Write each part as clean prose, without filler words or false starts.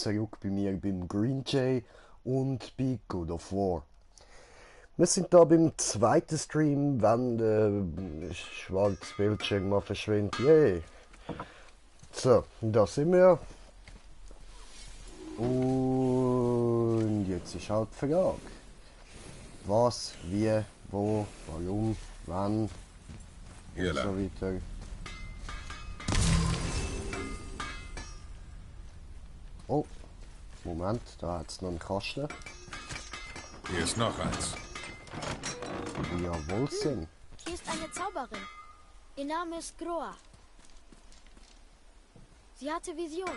zurück bei mir beim Green Jay und bei God of War. Wir sind da beim zweiten Stream, wenn der schwarze Bildschirm mal verschwindet. Yay! So, da sind wir. Und jetzt ist halt die Frage. Was, wie, wo, warum, wann Hier und so lang. weiter. Oh, Moment, da hat es noch einen Kasten. Hier ist noch eins. Jawohl, Sinn. Hier ist eine Zauberin. Ihr Name ist Groa. Sie hatte Vision.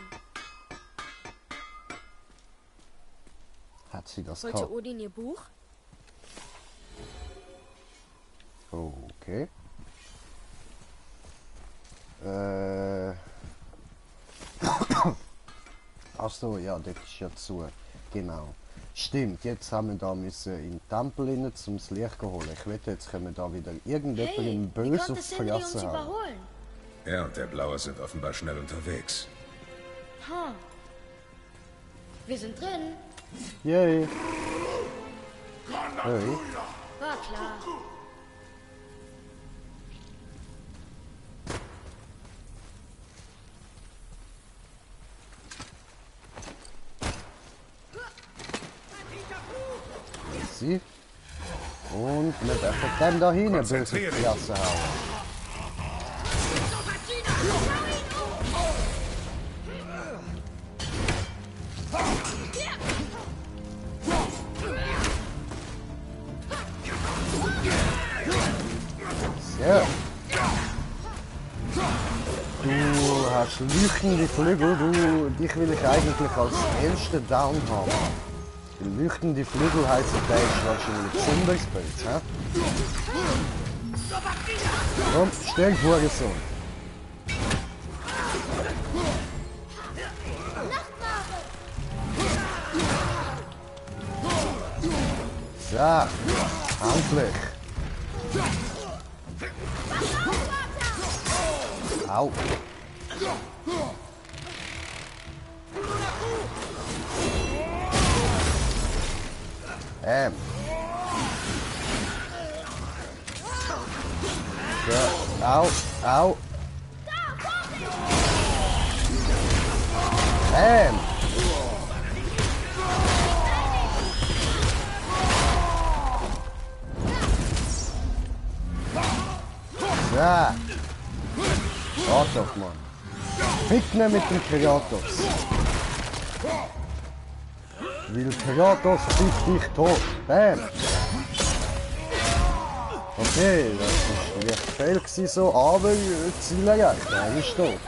Hat sie das Wollte gehabt? Odin ihr Buch? Okay. Ach so, ja, das ist ja zu. Genau. Stimmt, jetzt haben wir da müssen in den Tempel rein, um das Licht zu holen. Ich wette, jetzt können wir da wieder irgendjemandem Wie böse konnte aufs Sindri uns Verlassen haben. überholen? Er und der Blaue sind offenbar schnell unterwegs. Ha. Wir sind drin. Yay! Hey. War klar. Sie. Und wir dürfen dem da hinten böse aufs Konzentrier dich. Verlassen haben. So. Du hast leuchtende Flügel, dich will ich eigentlich als ersten Down haben. Die leuchtende Flügel heisst, der ist wahrscheinlich besonders böse, hä? Komm, stirb, Hurensohn. So, endlich. Au. So, au, au. So. Warte doch, Mann. Fick nicht mit dem Kratos. Weil Kratos fickt dich tot. Bam. Okay, das war vielleicht fail gewesen so, aber zielgerecht. Er ist tot.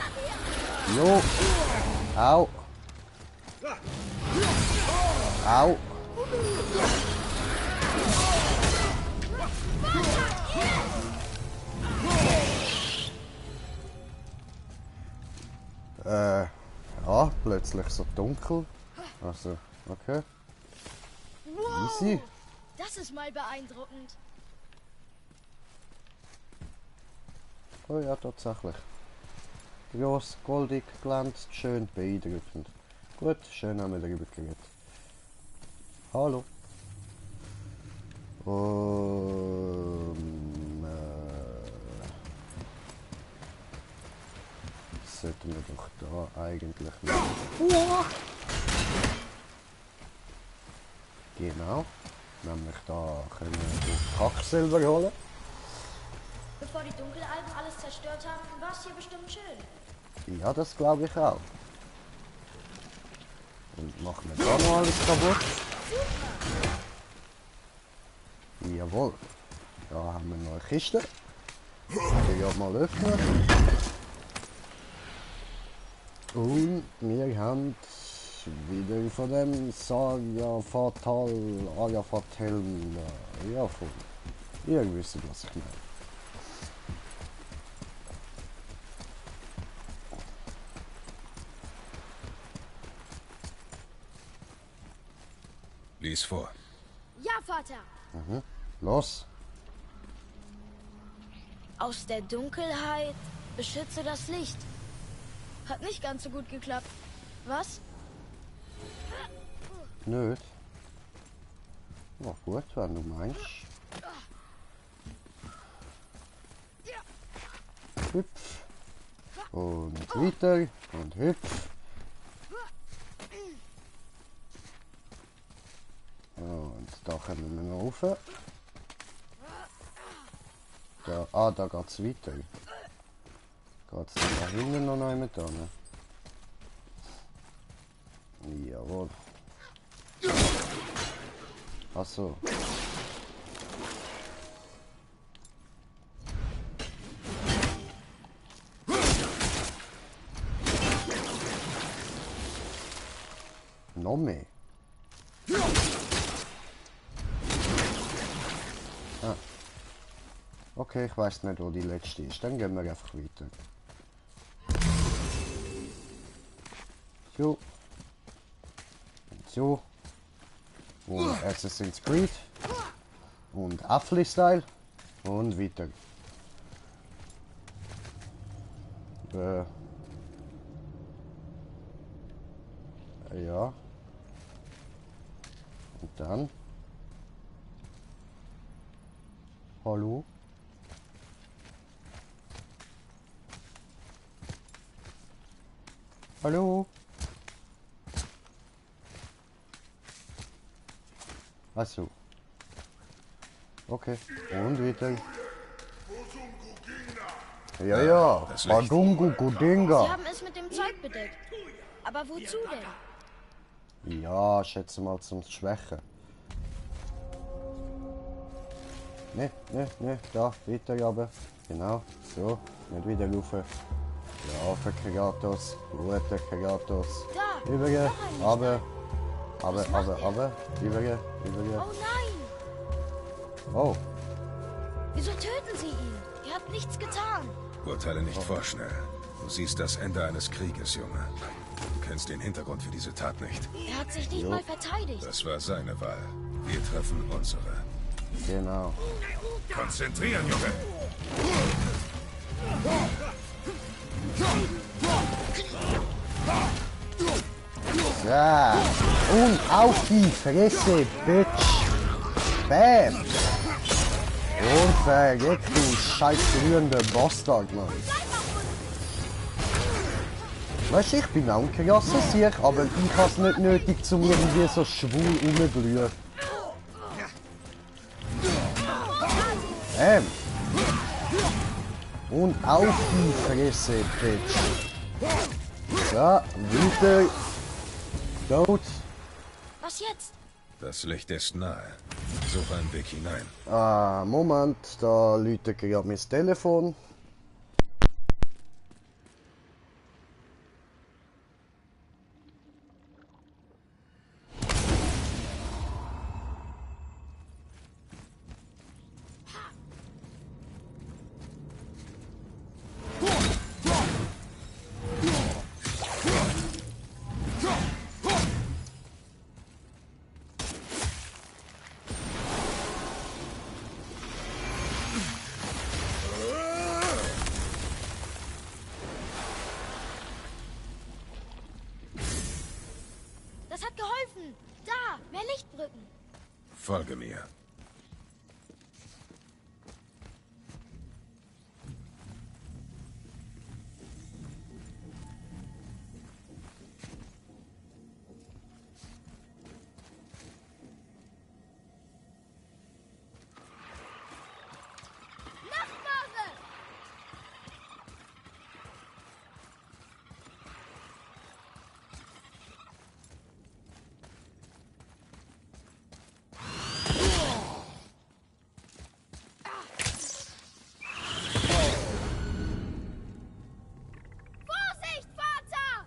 Jo. Au. Au. Ja, plötzlich so dunkel. Also, okay. Wow. Easy. Das ist mal beeindruckend. Oh ja, tatsächlich. Gross, goldig, glänzt, schön, beeindruckend. Gut, schön haben wir darüber geredet. Hallo. Sollten wir doch da eigentlich noch. Genau. Nämlich da können wir die Kacksilber holen. Bevor die Dunkelalben alles zerstört haben, war es hier bestimmt schön. Ja, das glaube ich auch. Und machen wir da noch alles kaputt. Jawohl. Da haben wir noch eine Kiste. Die ja mal öffnen. Und wir haben wieder von dem Saga Fatal, Aria Fatal, ja, von. Ihr wisst, was ich meine. Lies vor. Ja, Vater. Los. Aus der Dunkelheit beschütze das Licht. Hat nicht ganz so gut geklappt. Was? Nicht? Ja gut, wenn du meinst. Hüpf. Und weiter. Und hüpf. Und da kommen wir noch rauf. Da, da geht es weiter. Geht es da hinten noch jemand hin? Jawohl. Ach so. Noch mehr. Ah. Okay, ich weiß nicht, wo die letzte ist. Dann gehen wir einfach weiter. So. Und so. Und Assassin's Creed. Und Affli-Style. Und weiter. Ja. Und dann. Hallo? Hallo? Ach so. Okay. Und weiter. Ja, ja. Das Licht. Badungu Sie Gudinga. haben es mit dem Zeug bedeckt. Aber wozu denn? Ja, schätze mal zum Schwächen. Ne, da, weiter runter. Genau, so, nicht wieder rauf. Ja, für Kagatos, guter Kagatos. Da, Übrige, noch einer. aber, übrige. Oh nein! Oh, Wieso töten Sie ihn? Er hat nichts getan. Urteile nicht vorschnell. Du siehst das Ende eines Krieges, Junge. Du kennst den Hintergrund für diese Tat nicht. Er hat sich nicht mal verteidigt. Das war seine Wahl. Wir treffen unsere. genau. Konzentrieren, Junge! Ja, und auf die Fresse, Bitch. Bam. Und vergeck, du scheiß rührender Bastard, Mann. Weißt du, ich bin auch ein krasser Sieg, aber ich hab's nicht nötig, zum irgendwie so schwul rumzubrüllen. Und auf die Fresse, Bitch. So, weiter. Tot. Was jetzt? Das Licht ist nahe. Suche einen Weg hinein. Moment, da läutet gerade mein Telefon. Das hat geholfen. Da, mehr Lichtbrücken. Folge mir. Nachfahre! Vorsicht, Vater!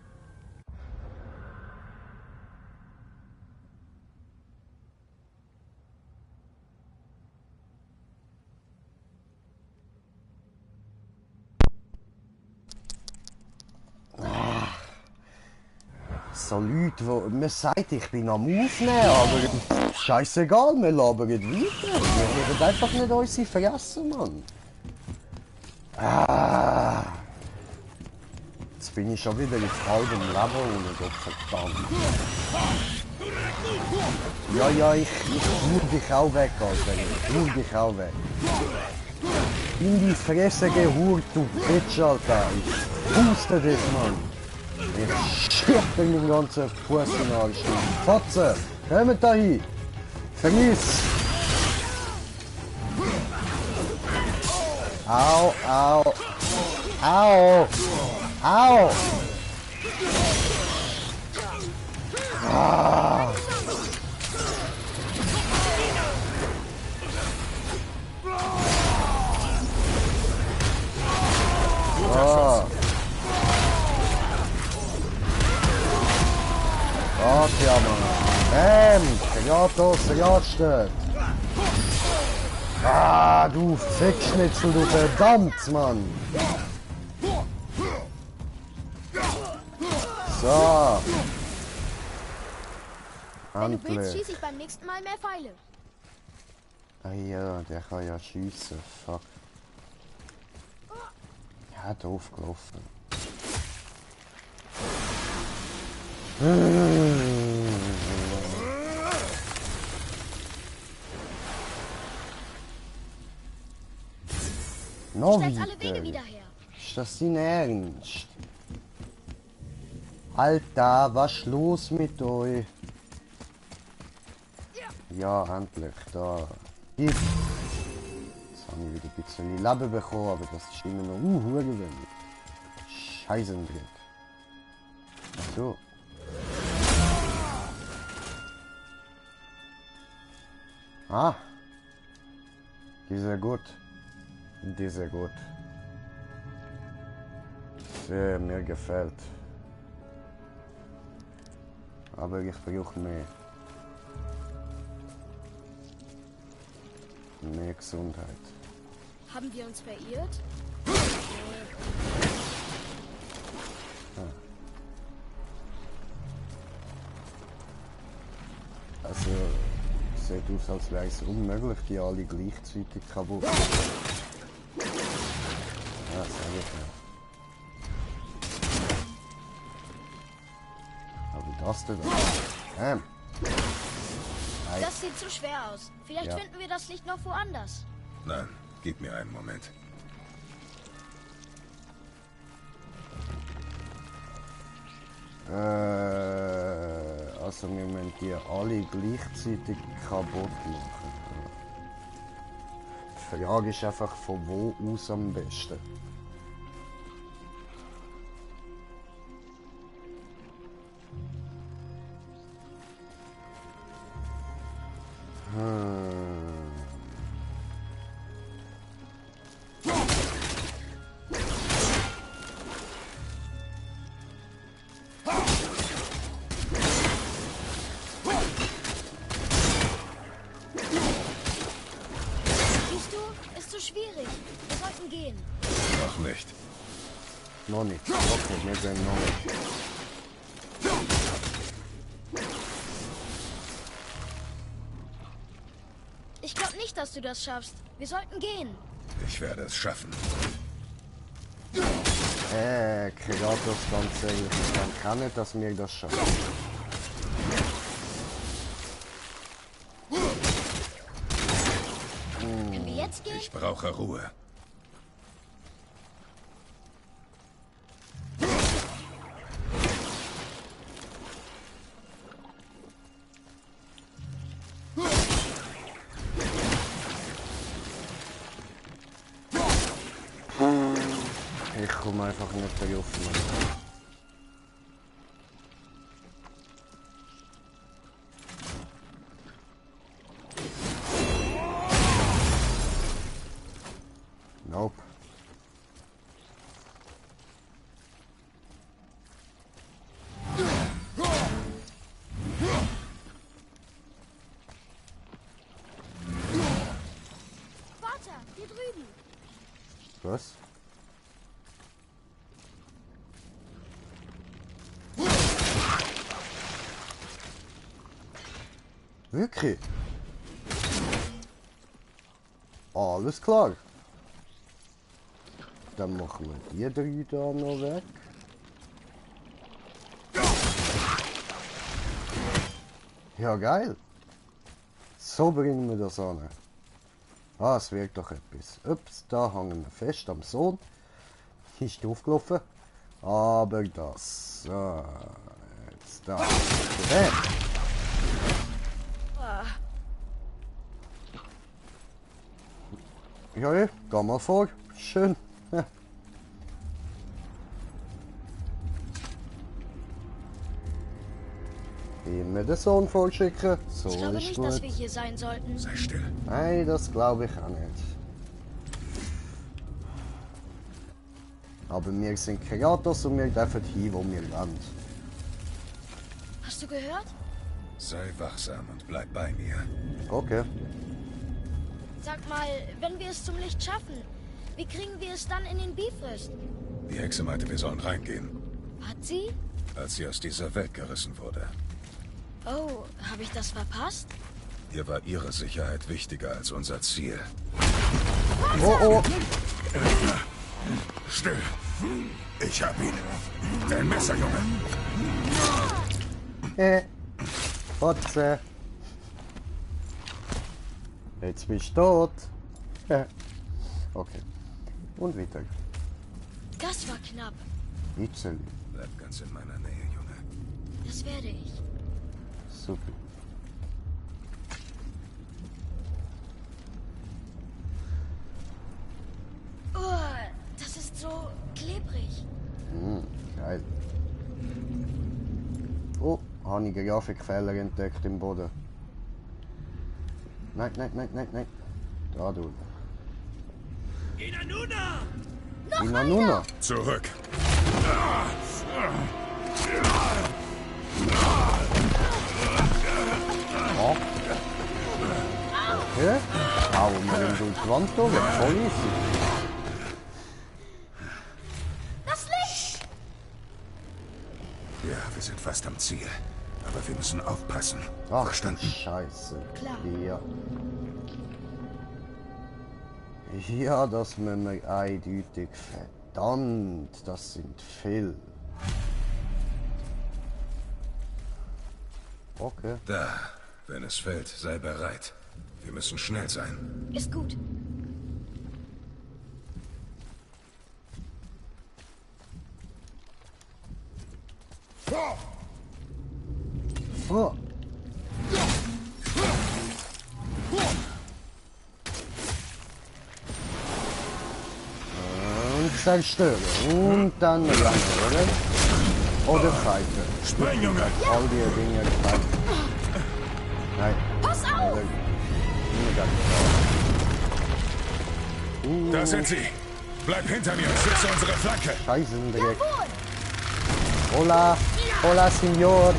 So Leute, wo man sagt, ich bin am Aufnehmen, aber scheißegal, wir labern weiter. Wir werden einfach nicht unsere vergessen, Mann. Jetzt bin ich schon wieder in halbem Leben ohne Gott verdammt. Ja, ja, ich hau dich auch weg, Alter. Ich hau dich auch weg. In die Fresse gehurt, du Bitch, Alter. Ich puste dich, Mann. Ich schieb dir den ganzen Fuß in den Arsch. Fotze, kommt da hin. Vergiss. Au, au. Au. Au. Ah. Oh. Gott, ja, Mann. Kratos, Ratstedt. Ah, du Fickschnitzel, du verdammt, Mann. So. Wenn du willst, Endlich. schieße ich beim nächsten Mal mehr Pfeile. Ah ja, der kann ja schiessen. Fuck. Ja, doof gelaufen. Noch Stellt alle Wege wieder. wieder her. Ist das dein Ernst? Alter, was ist los mit euch? Ja, endlich, da. Gib. Jetzt habe ich wieder ein bisschen Leben bekommen, aber das ist immer noch wenig. Scheißendreck. So. Ah. Die ist sehr gut. Die ist sehr gut. Sehr, mir gefällt. Aber ich brauche mehr. Mehr Gesundheit. Haben wir uns verirrt? Also, sieht aus, als wäre es unmöglich, die alle gleichzeitig kaputt. Ja, sag ich nicht. Aber das denn? Nein. Das sieht zu schwer aus. Vielleicht Ja. finden wir das Licht noch woanders. Nein, gib mir einen Moment. Also wir müssen die alle gleichzeitig kaputt machen. Die Frage ist einfach, von wo aus am besten. Siehst du, ist zu schwierig. Wir sollten gehen. Noch nicht. Noch nicht. Okay, wir gehen noch nicht. Ich glaube nicht, dass du das schaffst. Wir sollten gehen. Ich werde es schaffen. Kratos, ganz ehrlich, ich denke nicht, dass wir das schaffen. Können wir jetzt gehen? Ich brauche Ruhe. Ich komme einfach nicht drauf. Nope. Warte, hier drüben. Was? Wirklich? Alles klar. Dann machen wir die drei da noch weg. Ja, geil. So bringen wir das an. Ah, es wirkt doch etwas. Ups, da hängen wir fest am Sohn. Ist aufgelaufen. Aber das. So, jetzt da. Bam. Ja, ja, geh mal vor. Schön. Ja. Immer den Sohn vorschicken. So Ich glaube ist nicht, gut. dass wir hier sein sollten. Sei still. Nein, das glaube ich auch nicht. Aber wir sind Kreatos und wir dürfen hin, wo wir wollen. Hast du gehört? Sei wachsam und bleib bei mir. Okay. Sag mal, wenn wir es zum Licht schaffen, wie kriegen wir es dann in den Bifrost? Die Hexe meinte, wir sollen reingehen, Hat sie? als sie aus dieser Welt gerissen wurde. Oh, habe ich das verpasst? Ihr war ihre Sicherheit wichtiger als unser Ziel. Oh, oh. Still! Ich hab ihn. Dein Messer, Junge. Fotze. Jetzt bist du tot. Okay. Und weiter. Das war knapp. Itzeli. Bleib ganz in meiner Nähe, Junge. Das werde ich. Super. Oh, das ist so klebrig. Geil. Oh, habe ich einen Grafikfehler entdeckt im Boden. Nein, nein, nein, nein, nein. Da du. Inanuna! Inanuna. Zurück! Ja. Okay. Hauen wir ihn durch die Wand durch. Voll easy. Das Licht! Ja, wir sind fast am Ziel. Aber wir müssen aufpassen. Ach, Verstanden? Scheiße. Klar. Ja. Ja, das müssen wir eindeutig. Verdammt, das sind viel. Okay. Da, wenn es fällt, sei bereit. Wir müssen schnell sein. Ist gut. Oh. Und zerstören. Und dann lange, oder? Oder Pfeife. Spring, Junge! All die Dinge Pfeife. Nein. Pass auf! Da sind sie! Bleib hinter mir und schütze unsere Flanke! Scheiße, sind direkt. Jawohl! Hola. Hola, Signor.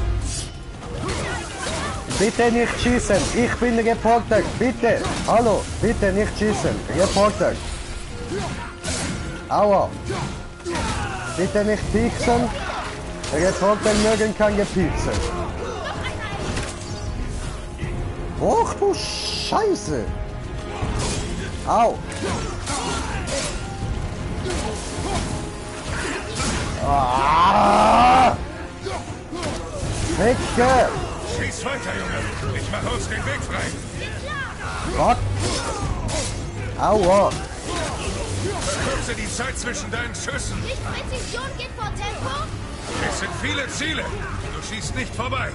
Bitte nicht schießen. Ich bin Reporter. Bitte. Hallo. Bitte nicht schießen. Reporter. Aua. Bitte nicht pieksen. Reporter mögen kein Gepiekse. Och du Scheiße. Au. Ah. Wecke. Schieß weiter, Junge! Ich mache uns den Weg frei! Fuck. Aua. Kürze die Zeit zwischen deinen Schüssen! Nicht Präzision geht vor Tempo? Es sind viele Ziele! Du schießt nicht vorbei!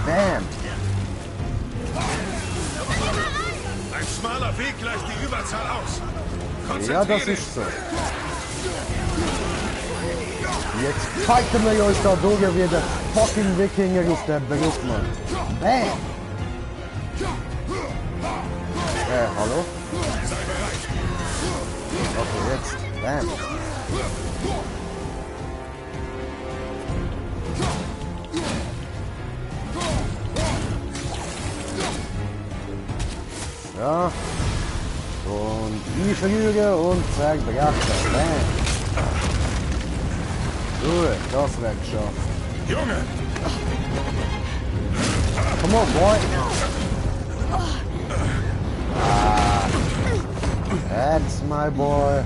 Bam. Ein schmaler Weg gleicht die Überzahl aus! Ja, Konzentrier das dich! ist so. Jetzt fighten wir euch da durch wie der fucking Wikinger auf der Brust, Mann. Bam. Hallo? Sei bereit! Okay, jetzt. Bam. Ja. Und ich flüge und zerbreche. Bam. Gut, das wäre geschafft. Junge! Come on, boy. That's my boy.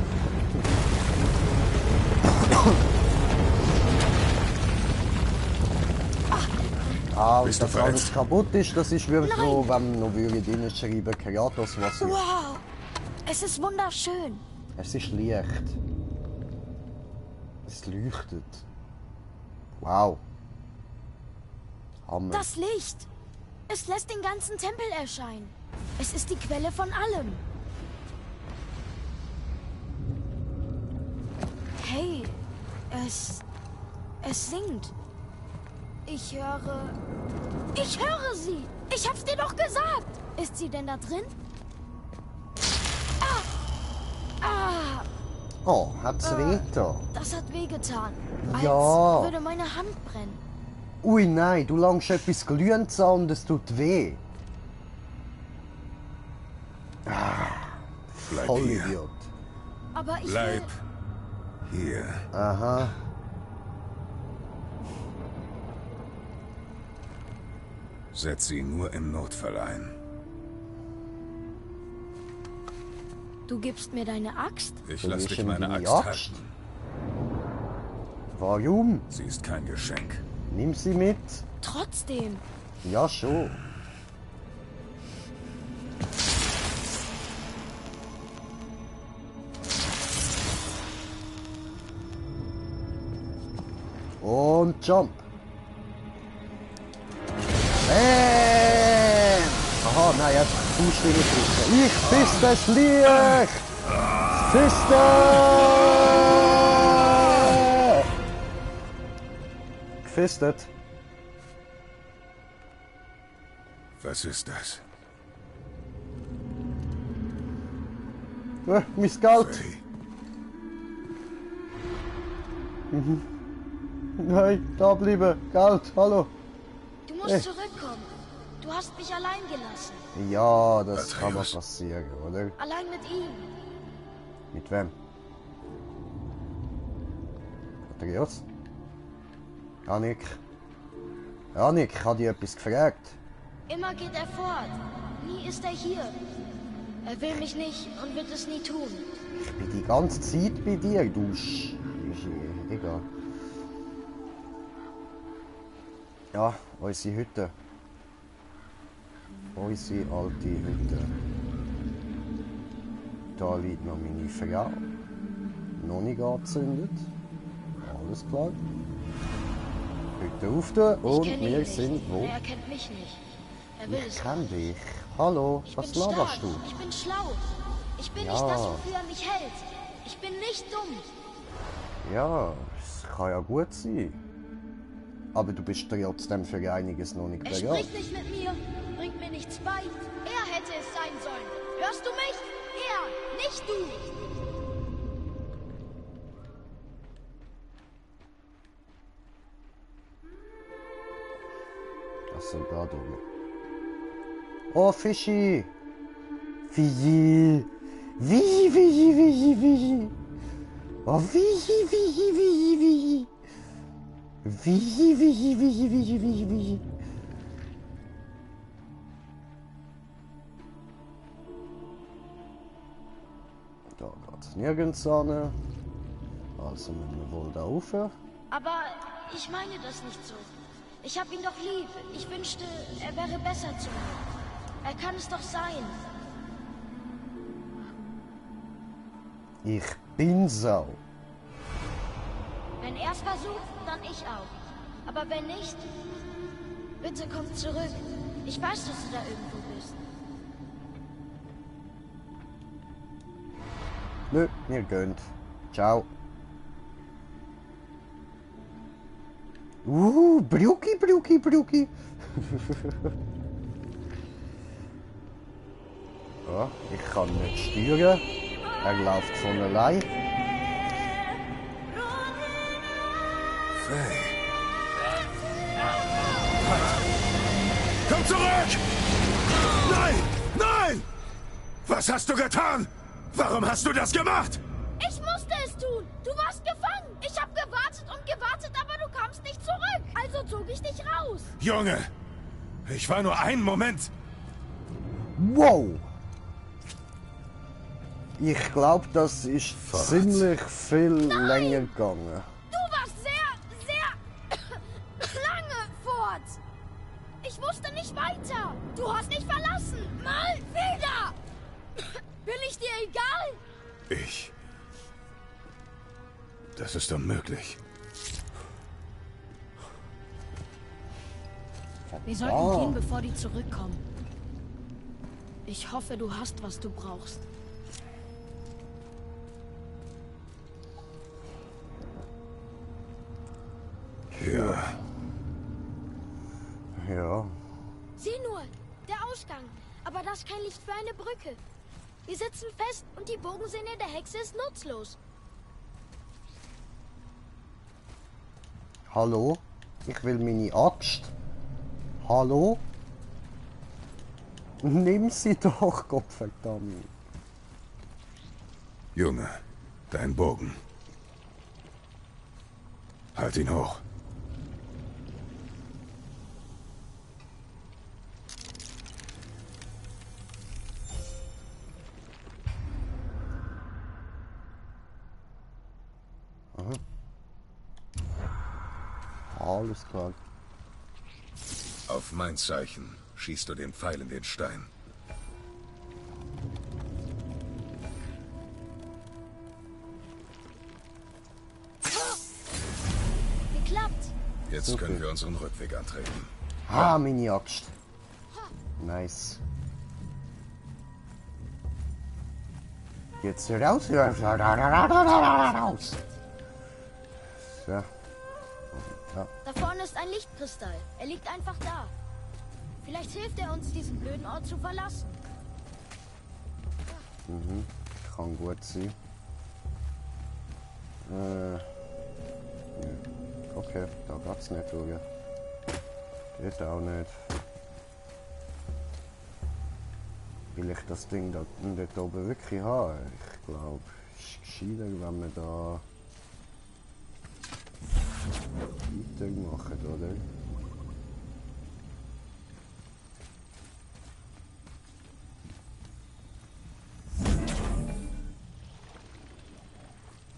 Ah, und Bist du dass alles verletzt? kaputt ist, das ist wirklich so, wenn man noch würde reinschreiben, Kratos, was ich... Wow! Es ist wunderschön. Es ist Licht. Es leuchtet. Wow. Hammer. Das Licht! Es lässt den ganzen Tempel erscheinen. Es ist die Quelle von allem. Hey, es singt. Ich höre sie. Ich hab's dir doch gesagt. Ist sie denn da drin? Ah, Oh, hat's weh da? das hat wehgetan. Als Ja. würde meine Hand brennen. Ui, nein, du langst etwas Glühendes an und es tut weh. Bleib Voll hier. Idiot. Aber ich Bleib will... hier. Aha. Setz sie nur im Notfall ein. Du gibst mir deine Axt? Ich Du lass willst dich ihm meine die Axt Axt? halten. Warum? Sie ist kein Geschenk. Nimm sie mit. Trotzdem. Ja, schon. Und Jump. Bam! Aha, nein, jetzt Fußschwinge drücken. Ich fist das Licht! Fiste! Gefistet. Was ist das? Mein Geld. Faye, Nein, da bleiben. Geld, hallo. Du musst zurückkommen. Du hast mich allein gelassen. Ja, das kann mal Atreus. passieren, oder? Allein mit ihm. Mit wem? Atreus? Janik? Janik, ich habe dich etwas gefragt. Immer geht er fort. Nie ist er hier. Er will mich nicht und wird es nie tun. Ich bin die ganze Zeit bei dir, du Egal. Ja, unsere Hütte. Unsere alte Hütte. Da liegt noch meine Frau. Noch nicht angezündet. Alles klar. Hütte auf da Ich und kenne ihn wir nicht. sind wo? Er kennt mich nicht. Er will Ich es kenn nicht. dich. Hallo, Ich was bin laberst stark. du? Ich bin schlau. Ich bin Ja. nicht das, wofür er mich hält. Ich bin nicht dumm. Ja, es kann ja gut sein. Aber du bist trotzdem für einiges noch nicht Er bereit. spricht nicht mit mir, bringt mir nichts bei. Er hätte es sein sollen. Hörst du mich? Er, nicht du. Was soll da drüben? Oh, Fischi! Fischi! Fischi, Fischi, Fischi, Fischi! Oh, Fischi, Fischi, Fischi, Fischi! Fischi, Fischi, Fischi, Fischi, Fischi, Fischi! Da geht's nirgends an. Also müssen wir wohl da rauf. Aber ich meine das nicht so. Ich hab ihn doch lieb. Ich wünschte, er wäre besser zu mir. Er kann es doch sein. Ich bin Sau. Wenn er es versucht, dann ich auch. Aber wenn nicht, bitte komm zurück. Ich weiß, dass du da irgendwo bist. Nö, mir gönnt. Ciao. Bruki, Bruki, Bruki. Ja, ich kann nicht steuern. Er läuft von allein. Faye. Komm zurück! Nein! Nein! Was hast du getan? Warum hast du das gemacht? Ich musste es tun. Du warst gefangen. Ich habe gewartet und gewartet, aber du kamst nicht zurück. Also zog ich dich raus. Junge, ich war nur einen Moment. Wow! Ich glaube, das ist Verrückt. ziemlich viel länger gegangen. Du warst sehr, sehr lange fort. Ich wusste nicht weiter. Du hast mich verlassen. Mal wieder. Bin ich dir egal? Das ist unmöglich. Wir sollten gehen, bevor die zurückkommen. Ich hoffe, du hast, was du brauchst. Ja. Ja. Sieh nur, der Ausgang. Aber das ist kein Licht für eine Brücke. Wir sitzen fest und die Bogensehne der Hexe ist nutzlos. Hallo? Ich will meine Axt. Hallo? Nimm sie doch, Gottverdammt. Junge, dein Bogen. Halt ihn hoch. Alles klar. Auf mein Zeichen schießt du den Pfeil in den Stein. Geklappt. Jetzt können wir unseren Rückweg antreten. Ah, meine Axt. Nice. Jetzt raus. Raus. So. Da vorne ist ein Lichtkristall. Er liegt einfach da. Vielleicht hilft er uns, diesen blöden Ort zu verlassen. Kann gut sein. Okay, da geht's nicht, oder? Geht auch nicht. Will ich das Ding da dort oben wirklich haben? Ich glaube, es ist gescheiter, wenn wir da weitermachen, oder?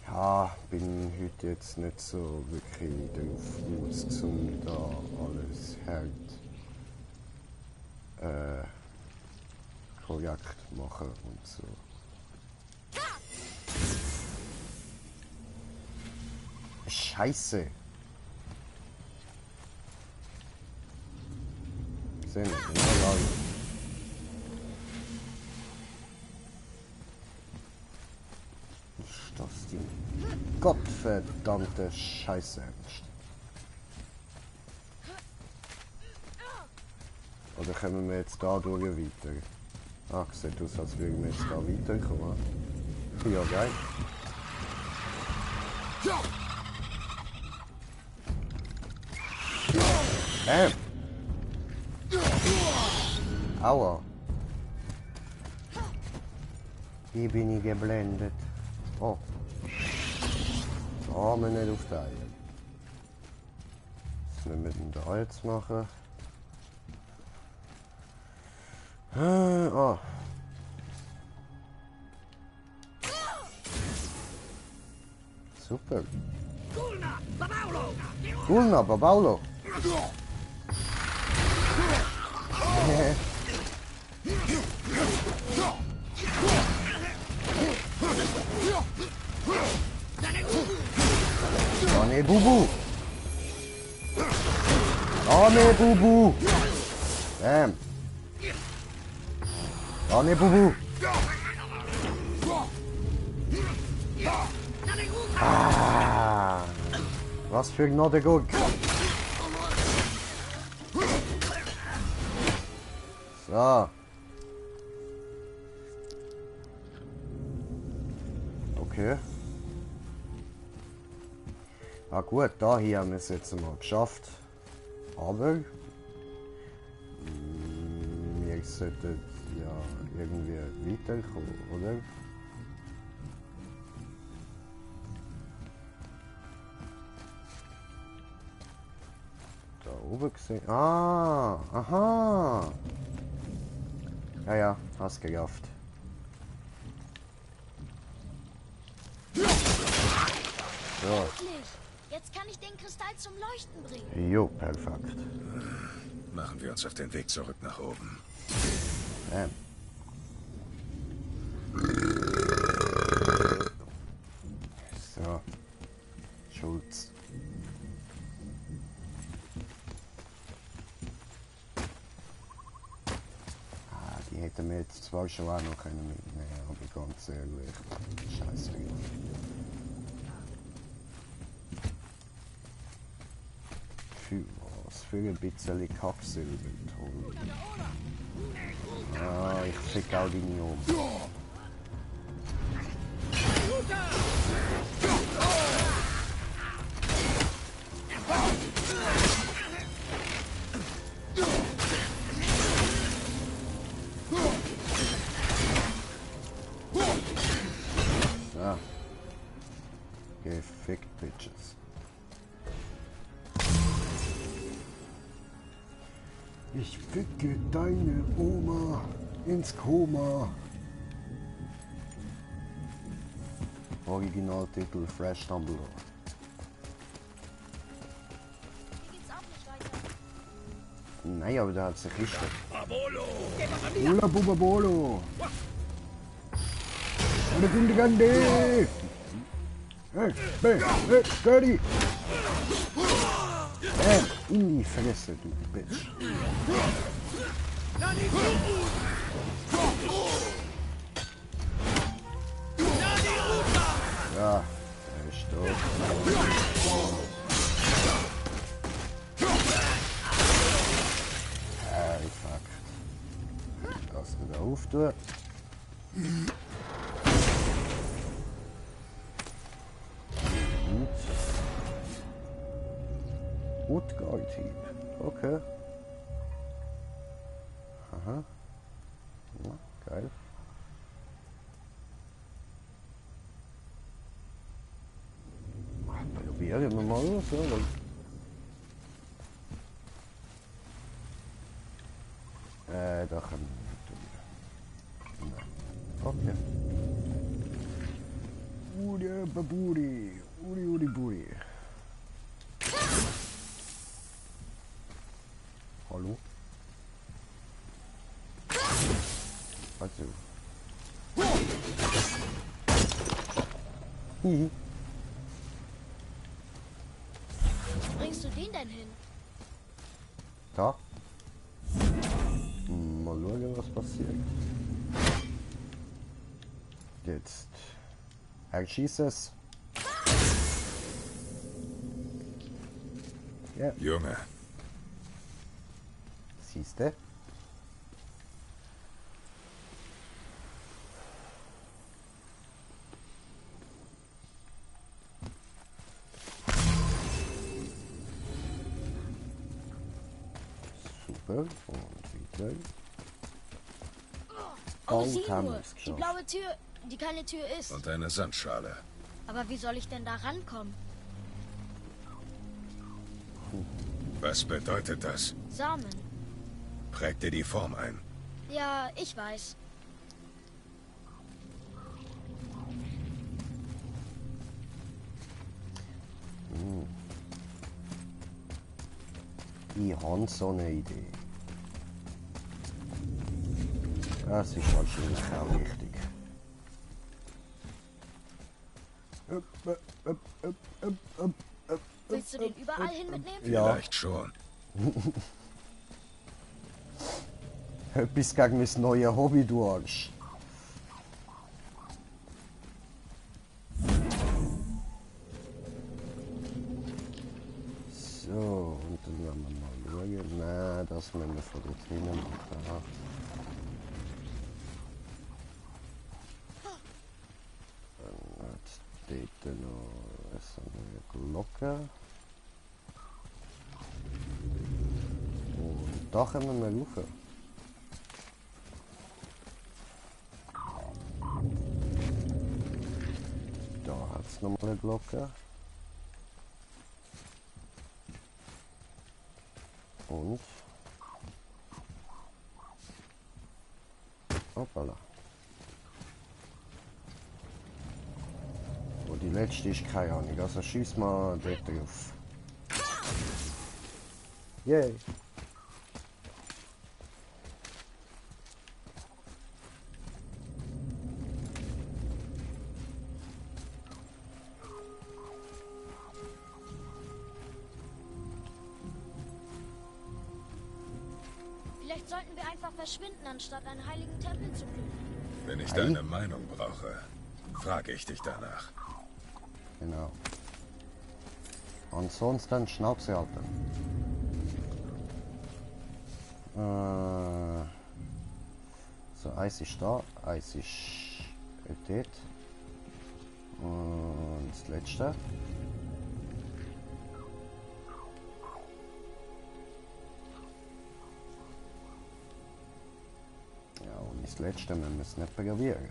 Ja, bin heute jetzt nicht so wirklich darauf aus, um da alles korrekt machen und so. Scheiße! Sehen wir, genau. Ist das die gottverdammte Scheiße ernst? Oder kommen wir jetzt da durch weiter? Ah, sieht aus, als würden wir jetzt da weiterkommen. Ja, geil. Aua. Wie bin ich geblendet? Oh. Da haben wir nicht aufteilen. Was müssen wir denn da jetzt machen? Ah. Super. Gulna, Babaulo. Ane Bubu. Ane Bubu. Bam. Ane Bubu. Ah. Was für Gnade-Guck. So. Okay. Ah gut, da hier haben wir es jetzt mal geschafft. Aber wir sollten ja irgendwie weiterkommen, oder? Da oben gesehen. Ah, aha. Ja, ja, hast gerafft. So. Jetzt kann ich den Kristall zum Leuchten bringen. Jo, perfekt. machen wir uns auf den Weg zurück nach oben. So. Schulz. Die hätten wir jetzt zwar schon auch noch können mitnehmen, aber ganz ehrlich, scheiße. Für was? Für ein bisschen Quecksilber. Toll. Ah, ich fick auch deine um. Ah. Gefickt, Bitches. Ich ficke deine Oma ins Koma. Originaltitel Fresh Dumbledore. Nein, aber da hat es eine Kiste. Ula Bubabolo! Eine Kunde Gandhi! Hey, hey, Dirty! In die Fresse, du Bitch! Ja, er ist tot. Fuck. Das wieder auftun. Und Goldhieb. Okay. Aha. Ja, geil. Probieren wir mal so. Da können wir nicht tun. Okay. Uri Baburi. Uri Buri. Hallo? Also. Hihi. Wo bringst du den denn hin? Da. Mal schauen, was passiert. Jetzt. Erschieß es. Ja. Junge, Siehste? Super. Und wieder. Oh, Und sieh haben nur, es die geschafft. blaue Tür, die keine Tür ist. und eine Sandschale. Aber wie soll ich denn da rankommen? Was bedeutet das? Samen. Prägt dir die Form ein. Ja, ich weiß. Ich habe so eine Idee. Das ist wahrscheinlich auch richtig. Willst du den überall hin mitnehmen? Ja, Vielleicht schon. etwas gegen mein neues Hobby, du Arsch. So, und dann werden wir mal schauen. Nein, das müssen wir von dort hinten machen. Dann hat dort noch so eine Glocke. Und da können wir rauf. Da hat es nochmal eine Glocke. Und hoppala. Und die letzte ist keine Ahnung, also schieß mal dort drauf. Yay! Vielleicht sollten wir einfach verschwinden, anstatt einen heiligen Tempel zu plündern. Wenn ich deine Meinung brauche, frage ich dich danach. Genau. Ansonsten Schnauze halten. So, Eis ist da, Eis ist dort. Und das letzte. Ja, und das letzte müssen wir es nicht begravieren.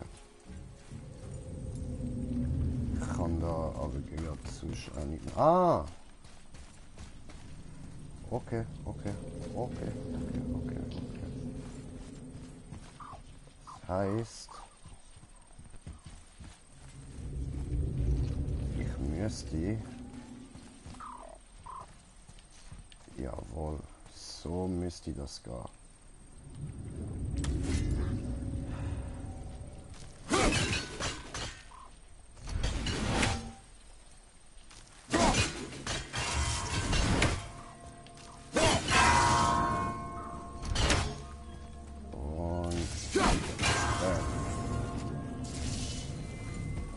Ich kann da aber gerade sonst auch nicht. Ah! Okay. Das heißt, ich müsste. Jawohl, so müsste das gehen.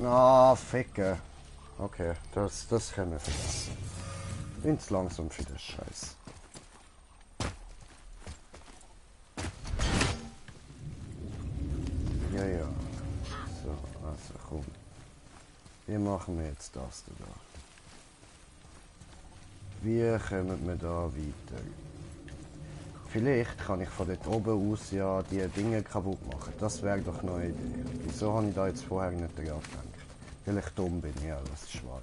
Ah, Ficke. Okay, das können wir vergessen. Bin zu langsam für den Scheiß. Ja. So, also komm. Wie machen wir jetzt das da? Wie kommen wir da weiter? Vielleicht kann ich von dort oben aus ja die Dinge kaputt machen. Das wäre doch eine neue Idee. Wieso habe ich da jetzt vorher nicht daran gedacht? Weil ich dumm bin, ja, das ist wahr.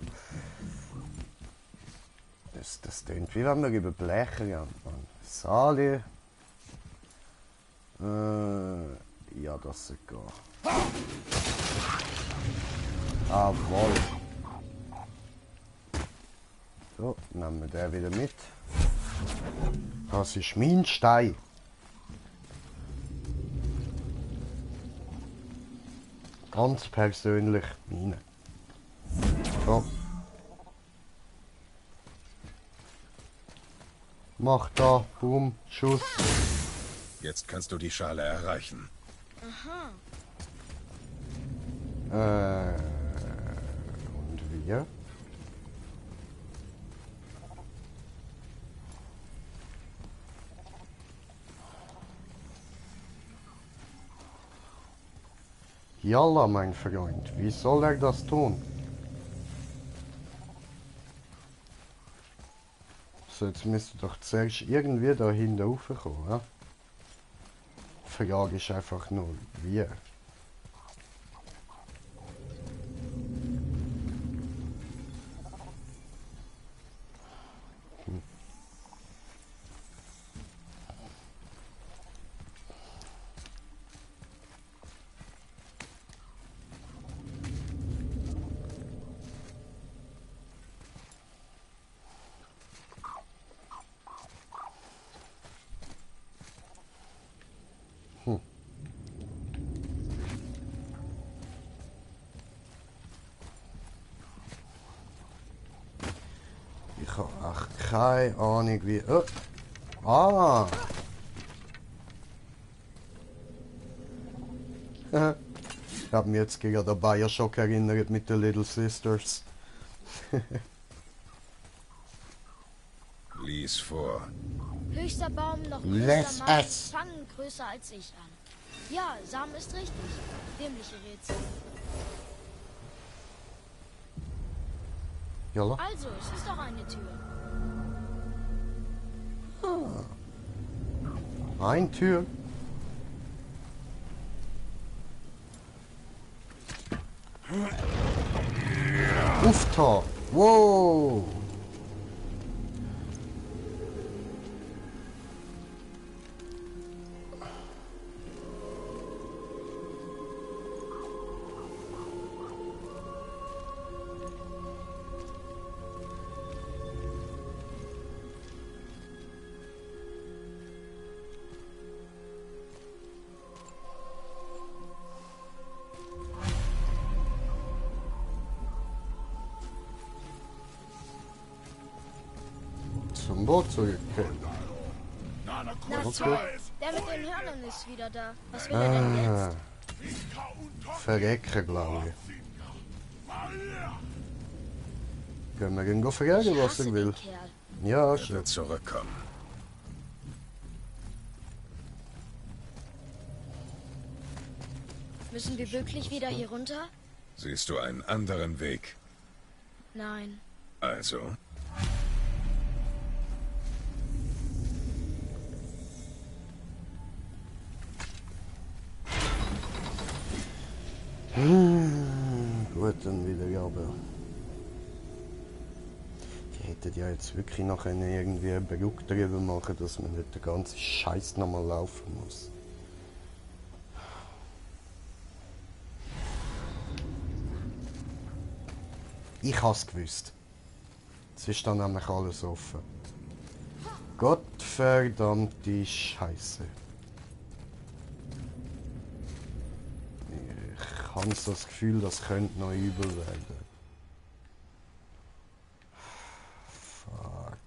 Das klingt wie wenn wir über Bleche gehen. Sali. Ja, das sollte gehen. Jawohl. So, nehmen wir den wieder mit. Das ist mein Stein. Ganz persönlich meine. So. Mach da, boom, Schuss. Jetzt kannst du die Schale erreichen. Aha. Und wir? Jalla, mein Freund, wie soll er das tun? So, jetzt müsste doch zuerst irgendwie da hinten raufkommen, ja? Die Frage ist einfach nur, wie? Ich habe echt keine Ahnung wie... Oh. Ah! Ich habe mich jetzt gegen den Bioshock erinnert mit den Little Sisters. Lies vor. Höchster Baum noch Lass größter Mann, es. fangen größer als ich an. Ja, Sam ist richtig. Dämliche Rätsel. Jalla. Also, es ist doch eine Tür. Ein Tür. Ufta. Wow. Zum Boot zurückkehren. Na, Na, kurz toll. Eis. Der mit den Hörnern ist wieder da. Was will er denn jetzt? Verrecken, glaube ich. Können wir ihn fragen, was er will? Kerl. Ja, Er schon. wird zurückkommen. Müssen wir wirklich wieder hier runter? Siehst du einen anderen Weg? Nein. Also? Gut, dann wieder aber. Die hätten ja jetzt wirklich noch irgendwie einen Beruck drüber machen, dass man nicht den ganzen Scheiß nochmal laufen muss. Ich hab's gewusst. Jetzt ist dann nämlich alles offen. Gottverdammte Scheiße. Ich habe so das Gefühl, das könnte noch übel werden. Fuck.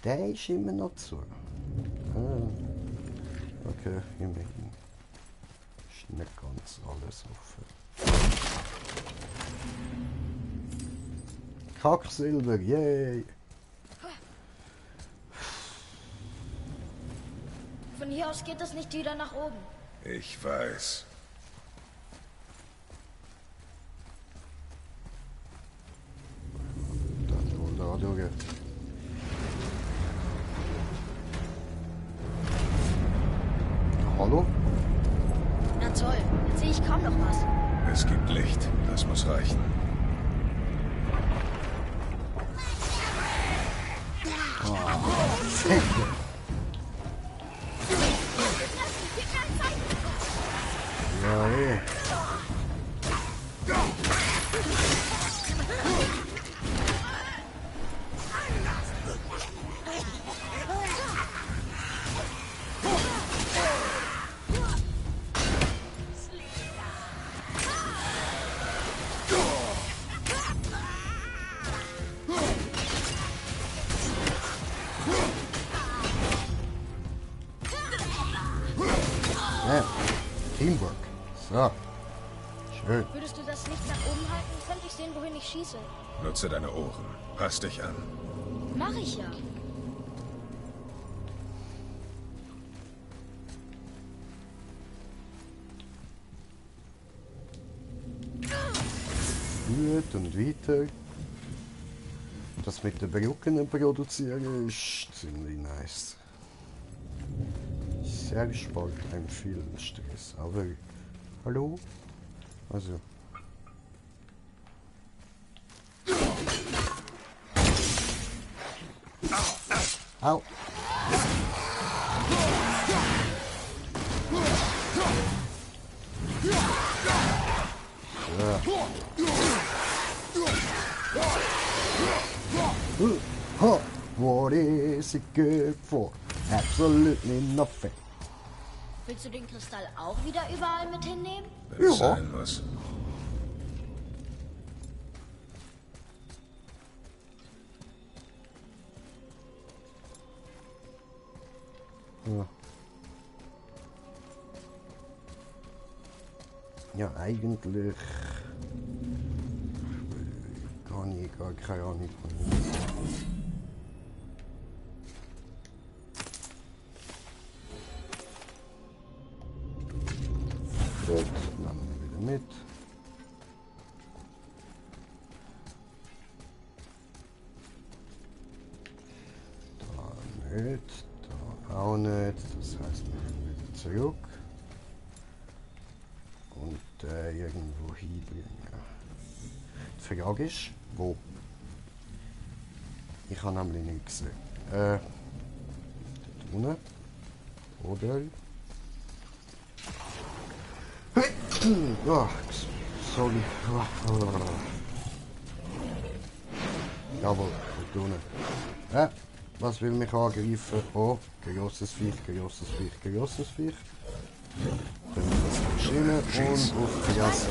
Der ist immer noch zu. Okay, immerhin. Ist nicht ganz alles offen. Kacksilber, yay! Von hier aus geht es nicht wieder nach oben. Ich weiß. Dann wohl da durch. Hallo? Na toll, jetzt sehe ich kaum noch was. Es gibt Licht. Das muss reichen. Ja, eh. Ja, Teamwork. So. Schön. Würdest du das Licht nach oben halten, könnte ich sehen, wohin ich schieße. Nutze deine Ohren. Pass dich an. Mach ich ja. Gut und weiter. Das mit den Brücken produzieren ist ziemlich nice. Sehr spart einem viel Stress, aber hallo? Also. Au! Huh. What is it good for? Absolutely nothing. Willst du den Kristall auch wieder überall mit hinnehmen? Wenn es Ja. sein muss. Ja, eigentlich gar keine Ahnung von. Gut, nehmen wir wieder mit. Da nicht, da auch nicht. Das heißt, wir gehen wieder zurück. Und irgendwo hinbringen. Die Frage ist, wo? Ich habe nämlich nicht gesehen. Dort unten. Oder? Oh, sorry. Jawohl, dort unten. Was will mich angreifen? Oh, grosses Viech, grosses Viech, grosses Viech. Dann das Schiene und auf die Gasse.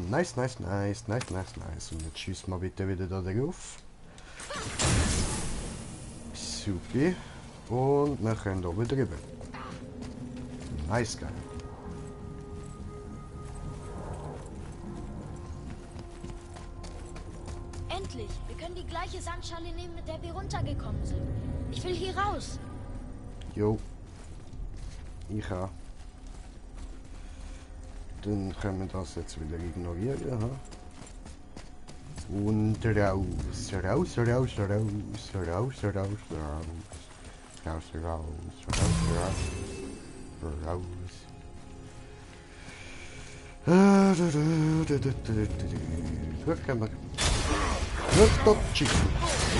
Nice. Und jetzt schießen wir bitte wieder da drauf. Super. Und wir können da wieder drüber. Nice, geil. Endlich! Wir können die gleiche Sandschale nehmen, mit der wir runtergekommen sind. Ich will hier raus. Jo. Ich auch. Dann können wir das jetzt wieder ignorieren. Ha? Und raus.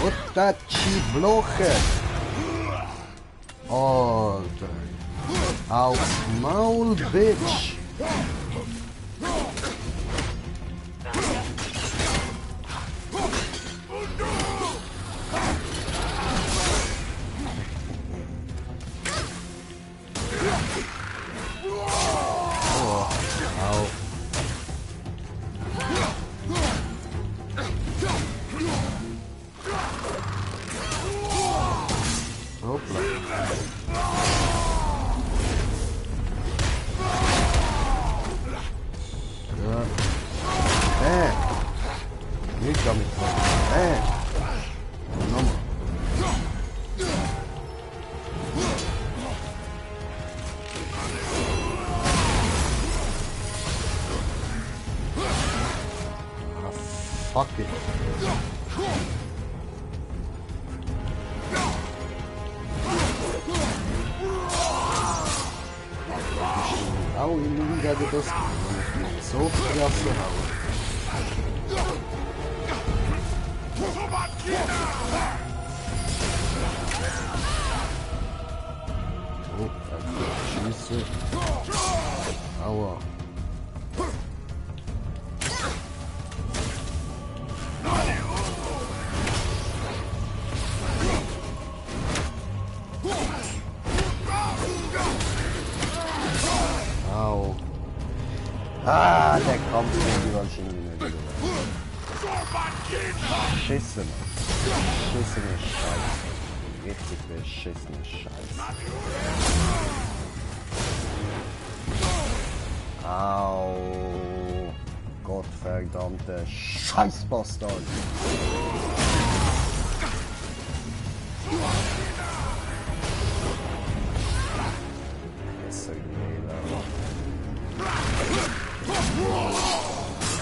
Rotaci bloche. Alter. Aufs Maul, Bitch. Nicht damit. Nochmal. Ah, fuck it. Au, in Liga wird das so klasse hauen. Oh, Scheiße. Aua. Au. Ah, der Kampf gegen die Wahrscheinlich nicht wieder. Scheiße, Mann. Beschissene Scheiße. Richtig beschissene Scheiße. Au. Gottverdammte Scheißbastard.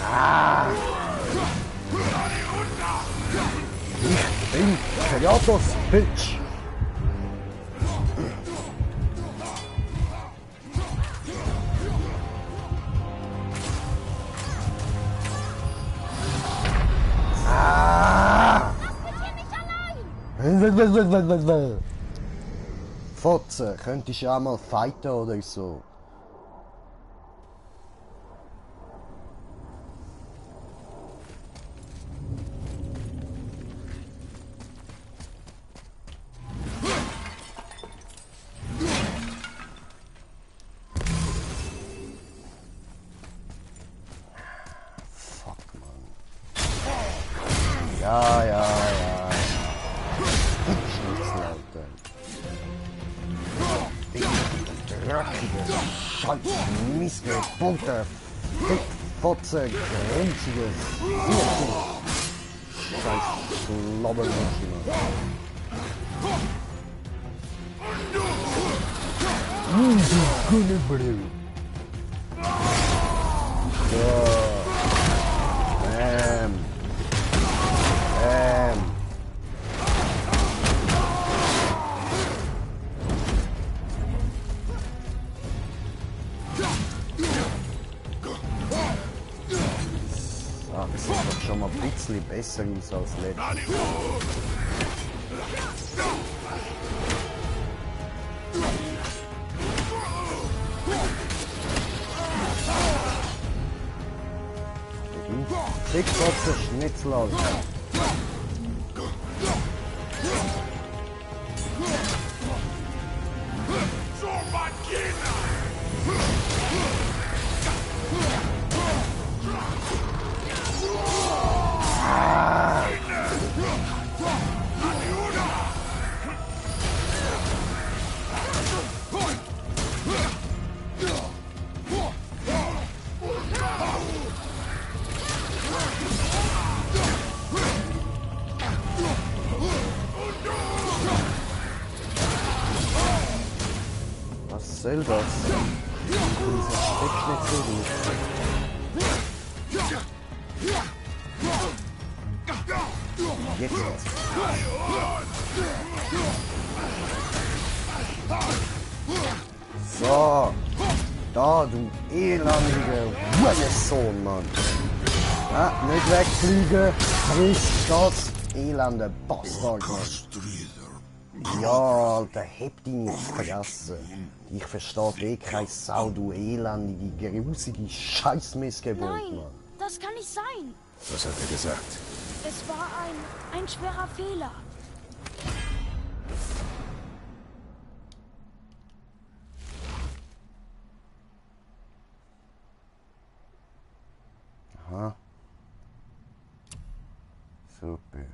Ah. Ich bin Kratos, Bitch. Ah. Fotze, könntest du auch mal fighten oder so? Ja. Schnitzelalter. Dreckige Scheiß, missgebunte, Fickfotze, grunziges Scheiß Schlobbermännchen. Du Gunnebrü. So. Das sieht doch schon mal ein bisschen besser aus als letztes. Dickfotze Schnitzelalter. soll das? Dieser Speckschnitzel. Jetzt. So. Da, du elendiger Hurensohn, Mann. Ja, nicht wegfliegen. Friss das elende Bastard, Mann. Ja, Alter, heb deine Fresse. Ich verstehe eh keine Sau, du elendige, grusige Scheißmissgeburt, Nein, Mann. das kann nicht sein. Was hat er gesagt? Es war ein schwerer Fehler. Aha. Super.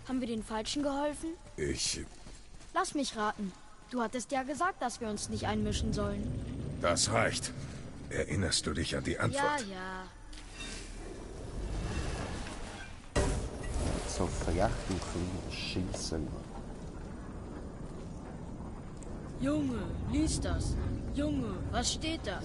Haben wir den Falschen geholfen? Lass mich raten. Du hattest ja gesagt, dass wir uns nicht einmischen sollen. Das reicht. Erinnerst du dich an die Ja, Antwort? ja. So frech, du kleiner Scheisse, Mann. Junge, lies das. Junge, was steht da?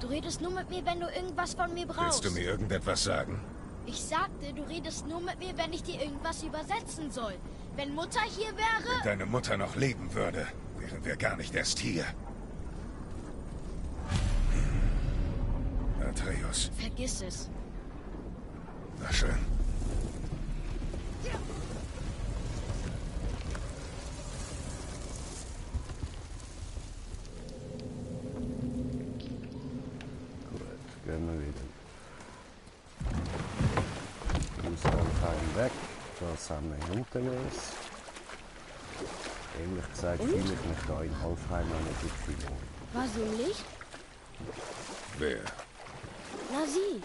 Du redest nur mit mir, wenn du irgendwas von mir brauchst. Willst du mir irgendetwas sagen? Ich sagte, du redest nur mit mir, wenn ich dir irgendwas übersetzen soll. Wenn Mutter hier wäre... Wenn deine Mutter noch leben würde, wären wir gar nicht erst hier. Atreus. Vergiss es. Na schön. Gut, gehen wir wieder. Ausgangsheim weg. Das haben wir hinter uns. Ehrlich gesagt fühle ich mich da in Halfheim noch nicht wirklich wohl. War so ein Licht? Wer? Na sie.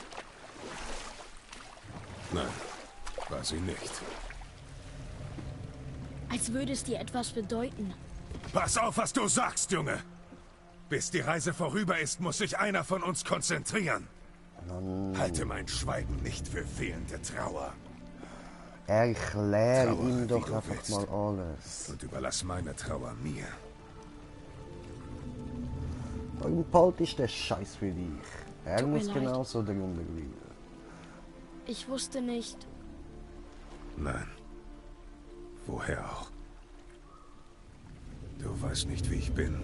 Nein, war sie nicht. Als würde es dir etwas bedeuten. Pass auf, was du sagst, Junge! Bis die Reise vorüber ist, muss sich einer von uns konzentrieren. Halte mein Schweigen nicht für fehlende Trauer. Erklär Trauer, ihm wie doch du einfach willst. mal alles. Und überlass meine Trauer mir. Warum bald ist der Scheiß für dich? Er Tut mir muss leid. genauso darunter leiden. Ich wusste nicht. Nein. Woher auch? Du weißt nicht, wie ich bin.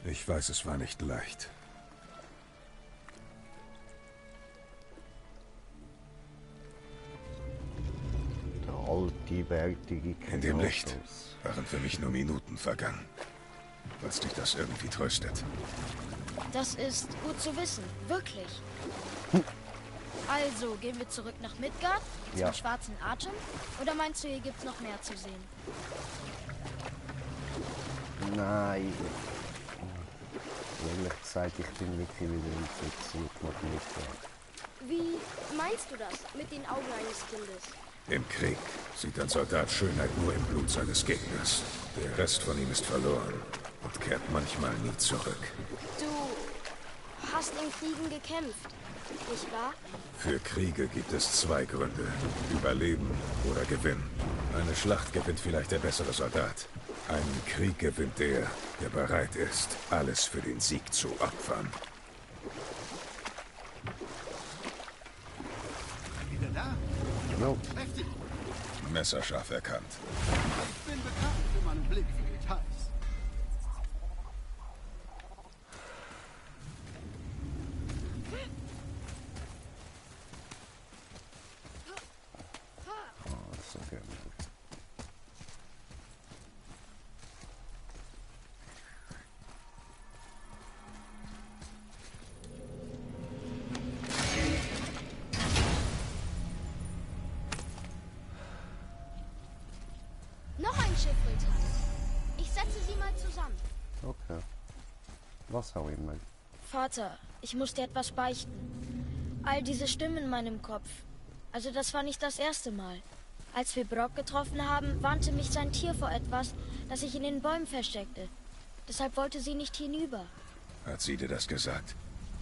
Ich weiß, es war nicht leicht. Der alte, bärtige In dem Licht Knappos. waren für mich nur Minuten vergangen. Falls dich das irgendwie tröstet. Das ist gut zu wissen. Wirklich. Also, gehen wir zurück nach Midgard? Zum Ja. schwarzen Atem? Oder meinst du, hier gibt's noch mehr zu sehen? Nein. Ehrlich gesagt, ich bin wirklich wieder im Verzug nach Midgard. Wie meinst du das mit den Augen eines Kindes? Im Krieg sieht ein Soldat Schönheit nur im Blut seines Gegners. Der Rest von ihm ist verloren und kehrt manchmal nie zurück. Du hast in Kriegen gekämpft, nicht wahr? Für Kriege gibt es zwei Gründe. Überleben oder Gewinn. Eine Schlacht gewinnt vielleicht der bessere Soldat. Einen Krieg gewinnt der, der bereit ist, alles für den Sieg zu opfern. Wieder da? No. Kräftig. Messerscharf erkannt. Ich bin bekannt für meinen Blick für Details. Also, gehen wir. Noch ein Schiffrillteil. Ich setze sie mal zusammen. Okay. Was auch immer. Vater, ich muss dir etwas beichten. All diese Stimmen in meinem Kopf. Also das war nicht das erste Mal. Als wir Brock getroffen haben, warnte mich sein Tier vor etwas, das sich in den Bäumen versteckte. Deshalb wollte sie nicht hinüber. Hat sie dir das gesagt?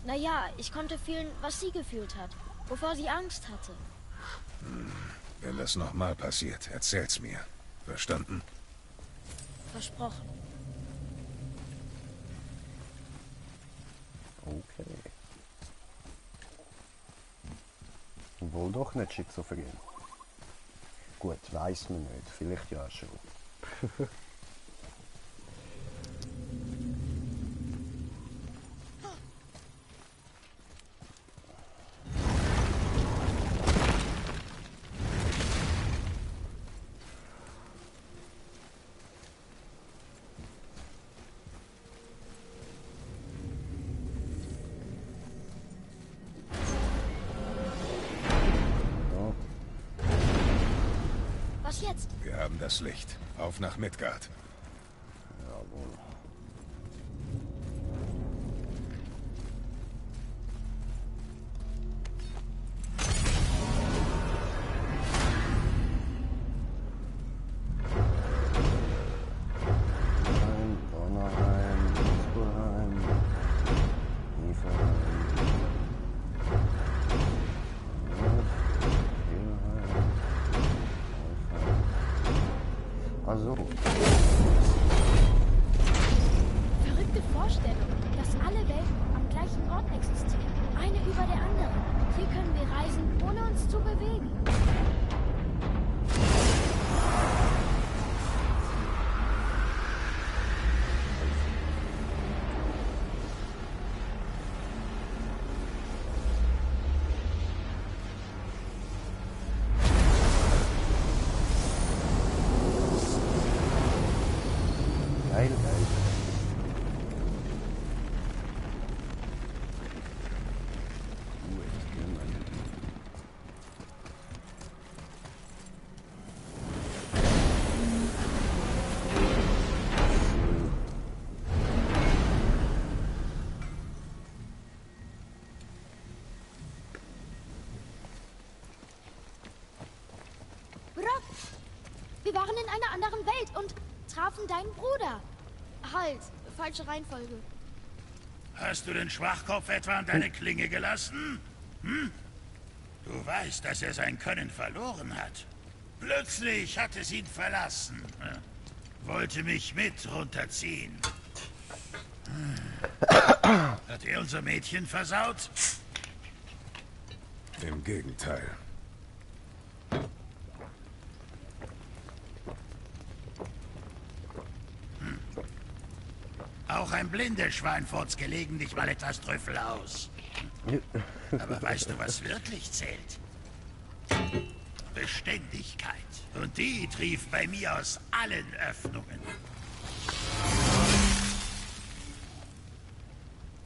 Naja, ich konnte fühlen, was sie gefühlt hat, wovor sie Angst hatte. Wenn das nochmal passiert, erzähl's mir. Verstanden? Versprochen. Okay. Wohl doch nicht schizophren. Gut, weiß man nicht. Vielleicht ja schon. Was jetzt? Wir haben das Licht. Auf nach Midgard. Jawohl. Donnerheim, Muspelheim, Nieferheim, Helheim, also, Verrückte Vorstellung, dass alle Welten am gleichen Ort existieren. Eine über der anderen. Hier können wir reisen, ohne uns zu bewegen. geil, geil. Gut, gehen wir. Brock, wir waren in einer anderen Welt und trafen deinen Bruder. Halt, falsche Reihenfolge. Hast du den Schwachkopf etwa an deine Klinge gelassen? Hm? Du weißt, dass er sein Können verloren hat. Plötzlich hat es ihn verlassen. Wollte mich mit runterziehen. Hat er unser Mädchen versaut? Im Gegenteil. Auch ein blindes Schwein furzt gelegentlich mal etwas Trüffel aus. Aber weißt du, was wirklich zählt? Beständigkeit. Und die trieft bei mir aus allen Öffnungen.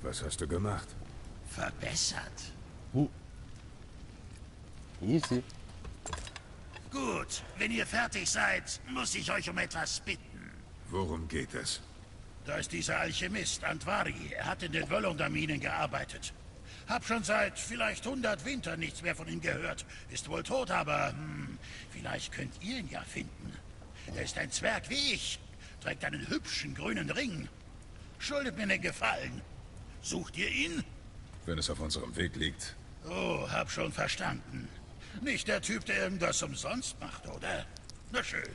Was hast du gemacht? Verbessert. Easy. Gut, wenn ihr fertig seid, muss ich euch um etwas bitten. Worum geht es? Da ist dieser Alchemist, Andvari. Er hat in den Völunderminen gearbeitet. Hab schon seit vielleicht 100 Wintern nichts mehr von ihm gehört. Ist wohl tot, aber vielleicht könnt ihr ihn ja finden. Er ist ein Zwerg wie ich, trägt einen hübschen grünen Ring. Schuldet mir einen Gefallen. Sucht ihr ihn? Wenn es auf unserem Weg liegt. Oh, hab schon verstanden. Nicht der Typ, der irgendwas umsonst macht, oder? Na schön.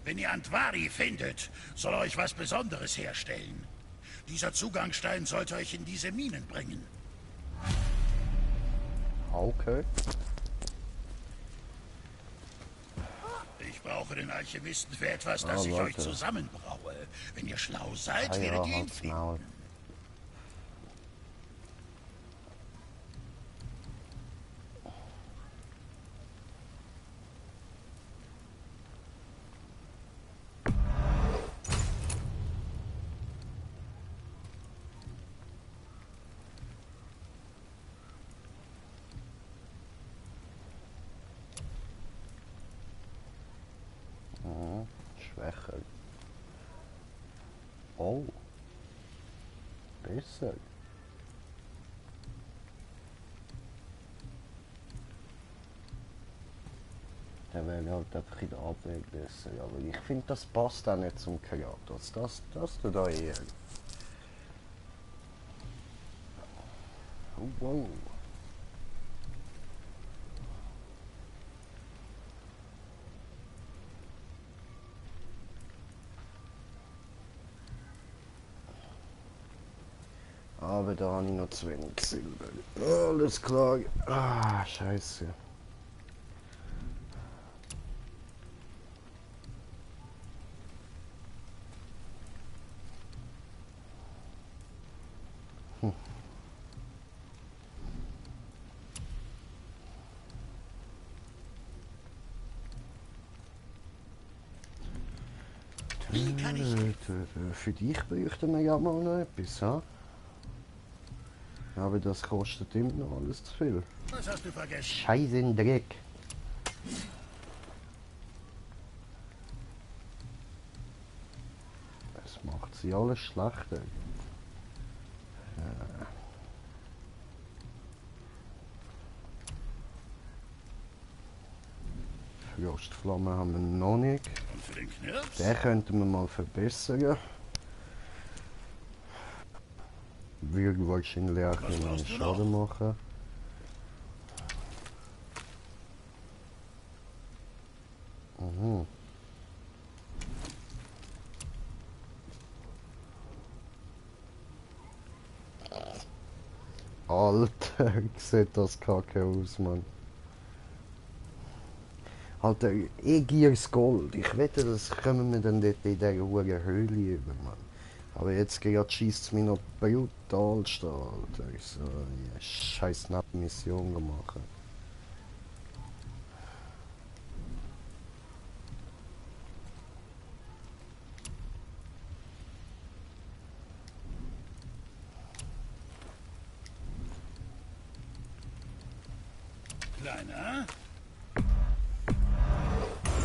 Wenn ihr Andvari findet, soll er euch was Besonderes herstellen. Dieser Zugangsstein sollte euch in diese Minen bringen. Okay. Ich brauche den Alchemisten für etwas, das ich euch zusammenbraue. Wenn ihr schlau seid, Ah, werdet ja, ihr ihn halt's finden. Maul. Schwächer. Oh. Besser. Der wäre halt einfach in der Abwehr gewesen. Aber ich finde, das passt auch nicht zum Kratos. Das tut da eher. Oh, wow. Aber da habe ich noch zu wenig Silber. Alles klar. Ah, scheiße. Wie kann ich... Für dich bräuchten wir ja mal noch etwas, ha? Aber das kostet immer noch alles zu viel. Was hast du vergessen? Scheißen Dreck. Das macht sie alles schlechter. Frostflamme haben wir noch nicht. Und für den Knirps? Den könnten wir mal verbessern. Würde wahrscheinlich auch Was einen brauchst du Schaden machen. Mhm. Alter, sieht das kacke aus, Mann. Alter, ich gier's Gold. Ich wette, das kommen wir dann dort in dieser hohen Höhle über, Mann. Aber jetzt gerade schießt es mich noch brutal stark, Alter. Ich so eine scheiß Nebenmission gemacht. Kleiner?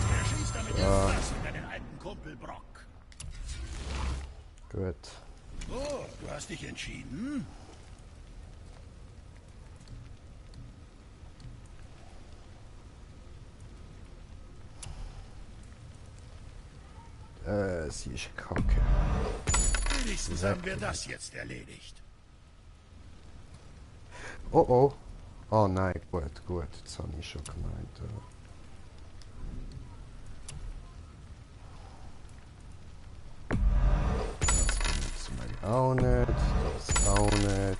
Er schießt damit irgendwas in deinen alten Kumpel Brock. Gut. Oh, du hast dich entschieden? Sie ist kacke. Wenigstens haben wir das jetzt erledigt. Oh oh. Oh nein, gut, gut. Jetzt habe ich schon gemeint. Das benutzen wir auch nicht. Das auch nicht.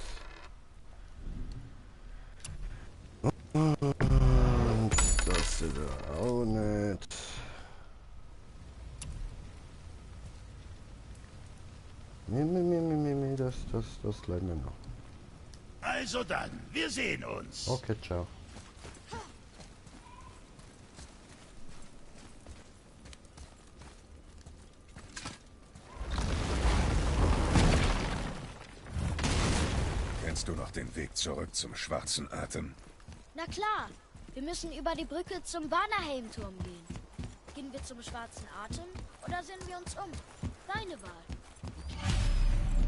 Und das auch nicht. Das lernen wir noch. Also dann, wir sehen uns. Okay, ciao. Kennst du noch den Weg zurück zum Schwarzen Atem? Na klar, wir müssen über die Brücke zum Vanaheim-Turm gehen. Gehen wir zum Schwarzen Atem oder sehen wir uns um? Deine Wahl.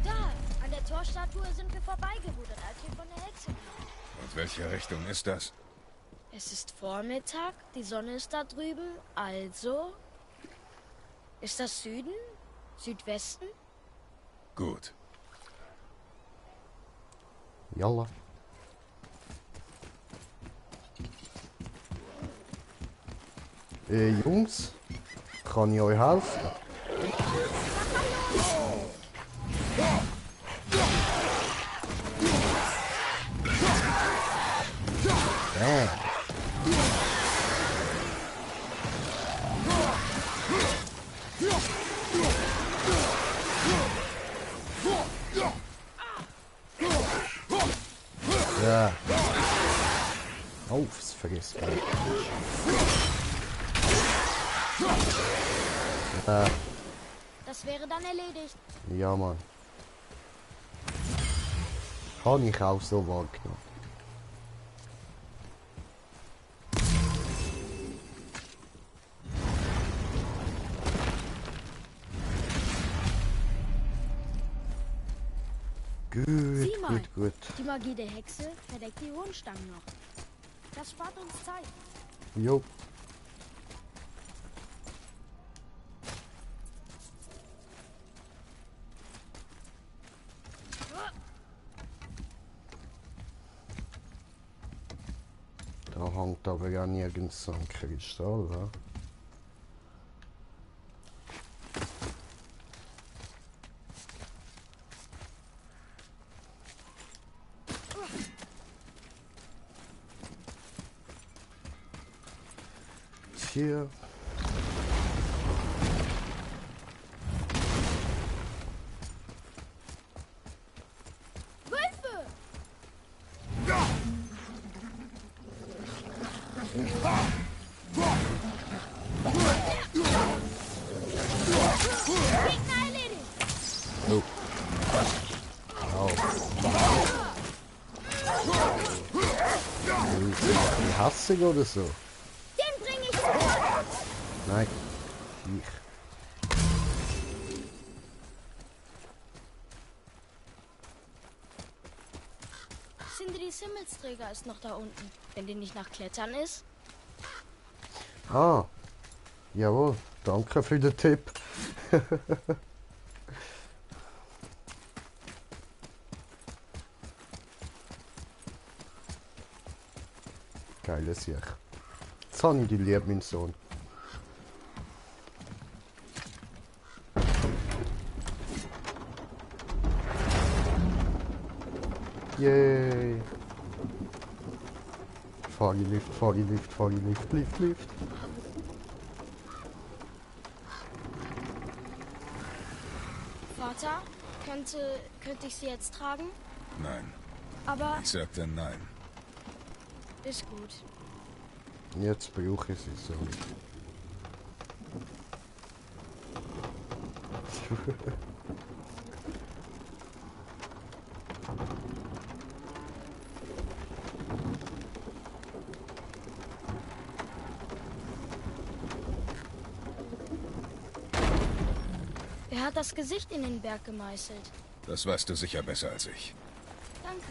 Da, an der Torstatue sind wir vorbeigerudert, als wir von der Hexe kamen. Und welche Richtung ist das? Es ist Vormittag, die Sonne ist da drüben, also... Ist das Süden? Südwesten? Gut. Jalla. Jungs, kann ich euch helfen? Ja. Ja. Aufs vergisst. Das wäre dann erledigt. Ja, Mann. Kann ich auch so wahrgenommen. Sieh Gut, mal, gut, gut. die Magie der Hexe verdeckt die Hohenstangen noch. Das spart uns Zeit. Jo. hängt aber ja nirgends so ein Kristall, wa? Hier. Wölfe! Gegner erledigt! Oh. Au. Die hassig oder so? Den bringe ich zurück! Nein. Ich. Sindris Himmelsträger ist noch da unten. Wenn die nicht nach Klettern ist. Ah. Jawohl. Danke für den Tipp. Geiles Sieg. Jetzt habe ich die lieb, mein Sohn. Yay! Fahrgelift, Fahrgelift, Fahrgelift, Lift, Lift. Vater, könnte ich sie jetzt tragen? Nein. Aber Ich sagte nein. ist gut. Jetzt brauche ich sie so. Wer hat das Gesicht in den Berg gemeißelt? Das weißt du sicher besser als ich. Danke.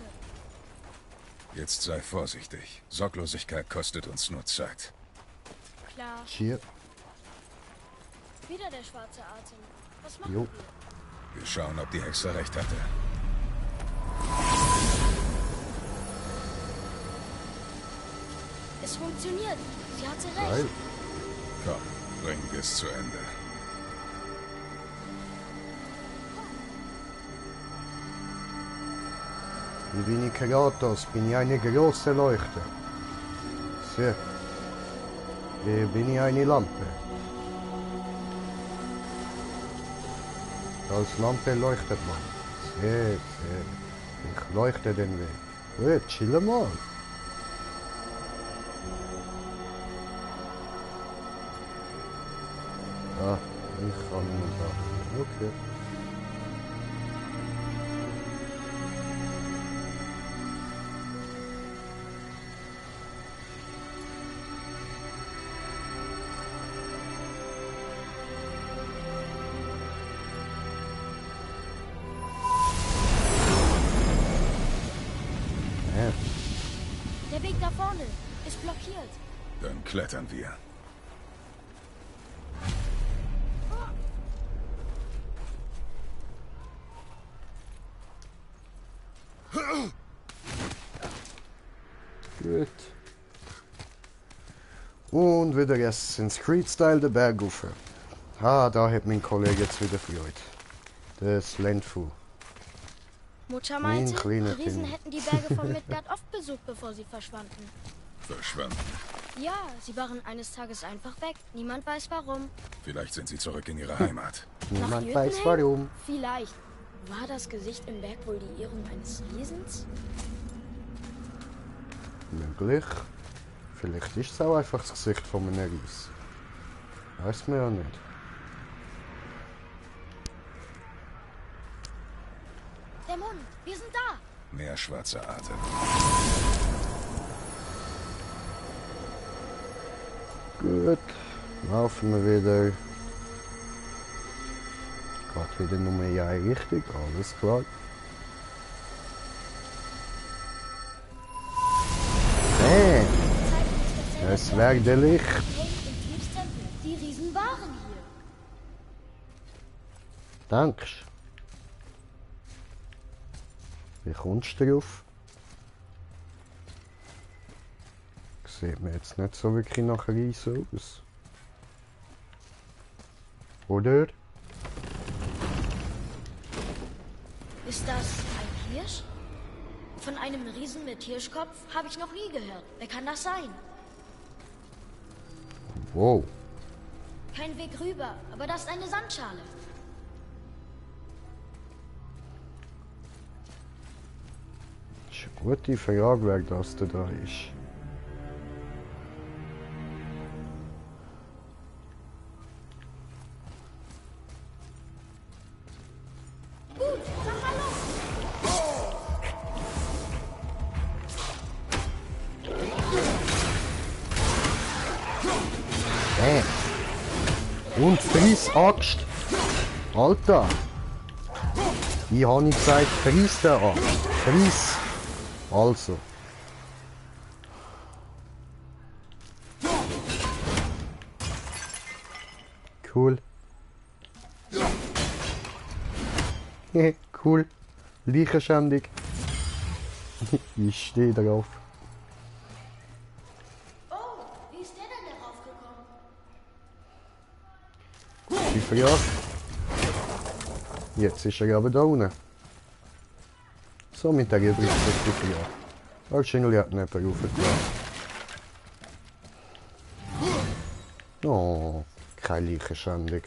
Jetzt sei vorsichtig. Sorglosigkeit kostet uns nur Zeit. Klar. Hier. Wieder der schwarze Atem. Was machen Jo. wir? Wir schauen, ob die Hexe recht hatte. Es funktioniert. Sie hatte Geil. recht. Komm, bringen wir es zu Ende. Wie bin ich Kratos? Bin ich eine große Leuchte? So. Bin ich eine Lampe? Als Lampe leuchtet man. Sehr, sehr. Ich leuchte den Weg. Gut, chill mal. Ah, ich kann nicht da. Okay. Der Weg da vorne ist blockiert. Dann klettern wir. Gut. Und wieder Assassin's Creed-Style den Berg rauf. Ah, da hat mein Kollege jetzt wieder Freude. Das Landfu. Mutter Mein meinte, die kleiner Riesen Kind. hätten die Berge von Midgard oft besucht, bevor sie verschwanden. Verschwanden. Ja, sie waren eines Tages einfach weg. Niemand weiß warum. Vielleicht sind sie zurück in ihre Heimat. Niemand Nach weiß Jötunheim? warum. Vielleicht. War das Gesicht im Berg wohl die Ehrung eines Riesens? Möglich. Vielleicht ist es auch einfach das Gesicht von einem Ries. Weiß man ja nicht. Der Mund, wir sind da. Mehr schwarzer Atem. Gut. Laufen wir wieder. Geht wieder nur in eine Richtung. Alles klar. Hey, es werde Licht. Hey, im Triebstempel. Die Riesen waren hier. Danke. Wie kommst du drauf? sieht mir jetzt nicht so wirklich nach Riese aus. Oder? Ist das ein Hirsch? Von einem Riesen mit Hirschkopf habe ich noch nie gehört. Wer kann das sein? Wow. Kein Weg rüber, aber das ist eine Sandschale. Das ist eine gute Frage, wer das da ist. Gut, mach mal los. Und friss Axt! Alter! Wie habe ich gesagt, friss der Axt! Friss! Also. Cool. Cool. Leichenschändung. Ich stehe drauf. Oh, wie ist der denn darauf gekommen? Die Frage. Jetzt ist er aber da unten. So mit der Übrigen ist die Frage. Wahrscheinlich hat nicht raufgekommen. Oh, keine Leichenschändung.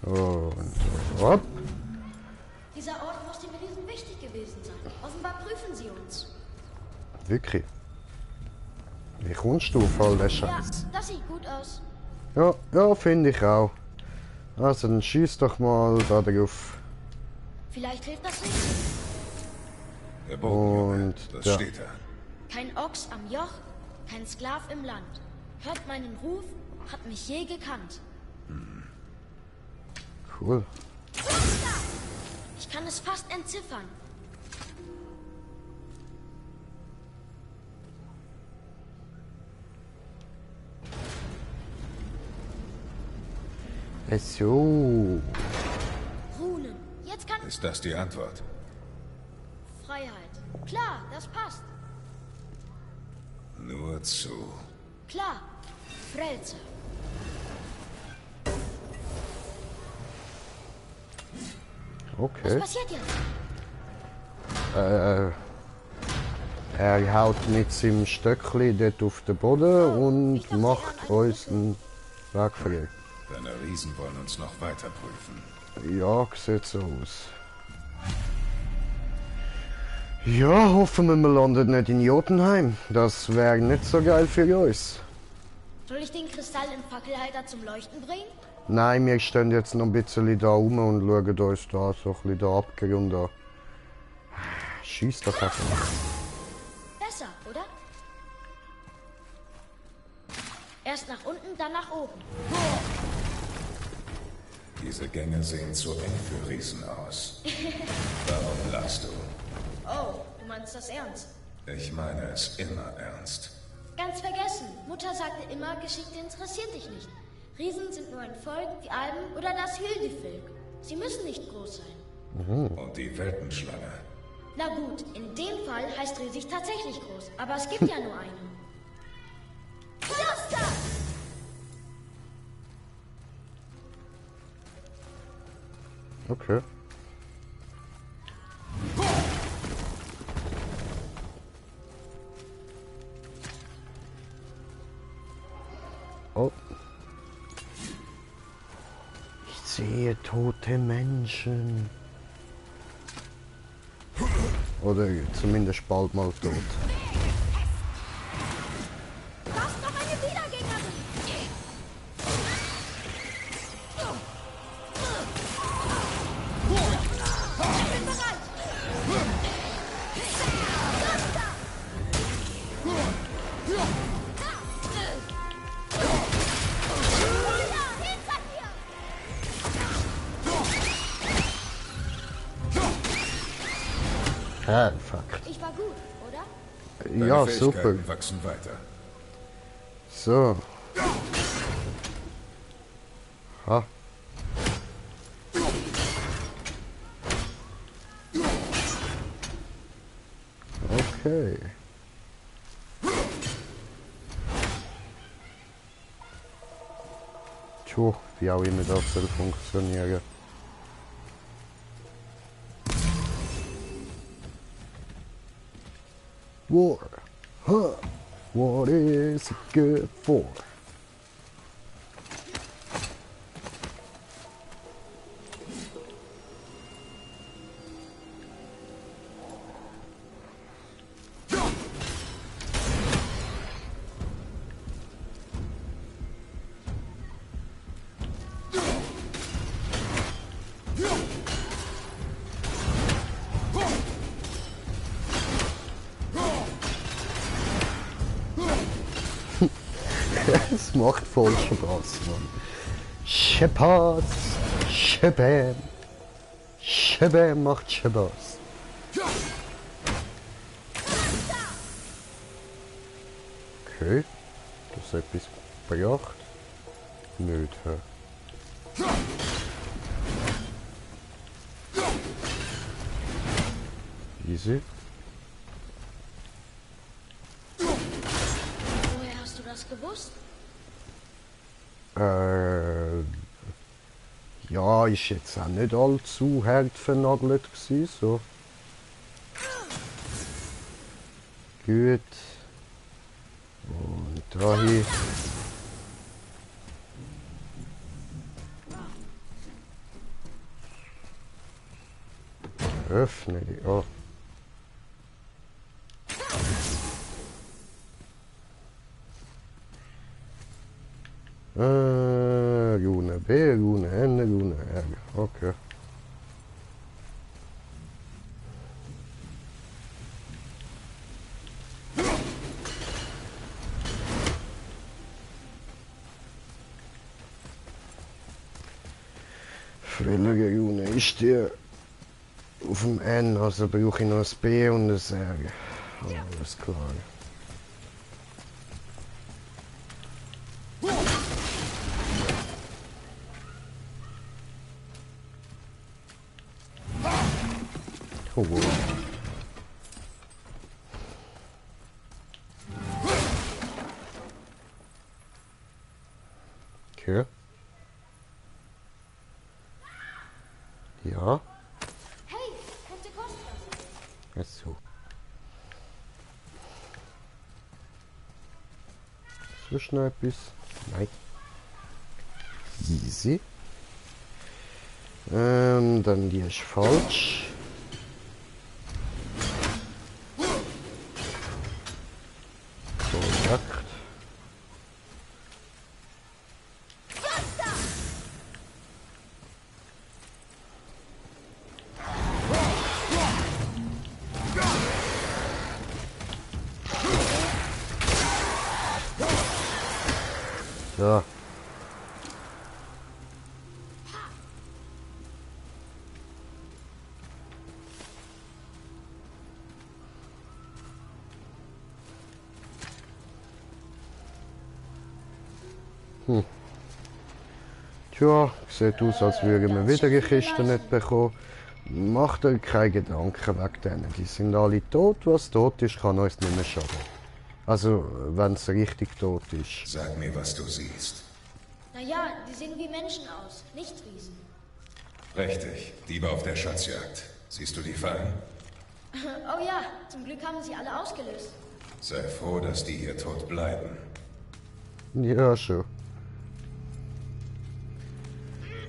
Und hopp. Dieser Ort muss dem Riesen wichtig gewesen sein. Offenbar prüfen sie uns. Wirklich? Wie kommst du auf all den Ja, Scheiß? das sieht gut aus. Ja, ja, finde ich auch. Also dann schieß doch mal da drauf. Vielleicht hilft das nicht. Der Bogenjunge, Und das da. steht da. Kein Ochs am Joch, kein Sklav im Land. Hört meinen Ruf, hat mich je gekannt. Cool. Ich kann es fast entziffern. So. Runen. Jetzt kann Ist das die Antwort? Freiheit. Klar, das passt. Nur zu. Klar. Frelze. Was Okay. passiert jetzt? Er haut mit seinem Stöckli dort auf den Boden und ich dachte, macht er an uns einen Weg frei. Deine Riesen wollen uns noch weiter prüfen. Ja, sieht so aus. Ja, hoffen wir, wir landen nicht in Jotunheim. Das wäre nicht so geil für uns. Soll ich den Kristall im Fackelhalter zum Leuchten bringen? Nein, wir stehen jetzt noch ein bisschen da rum und schauen uns da so ein bisschen den Abgrund an. Schieß doch einfach. Besser, oder? Erst nach unten, dann nach oben. Diese Gänge sehen zu eng für Riesen aus. Warum lachst du? Oh, du meinst das ernst? Ich meine es immer ernst. Ganz vergessen. Mutter sagte immer, Geschichte interessiert dich nicht. Riesen sind nur ein Volk wie Alben oder das Hildefilk. Sie müssen nicht groß sein. Und die Weltenschlange. Na gut, in dem Fall heißt riesig tatsächlich groß. Aber es gibt ja nur eine. Cluster! Okay. Oh. Ich sehe tote Menschen. Oder zumindest bald mal tot. Du hast noch eine Wiedergängerin! Ich bin bereit! Feuer! Hinter dir! Fuck. Ich war gut, oder? Deine Ja, Fähigkeiten super. wachsen weiter. So. Ha. Okay. Tja, wie auch immer das soll funktionieren. War. Huh. What is it good for? Es macht voll Spaß, Mann. Spaß, Shabam. Shabam macht Spaß. Okay, das ist etwas gebracht. Nicht, hä? Easy. Woher hast du das gewusst? Ja, ist jetzt auch nicht allzu hart vernagelt gewesen, so. Gut. Und dahin. Öffne die. Oh. Gune B, gune N, gune R. Okay. Welche Gune ist die? Auf dem N, also brauche ich noch ein B und ein R. Alles klar. Oh wow. Okay. Ja. Hey, könnte kosten. Jetzt so. Ist noch etwas? Nein. Easy. Dann die ist falsch. Korrekt. So. Tja, sieht aus, als würden wir wieder eine Kiste nicht bekommen. Macht euch keine Gedanken wegen denen. Die sind alle tot. Was tot ist, kann uns nicht mehr schaden. Also, wenn es richtig tot ist. Sag mir, was du siehst. Naja, die sehen wie Menschen aus, nicht Riesen. Richtig, Diebe auf der Schatzjagd. Siehst du die Fallen? Oh ja, zum Glück haben sie alle ausgelöst. Sei froh, dass die hier tot bleiben. Ja, schon.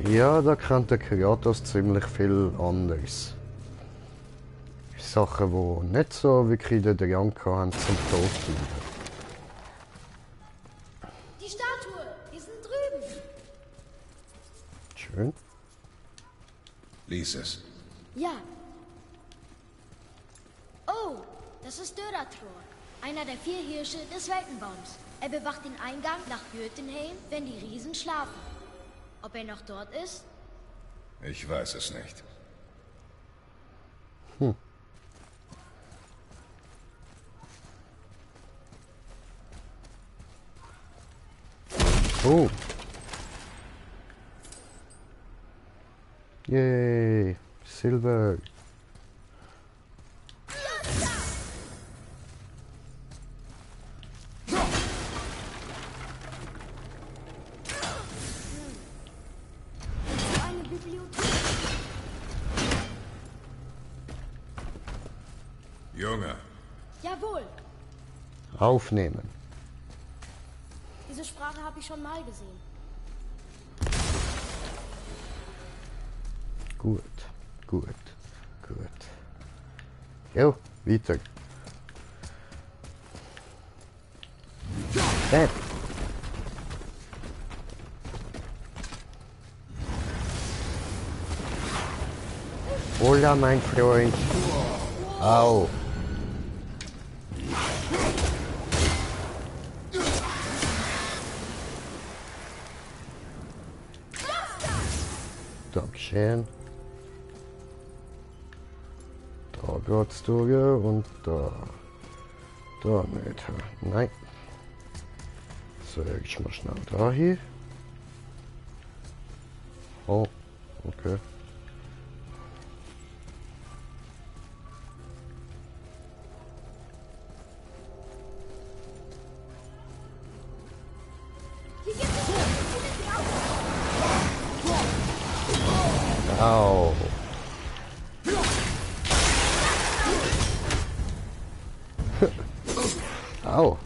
Ja, da kennt der Kratos ziemlich viel anderes. Sachen, die nicht so wirklich den Drang haben zum Tod zu bleiben. Die Statue, die sind drüben. Schön. Lies es. Ja. Oh, das ist Döratror, einer der 4 Hirsche des Weltenbaums. Er bewacht den Eingang nach Jotunheim, wenn die Riesen schlafen. Ob er noch dort ist? Ich weiß es nicht. Oh. Yay. Silber. Junge, Jawohl. Aufnehmen. Diese Sprache habe ich schon mal gesehen. Gut, gut, gut. Jo, weiter. Bam. Hola, mein Freund. Au. Dankeschön. Da geht's durch und da. Da nicht. Nein. So, ich mal schnell da hier. Oh, okay. Au. Au.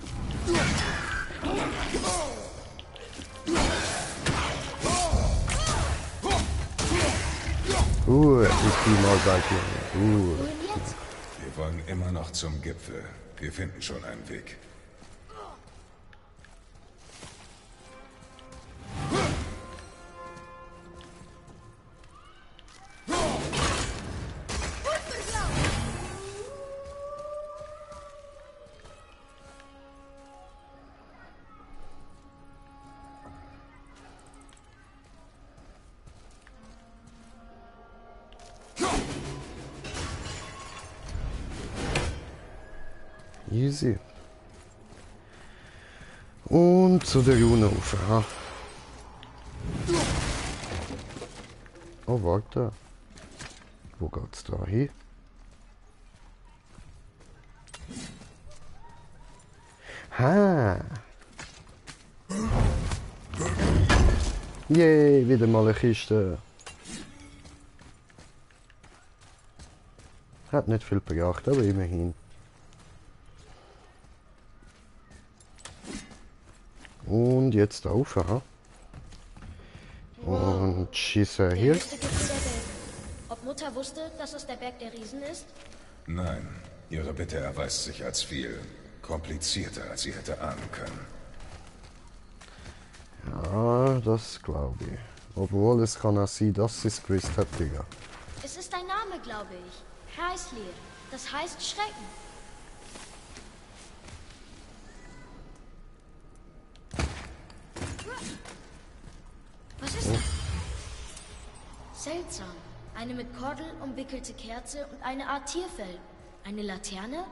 Ich bin mal gleich hier. Wohin jetzt? wir wollen immer noch zum Gipfel. Wir finden schon einen Weg. Easy. Und zu der Junufer. Ja. Oh, warte. Wo geht's da hin? Ha! Yay, wieder mal eine Kiste. Hat nicht viel gebracht, aber immerhin. Und jetzt auf, ja. Und schieße Der hier. höchste Gipfel der Welt. Ob Mutter wusste, dass es der Berg der Riesen ist? Nein, Ihre Bitte erweist sich als viel komplizierter, als sie hätte ahnen können. Ja, das glaube ich. Obwohl es kann auch sein, dass sie es gewusst hat, Digga. Es ist ein Name, glaube ich. Heißleer. Das heißt Schrecken. Was ist das? Seltsam. Eine mit Kordel umwickelte Kerze und eine Art Tierfell. Eine Laterne?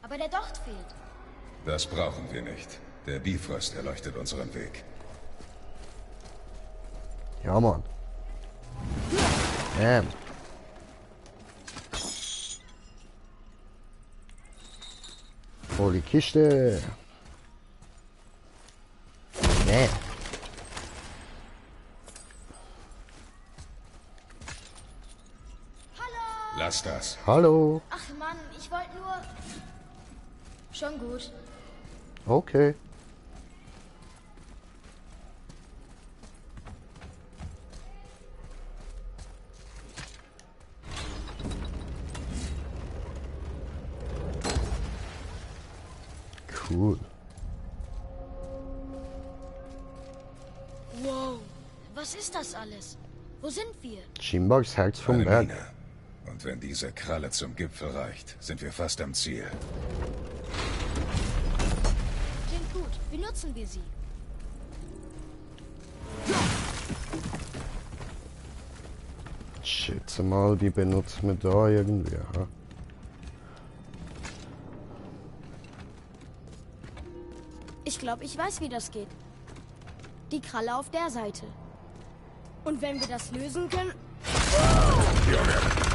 Aber der Docht fehlt. Das brauchen wir nicht. Der Bifrost erleuchtet unseren Weg. Ja, Mann. Hol die Kiste. Lass das. Hallo. Ach Mann, ich wollte nur... Schon gut. Okay. Cool. Wow. Was ist das alles? Wo sind wir? Chimbogs Herz vom Eine Berg. Mine. Und wenn diese Kralle zum Gipfel reicht, sind wir fast am Ziel. Klingt gut. Benutzen wir sie. Schätze mal, die benutzen wir da irgendwie. Ha? Ich glaube, ich weiß, wie das geht. Die Kralle auf der Seite. Und wenn wir das lösen können... Oh nein,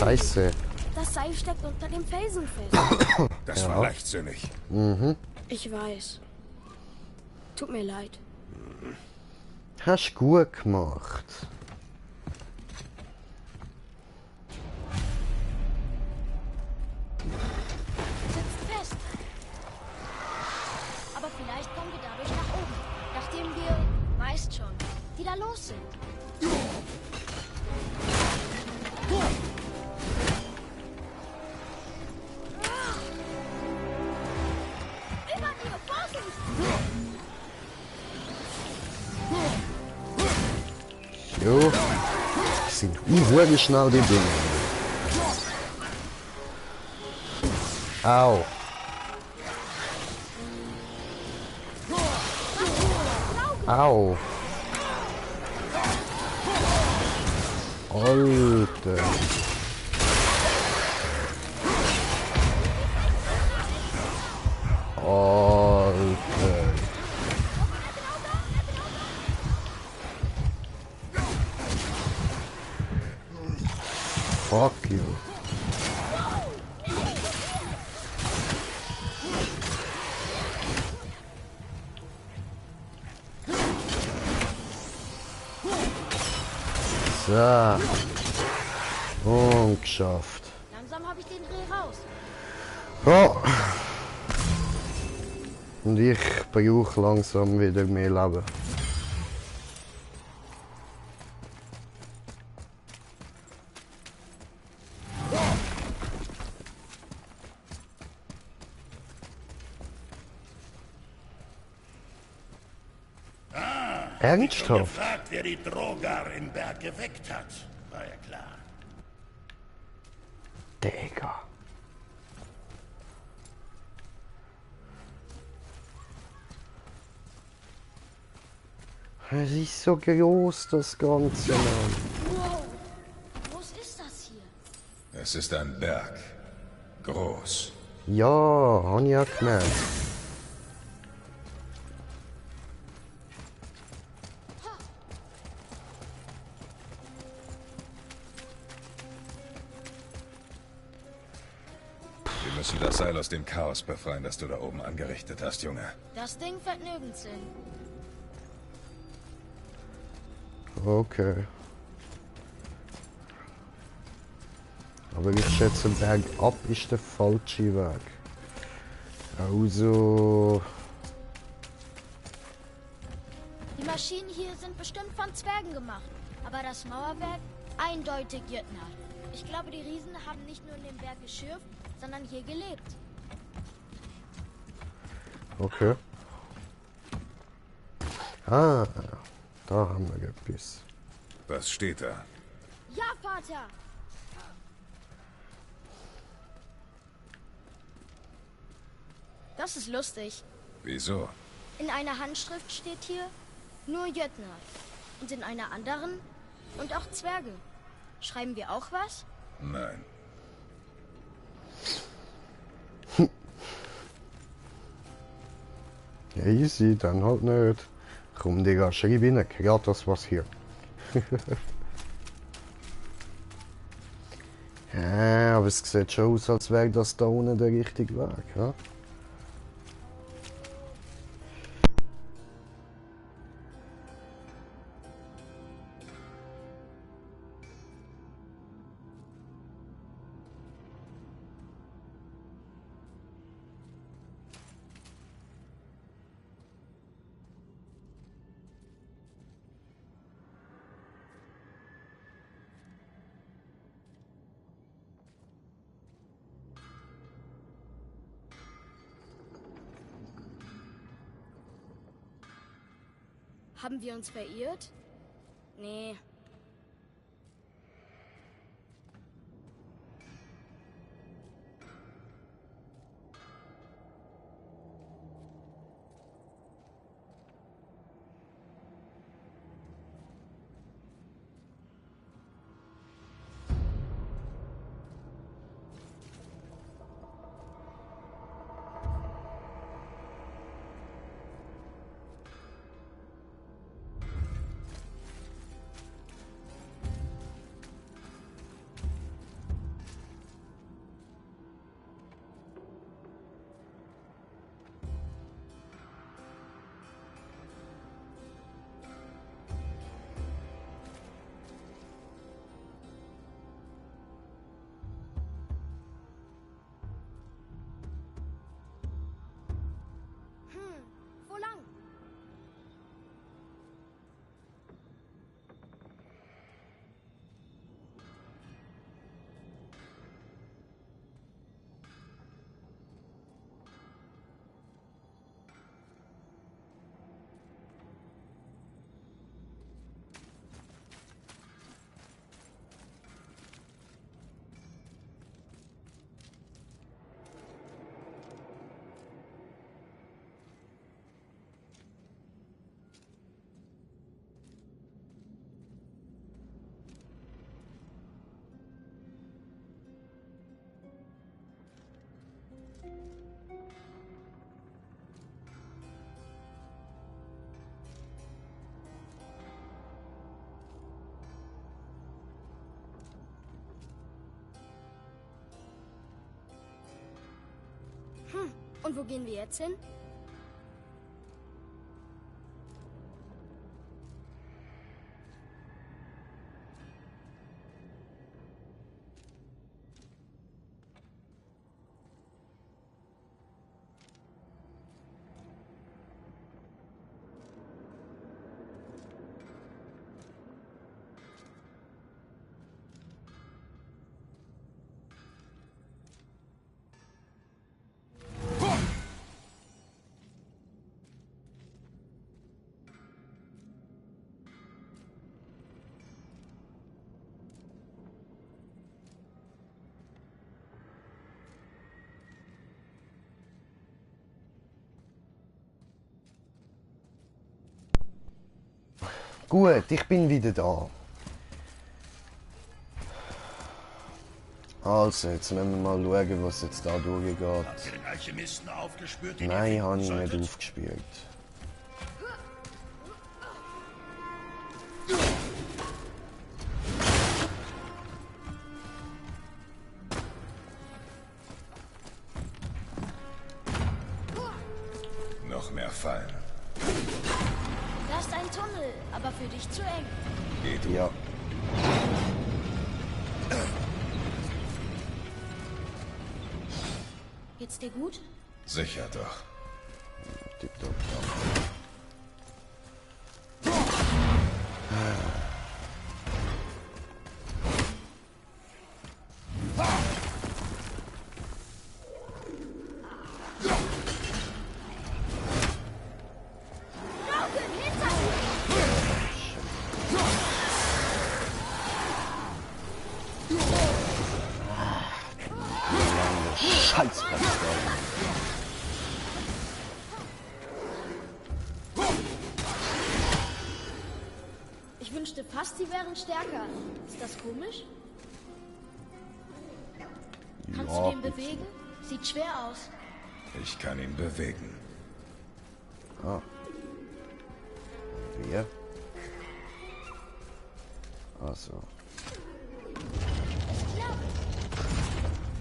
Scheiße. das Seil steckt unter dem Felsen fest. Das war leichtsinnig. Ich weiß. Tut mir leid. Hast gut gemacht. Sitzt fest. Aber vielleicht kommen wir dadurch nach oben, nachdem wir, weißt schon, wieder los sind. Über dir, Vorsicht! Jo. Sind unheimlich schnell die Dinge. Au. Au. Alter. Alter. Fuck you. So. Und geschafft. Langsam habe ich den Dreh raus. Ja. Und ich brauche langsam wieder mehr Leben. Schon Ernsthaft? gefragt, wer die Drogar im Berg geweckt hat. War ja klar. Digga. Es ist so groß, das Ganze, Mann. Wow, wie groß ist das hier? Es ist ein Berg. Groß. Ja, hab ich ja gemerkt. Wir müssen das Seil aus dem Chaos befreien, das du da oben angerichtet hast, Junge. Das Ding fährt nirgends hin. Okay. Aber ich schätze, bergab ist der falsche Weg. Also... Die Maschinen hier sind bestimmt von Zwergen gemacht. Aber das Mauerwerk eindeutig Jötnar. Ich glaube, die Riesen haben nicht nur in dem Berg geschürft, sondern hier gelebt. Okay. Ah, da haben wir etwas. Was steht da? Ja, Vater! Das ist lustig. Wieso? In einer Handschrift steht hier nur Jötnar. Und in einer anderen und auch Zwerge. Schreiben wir auch was? Nein. Ja, easy, dann halt nicht. Komm, Digga, schreib rein, gerade das was hier. Ja, aber es sieht schon aus, als wäre das da unten der richtige Weg, ja? Haben wir uns verirrt? Nee. Und wo gehen wir jetzt hin? Gut, ich bin wieder da. Also, jetzt müssen wir mal schauen, was jetzt da durchgeht. Habt ihr den Alchemisten aufgespürt, den ihr Nein, finden habe ich nicht solltet? aufgespielt. Noch mehr Fallen. Da ist ein Tunnel, aber für dich zu eng. Geh du. Ja, Geht's dir gut? Sicher doch. tipptopp. Logan, hinter dir! Scheiß Pascal. Ich wünschte fast, sie wären stärker. Ist das komisch? Kannst du den bewegen? Sieht schwer aus. Ich kann ihn bewegen. Ah. Wer? Also. Es klappt.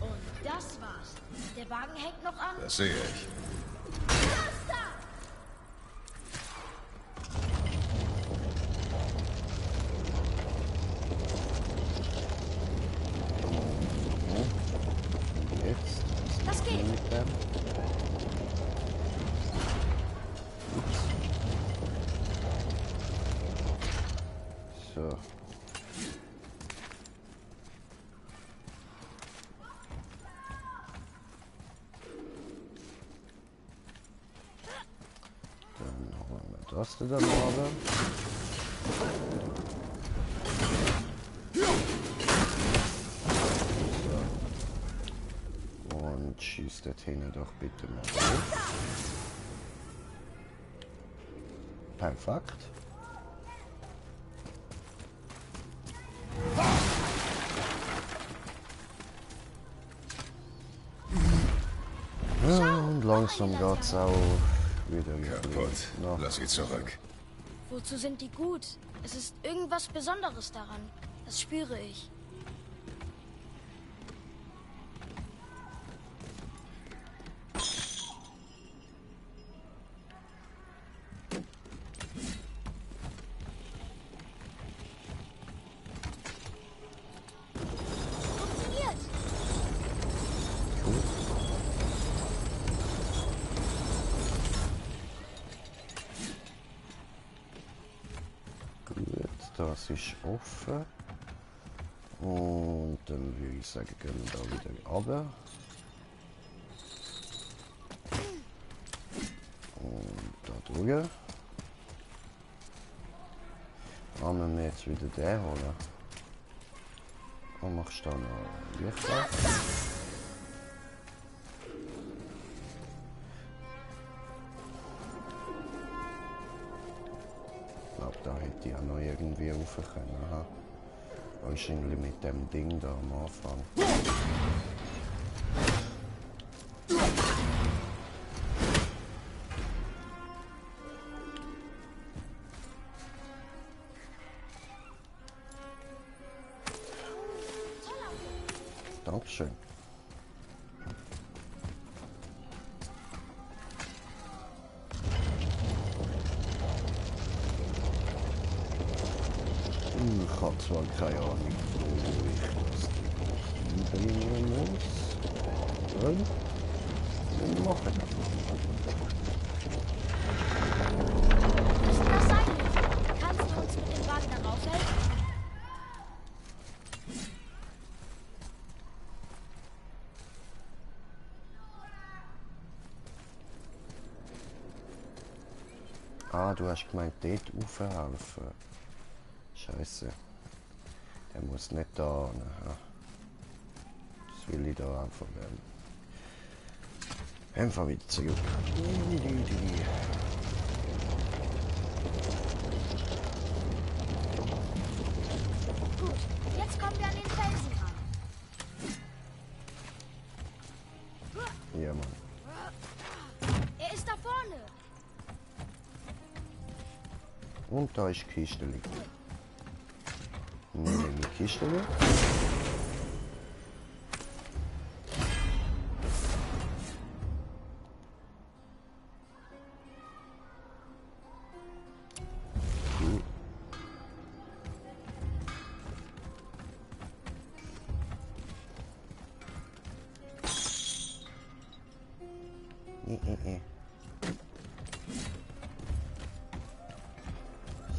Und das war's. Der Wagen hängt noch an. Das sehe ich. Das da! Jetzt. Das geht. Mit dem. So. Dann holen wir das da aber. So. Und schießt der Täne doch bitte mal hoch. Perfekt. Ja, und langsam geht's auch wieder Kaputt. nach. Lass sie zurück. Wozu sind die gut? Es ist irgendwas Besonderes daran. Das spüre ich. Funktioniert! Gut, das ist offen. Und dann würde ich sagen, gehen wir da wieder runter. Und da drüber. Wollen wir jetzt wieder den holen? Und machst du da noch Licht auf? Ich glaube, da hätte ich auch noch irgendwie rauf können. Aha. Wahrscheinlich mit dem Ding da am Anfang. Dankeschön. zwar keine Ahnung, wo ich das hinbringen muss. Und wir machen das. Müssen das sein? Kannst du uns mit dem Wagen darauf helfen? Ah, du hast gemeint, dort aufhelfen. Scheiße. Der muss nicht da. Aha. Das will ich da einfach werden. Einfach wieder zurück. Gut, jetzt kommen wir an den Felsen ran. Ja, Mann. Er ist da vorne. Und da ist die Kiste liegen. Nehmen wir die Kiste mit.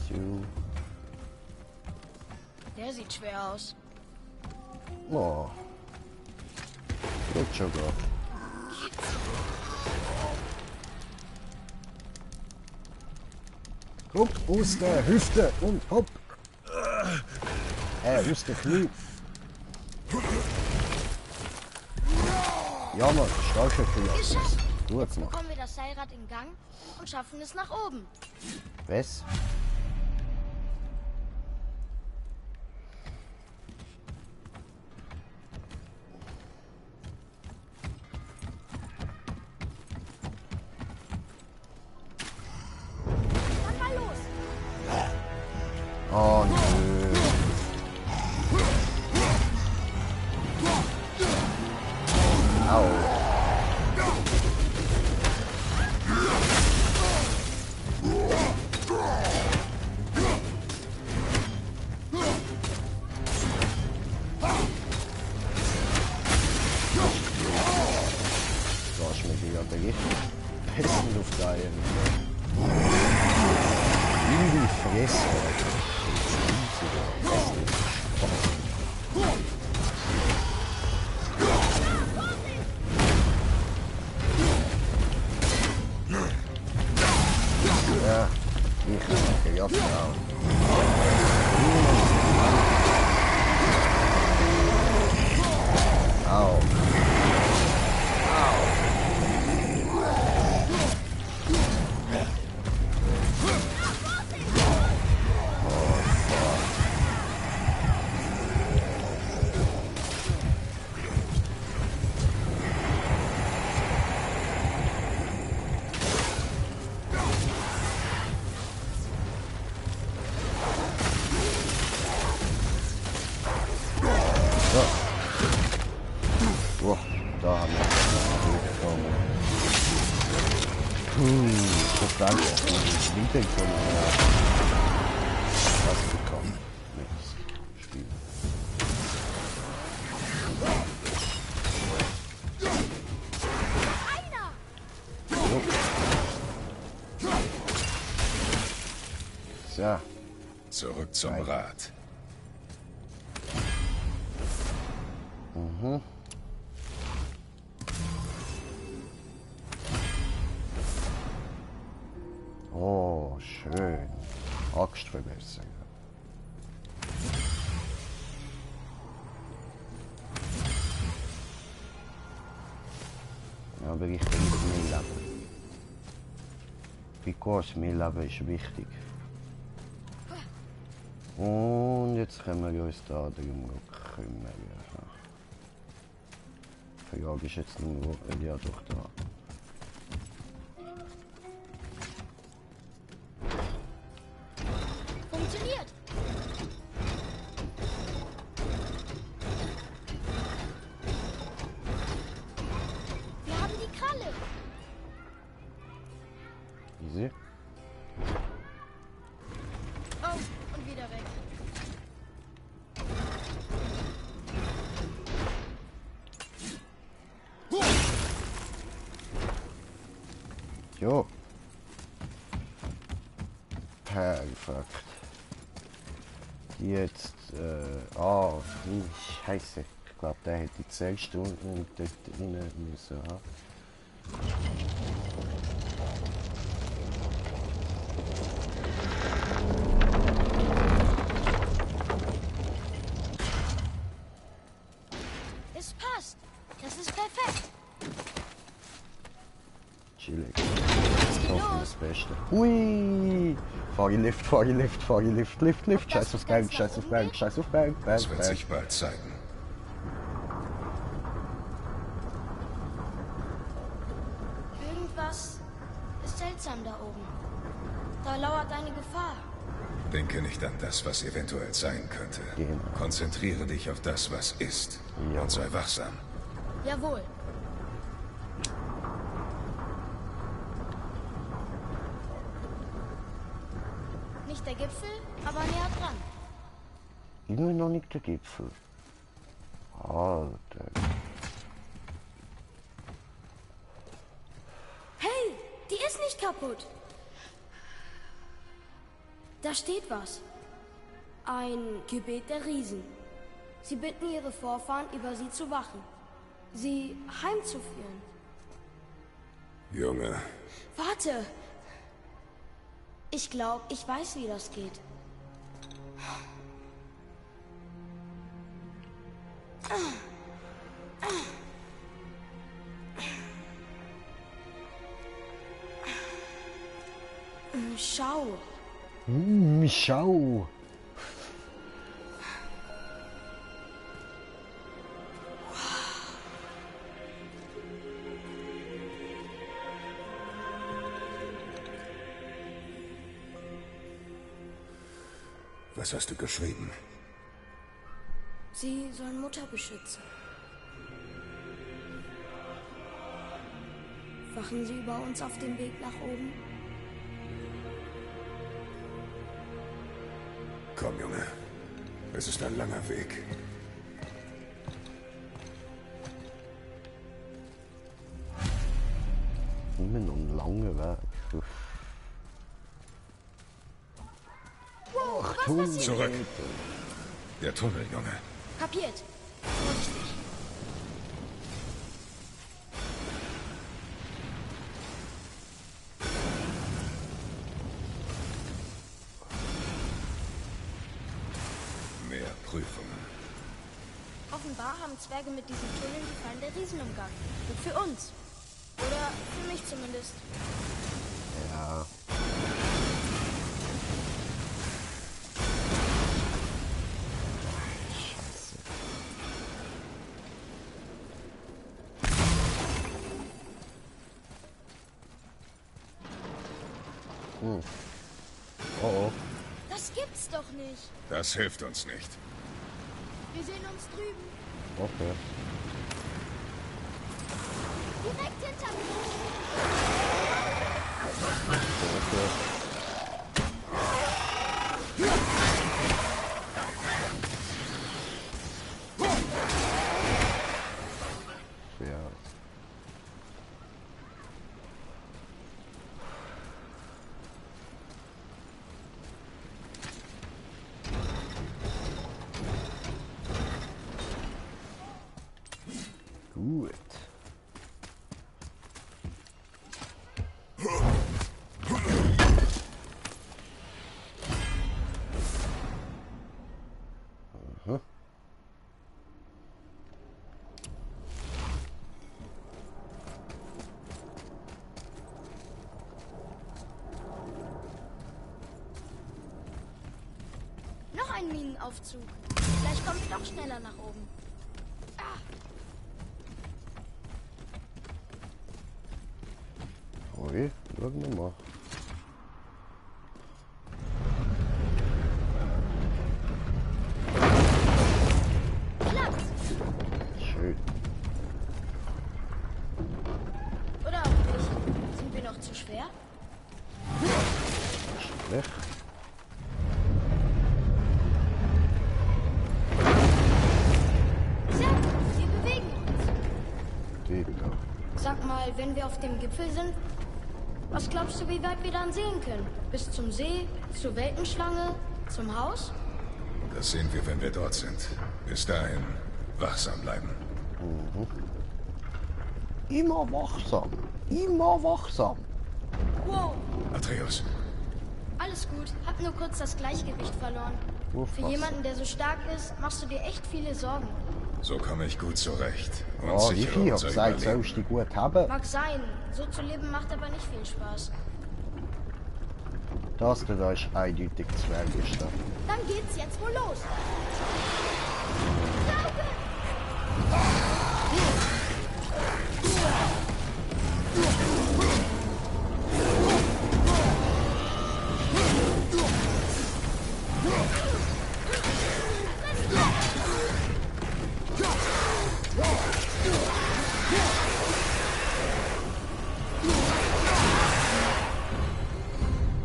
So. Der sieht schwer aus. Oh. Geht schon gut. Guck, aus der Hüfte und hopp. Aus der Knie. Ja, Mann, starker Knie. Geschafft. Gut gemacht. Bekommen wir das Seilrad in Gang und schaffen es nach oben. Was? Dann mal los. Oh nö. Au. Da ist mir die ja wirklich Pessen Luft ein. In die Fresse, Alter. Ja, ich mache ja Frau. Au. Boah, da haben wir total Winkel von was bekommen. Nichts. Spiel. So. Zurück zum Rad. Oh, schön. Axt verbessern. Ja, aber ich bin nicht mehr Leben. Because mehr Leben ist wichtig. Und jetzt können wir uns da darum kümmern. Verjage ist jetzt nur, ja doch da. Funktioniert. Wir haben die Kralle. Easy. Oh, und wieder weg. Ja. Perfekt. Jetzt, Scheiße. Ich glaube, der hätte 10 Stunden dort rein müssen haben. Es passt. Das ist perfekt. Chillig. Es geht Hoffen wir los. das Beste. Hui! Fahr in Lift, fahr in Lift, fahr in Lift, Lift, Lift. Ob das Scheiß auf ganz Bank, nach scheiß auf oben Bank, geht? scheiß auf Bank, Es Bank, wird Bank. sich bald zeigen. Irgendwas ist seltsam da oben. Da lauert eine Gefahr. Denke nicht an das, was eventuell sein könnte. Genau. Konzentriere dich auf das, was ist. Ja. Und sei wachsam. Jawohl. Nicht der Gipfel, aber näher dran. Immer noch nicht der Gipfel. Alter. Hey, die ist nicht kaputt. Da steht was. Ein Gebet der Riesen. Sie bitten ihre Vorfahren, über sie zu wachen. Sie heimzuführen. Junge, Warte! Ich glaube, ich weiß, wie das geht. Schau. Schau. was hast du geschrieben? Sie sollen Mutter beschützen. Wachen Sie über uns auf dem Weg nach oben? Komm, Junge. Es ist ein langer Weg. Immer noch ein langer Weg. Uff. Achtung, Zurück. Der Tunnel, Junge. Kapiert. Vorsichtig. Mehr Prüfungen. Offenbar haben Zwerge mit diesen Tunneln die Fallen der Riesen umgangen. Und für uns. Oder für mich zumindest. Ja. Scheiße. Oh oh. Das gibt's doch nicht. Das hilft uns nicht. Wir sehen uns drüben. Okay. Direkt hinter mir. Okay. Ja. Gut. Aha. Noch ein Minenaufzug. Vielleicht kommen wir doch schneller nach oben. Ui, schauen wir mal. Klappt. Schön. Oder auch nicht. Sind wir noch zu schwer? Schlecht. Sehr gut. Wir bewegen uns. Geht auch. Sag mal, wenn wir auf dem Gipfel sind, Was glaubst du, wie weit wir dann sehen können? Bis zum See, zur Weltenschlange, zum Haus? Das sehen wir, wenn wir dort sind. Bis dahin wachsam bleiben. Immer wachsam. Immer wachsam. Wow, Atreus, alles gut. Hab nur kurz das Gleichgewicht verloren. Für was? jemanden, der so stark ist, machst du dir echt viele Sorgen. so komme ich gut zurecht. Und Ja, wie sichere viel? Ich hab unser gesagt, Überleben. sollst du dich gut haben. Mag sein, so zu leben macht aber nicht viel Spaß. Das da ist eindeutig Zwergester. Dann geht's jetzt wohl los.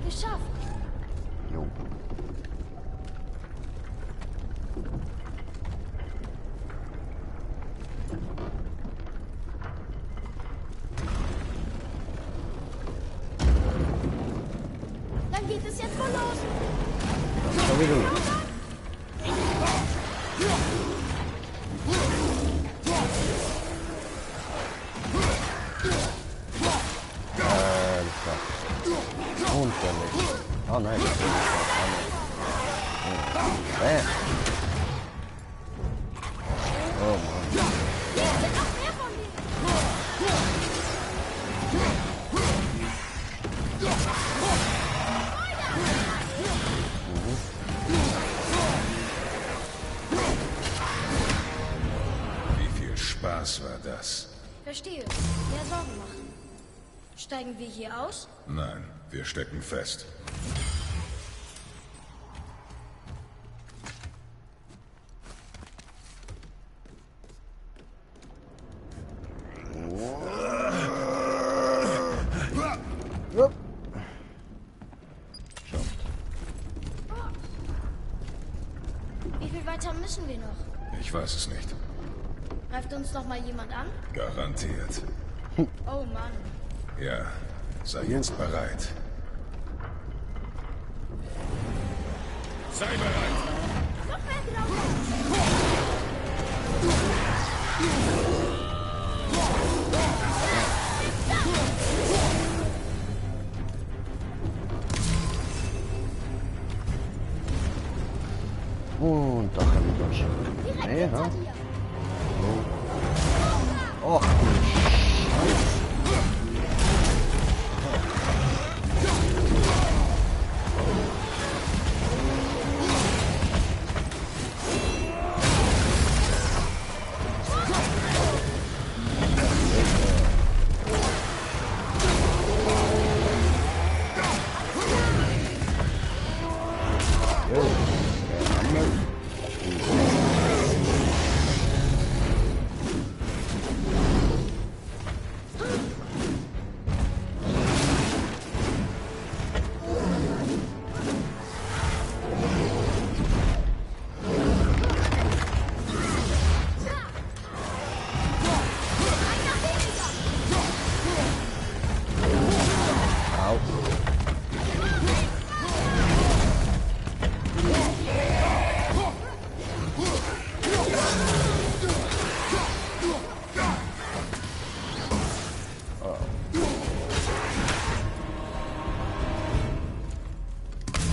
Geschafft. Jo. Dann geht es jetzt wohl los. Schon wieder los. Und der nächste. Ah nein, das ist nicht das. Oh Mann. Sind noch mehr von denen. Wie viel Spaß war das? Verstehe. Mehr Sorgen machen. Steigen wir hier aus? Nein, wir stecken fest. Ja. Schafft. Wie viel weiter müssen wir noch? Ich weiß es nicht. Greift uns noch mal jemand an? Garantiert. Oh Mann. Ja, sei jetzt bereit. Sei bereit! Noch mehr drauf. Und da kommen wir schon. Direkt Nee, hinter ha? dir. Ach du Scheiße.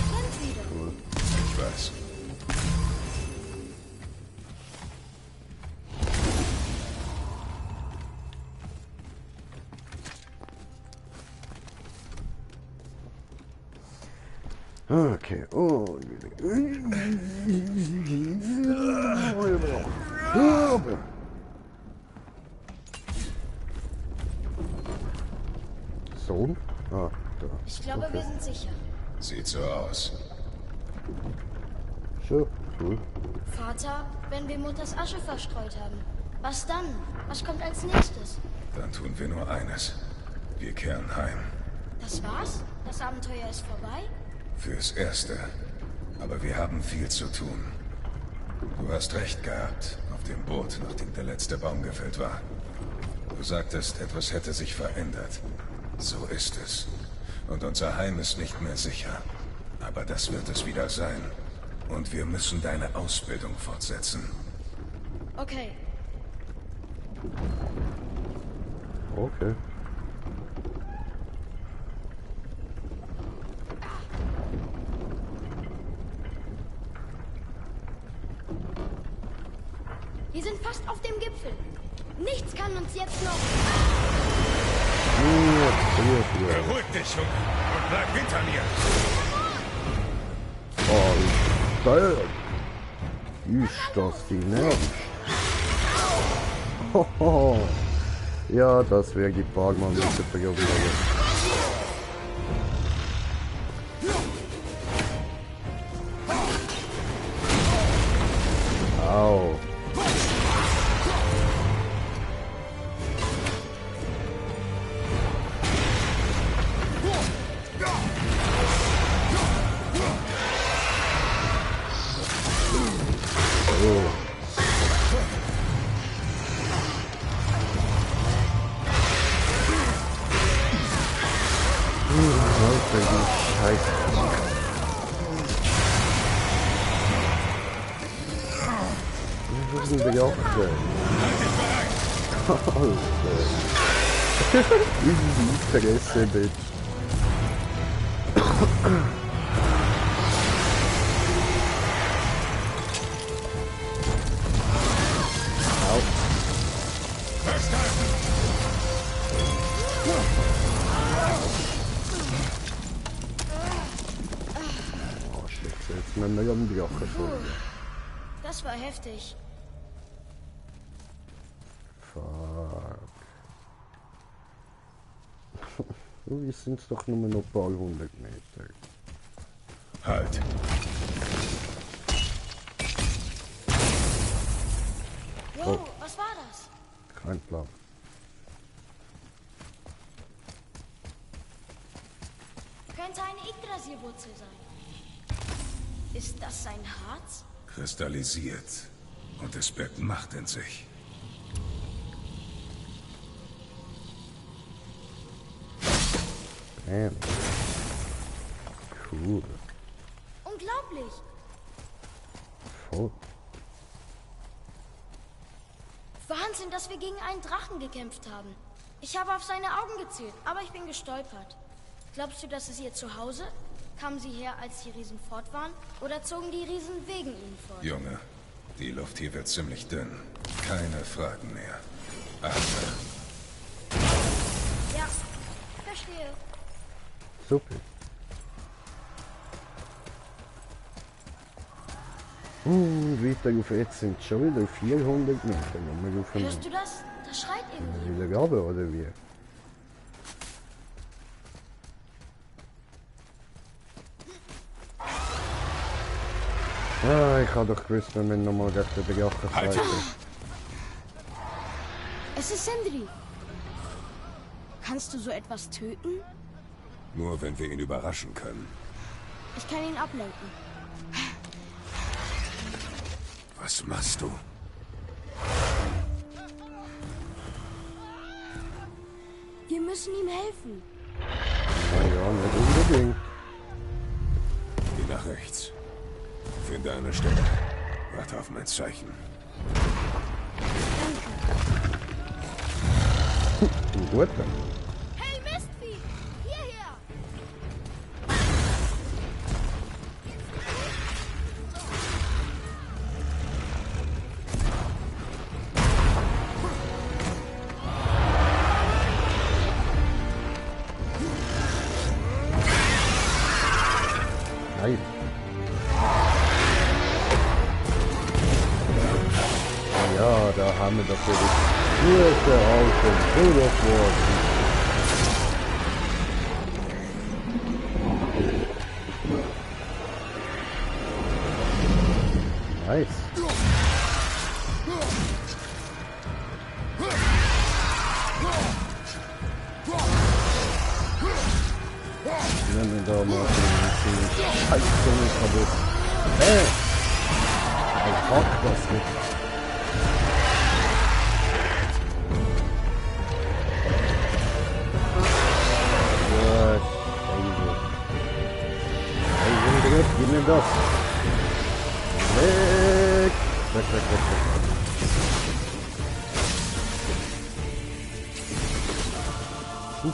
Sind wieder. Ich weiß. Okay, und Sohn? Ah, da. Ich glaube, wir sind sicher. Sieht so aus. So, cool. Vater, wenn wir Mutters Asche verstreut haben, was dann? Was kommt als nächstes? Dann tun wir nur eines. Wir kehren heim. Das war's? Das Abenteuer ist vorbei? Fürs Erste. Aber wir haben viel zu tun. Du hast recht gehabt. Auf dem Boot, nachdem der letzte Baum gefällt war. Du sagtest, etwas hätte sich verändert. So ist es. Und unser Heim ist nicht mehr sicher. Aber das wird es wieder sein. Und wir müssen deine Ausbildung fortsetzen. Okay. Okay. Wir sind fast auf dem Gipfel. Nichts kann uns jetzt noch... Beruhig dich, Junge. Und bleib hinter mir. Oh, geil. Ist das die Nerv? Hoho. Ja, das wäre die Frage, man müsste ja wieder jetzt. Au. Interesse, Bitch. Au. Oh, Scheiße, jetzt müssen wir um die Joche folgen. Das war heftig. Fuck. Wir sind doch nur noch ein paar 100 Meter. Halt. Jo, was war das? Kein Plan. Könnte eine Yggdrasil-Wurzel sein. Ist das sein Harz? Kristallisiert. Und es birgt Macht in sich. Damn. Cool. Unglaublich. Voll. Wahnsinn, dass wir gegen einen Drachen gekämpft haben. Ich habe auf seine Augen gezählt, aber ich bin gestolpert. Glaubst du, das ist ihr Zuhause? Kamen sie her, als die Riesen fort waren? Oder zogen die Riesen wegen ihnen fort? Junge, die Luft hier wird ziemlich dünn. Keine Fragen mehr. Achte. Ja, verstehe. Super. Weiter auf jetzt sind schon wieder 400 Meter. Hörst du das? Das schreit irgendwie. Wieder runter, oder wie? Ah, ich habe doch gewusst, wir müssen nochmal gegen den Jachen fighten. Es ist Sindri. Kannst du so etwas töten? Nur wenn wir ihn überraschen können. Ich kann ihn ablenken. Was machst du? Wir müssen ihm helfen. Naja, nicht unbedingt. Geh nach rechts. Finde eine Stelle. Warte auf mein Zeichen. Gut dann. Hey, Mistvieh! Hierher! Nein. Ja, da haben wir doch für die gute alte God of War. Nice. Nehmen wir da mal den Scheißzunge kaputt. Hey! Ich fuck das nicht. Oh,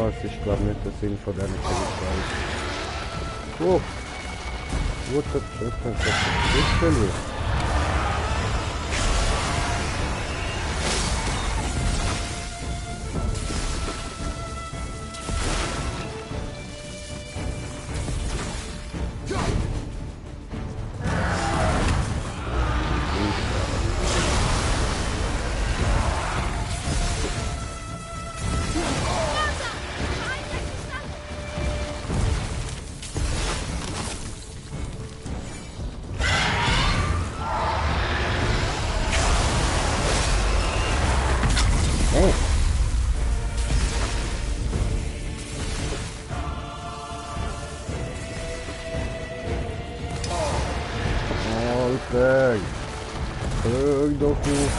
es ist glaube ich nicht der Sinn von dieser Polizei. Oh! Wo hat das Schlüssel? Alter! Hör doch auf!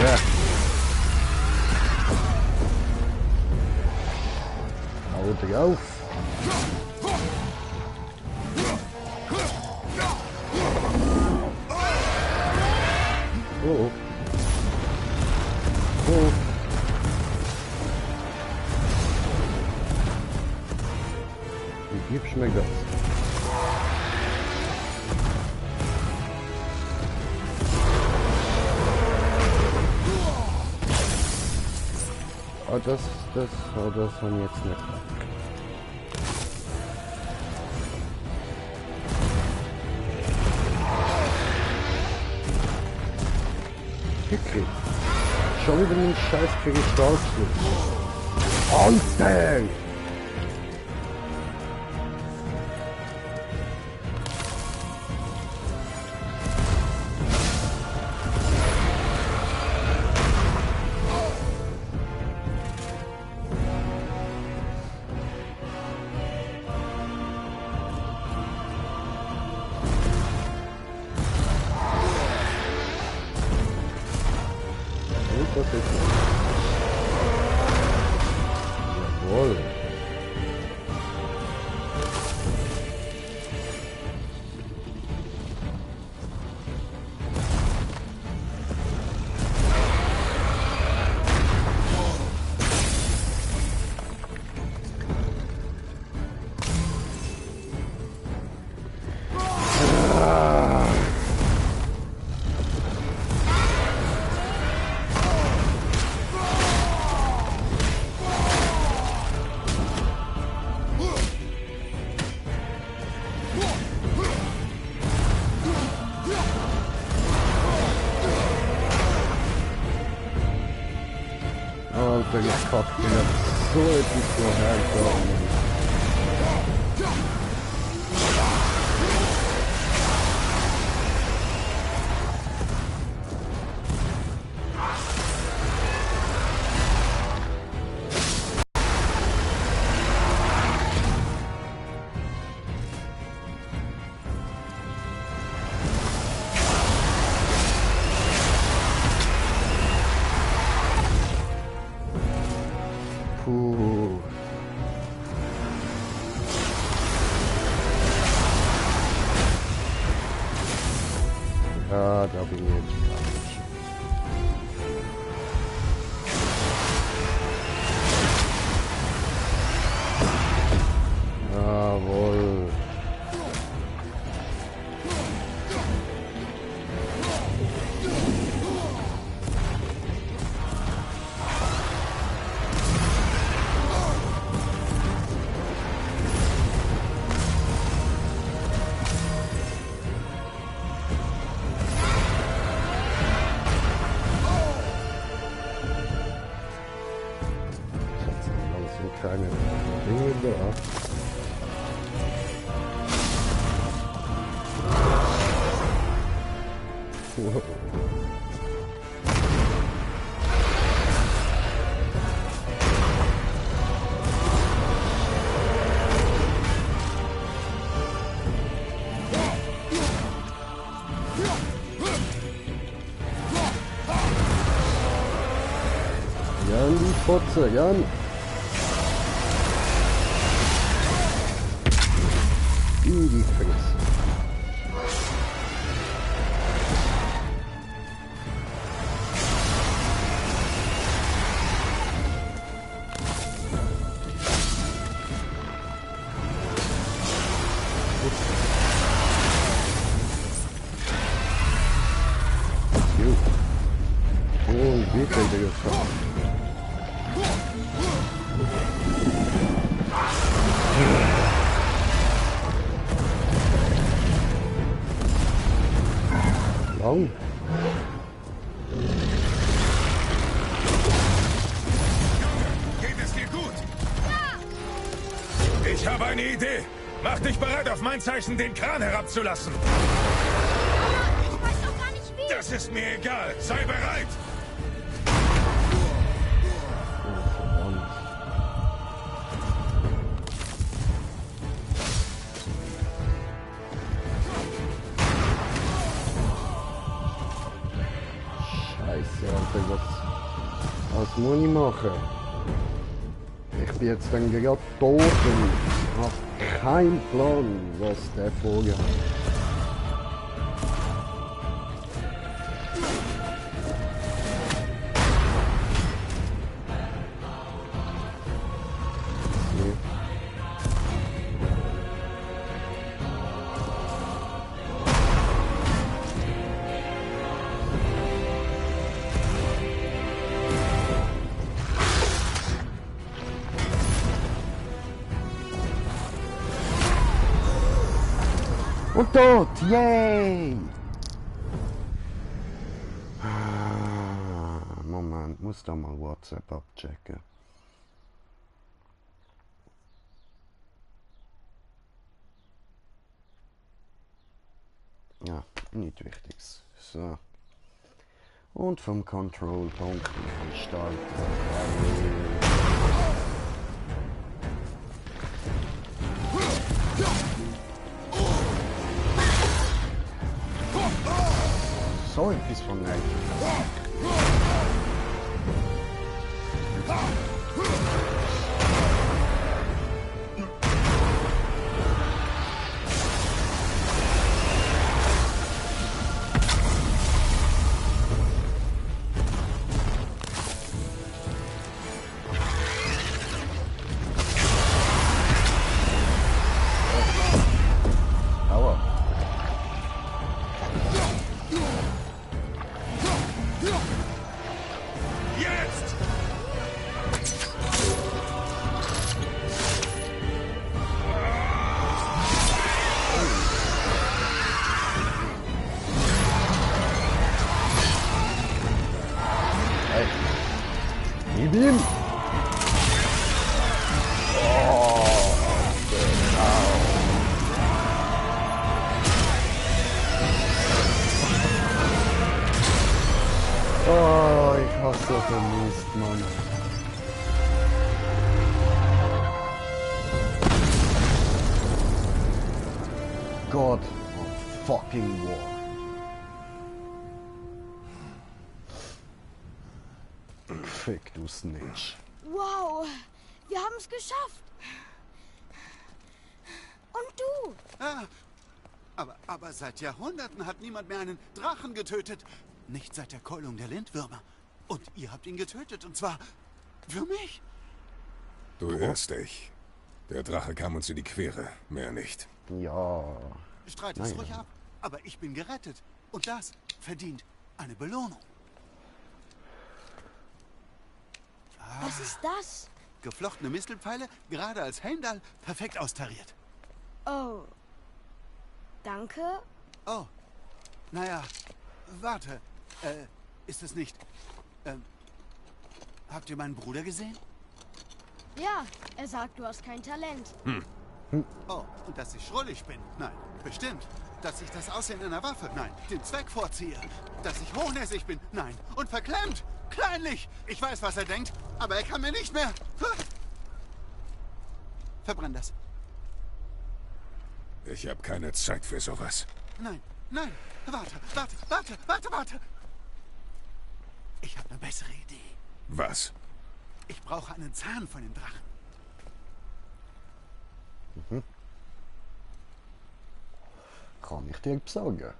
Ja! Hau dich auf! Oh! Oh! Wie gibst du mir das? Oh, das haben wir jetzt nicht. Okay. Schon wieder einen scheiß Kristallschluss. Alter! Das ist jawohl. Alter, gekackt, ich hab so etwas vorhergekommen. Puh. Ja, da bin ich jetzt gar nicht. Jawohl. Keine Dinge da. Jan, die Fotze, Jan! In die Fresse. Jo. Und bitte, Digga. Lang. Geht es dir gut? Ja! Ich habe eine Idee. Mach dich bereit, auf mein Zeichen den Kran herabzulassen. Ich weiß doch gar nicht wie. Das ist mir egal. Sei bereit. Scheiße, Alter, was muss ich machen? Ich bin jetzt dann gerade tot und habe keinen Plan, was der vorhat. Und tot! Yay! Moment, muss da mal WhatsApp abchecken. Ja, nicht Wichtiges. So. Und vom Control-Punkt starten. So etwas von nein. Aua. Jetzt! Hey. Gib ihm! Oh, ich hasse so vermisst, Mann. God of fucking war. Fick, du Snitch. Wow, wir haben es geschafft. Und du? Ah, aber seit Jahrhunderten hat niemand mehr einen Drachen getötet. Nicht seit der Keulung der Lindwürmer. Und ihr habt ihn getötet, und zwar für mich. Du irrst dich. Der Drache kam uns in die Quere, mehr nicht. Ja. Streit es Nein. ruhig ab. Aber ich bin gerettet. Und das verdient eine Belohnung. Was ist das? Geflochtene Mistelpfeile, gerade als Heimdall, perfekt austariert. Oh. Danke. Oh, naja, warte. Ist es nicht... habt ihr meinen Bruder gesehen? Ja, er sagt, du hast kein Talent. Oh, und dass ich schrullig bin? Nein, bestimmt. Dass ich das Aussehen einer Waffe? Nein. Den Zweck vorziehe? Dass ich hochnäsig bin? Nein. Und verklemmt? Kleinlich? Ich weiß, was er denkt, aber er kann mir nicht mehr. Verbrenn das. Ich habe keine Zeit für sowas. Nein, nein. Warte. Ich habe eine bessere Idee. Was? Ich brauche einen Zahn von dem Drachen. Kann ich dir sagen.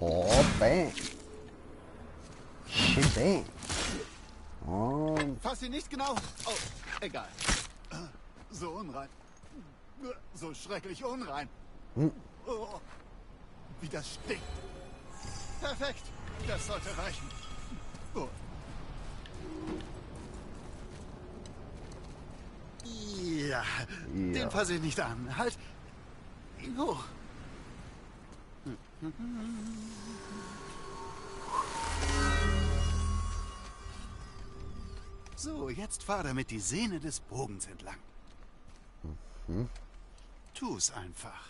Oh, bang. Shit, bang. Und Fass ihn nicht genau. Oh, egal. So unrein. So schrecklich unrein. Oh, wie das stinkt. Perfekt. Das sollte reichen. Oh. Ja, den fasse ich nicht an. Halt ihn hoch. So, jetzt fahr damit die Sehne des Bogens entlang. Tu es einfach.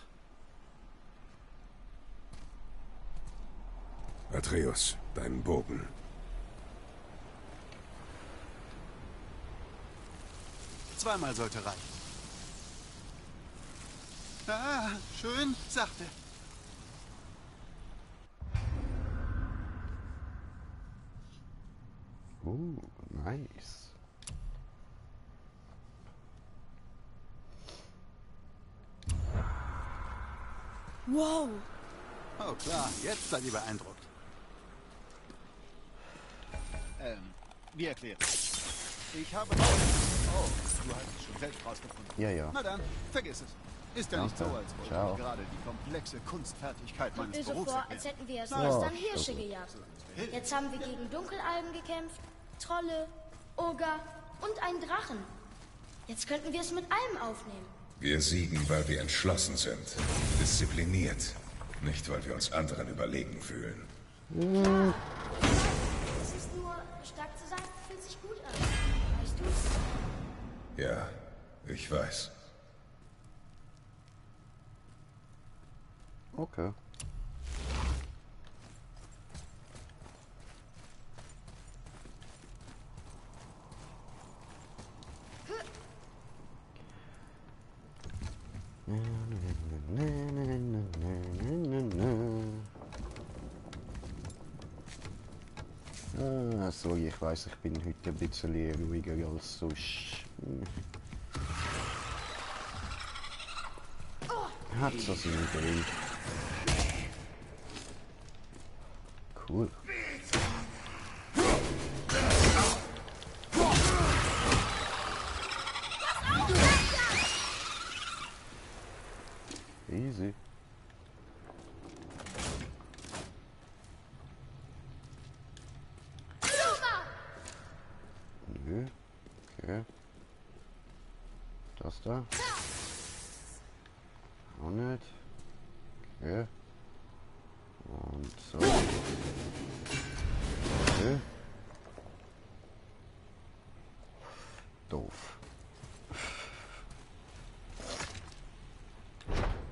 Atreus, deinen Bogen. Zweimal sollte reichen. Ah, schön sachte. nice. Wow. Oh klar, jetzt seid ihr beeindruckt. Wie erklärt? Ich habe... Oh, du hast es schon selbst rausgefunden. Ja, ja. Na dann, vergiss es. Ist ja nicht so, Danke. als wollte Ciao. ich gerade die komplexe Kunstfertigkeit Kommt meines mir so Berufs vor, erklären. als hätten wir erst Ja, gestern Hirsche okay. gejagt. Jetzt haben wir gegen Dunkelalben gekämpft, Trolle, Oger und einen Drachen. Jetzt könnten wir es mit allem aufnehmen. Wir siegen, weil wir entschlossen sind. Diszipliniert. Nicht, weil wir uns anderen überlegen fühlen. Es ist nur, stark zu sein, fühlt sich gut an. Weißt du? Ja, ich weiß. Okay. So, ich weiß, ich bin heute ein bisschen ruhiger als sonst. Hat so seine Idee. Cool. Easy. Nö. Okay. Das da. Auch nicht. Okay. Und so. Okay. Doof.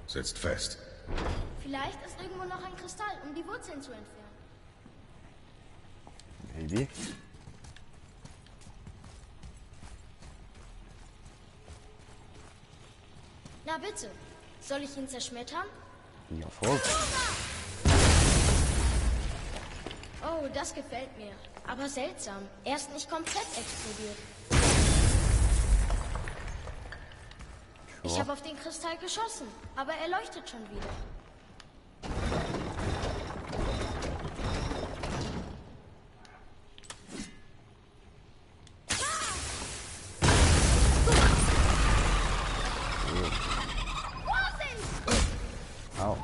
Sitzt fest. Vielleicht ist irgendwo noch ein Kristall, um die Wurzeln zu entfernen. Maybe. Na bitte, soll ich ihn zerschmettern? Ja, voll. Oh, das gefällt mir. Aber seltsam. Er ist nicht komplett explodiert. Ich habe auf den Kristall geschossen, aber er leuchtet schon wieder. Au.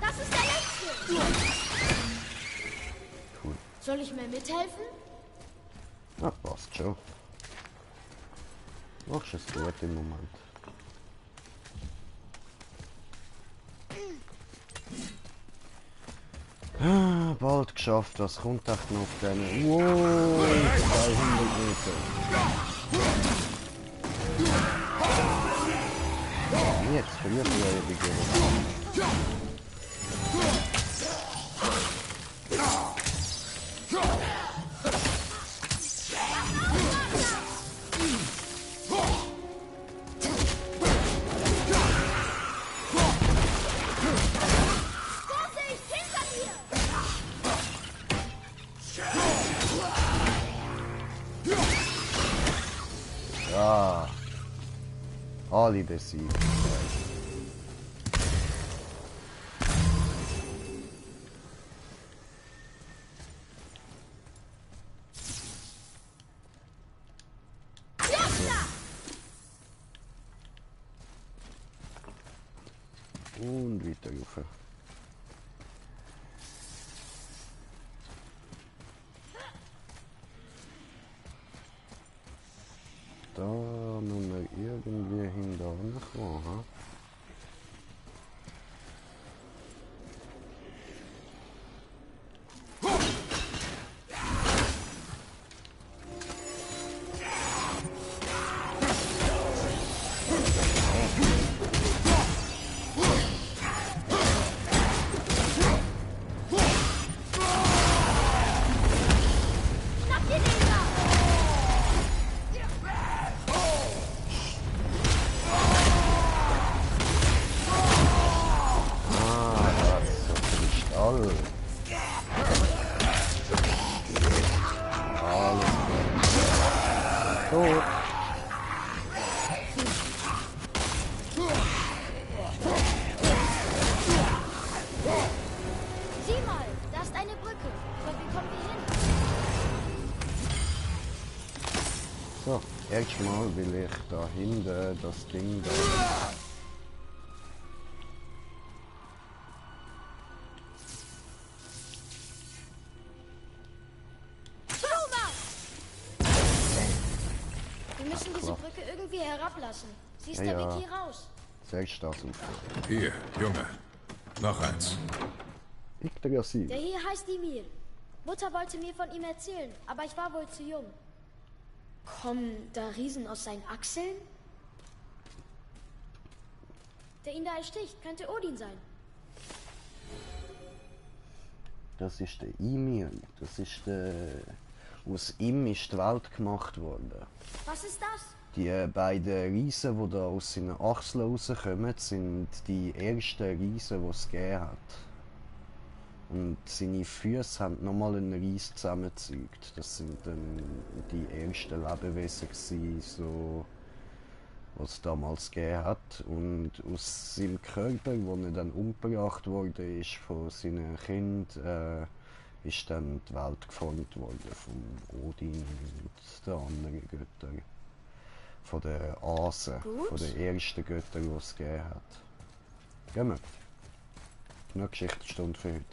Das ist der letzte. Cool. Soll ich mir mithelfen? Ah, passt schon. Machst es gut im Moment. Ah, bald geschafft, das kommt echt noch auf den... Wow, 200 Meter. Jetzt verliert er die Gegend. Vorsicht, hinter dir! Ah. Alle besiegt. Und weiter rauf. Da müssen wir irgendwie hinterher kommen. Ha? Sieh mal, da ist eine Brücke. Aber wie kommen wir hin? So, erstmal will ich da hinten das Ding da. Wir müssen diese Brücke irgendwie herablassen. Sie ist Ja, der ja. Weg hier raus. Sagst du das auf? Hier, Junge. Noch eins. Yggdrasil. Der hier heißt Emil. Mutter wollte mir von ihm erzählen, aber ich war wohl zu jung. Kommen da Riesen aus seinen Achseln? Der ihn da ersticht, könnte Odin sein. Das ist der Emil. Das ist der... Aus ihm ist die Welt gemacht worden. Was ist das? Die beiden Riesen, die da aus seinen Achseln rauskommen, sind die ersten Riesen, die es gegeben hat. Und seine Füße haben nochmal einen Ries zusammengezeugt. Das sind dann die ersten Lebewesen gewesen, so, was es damals gegeben hat. Und aus seinem Körper, wo er dann umgebracht wurde, ist von seinem Kind, ist dann die Welt geformt worden, von Odin und den anderen Göttern. Von den Asen, von den ersten Göttern, die es gegeben hat. Gehen wir. Genug Geschichtsstunde für heute.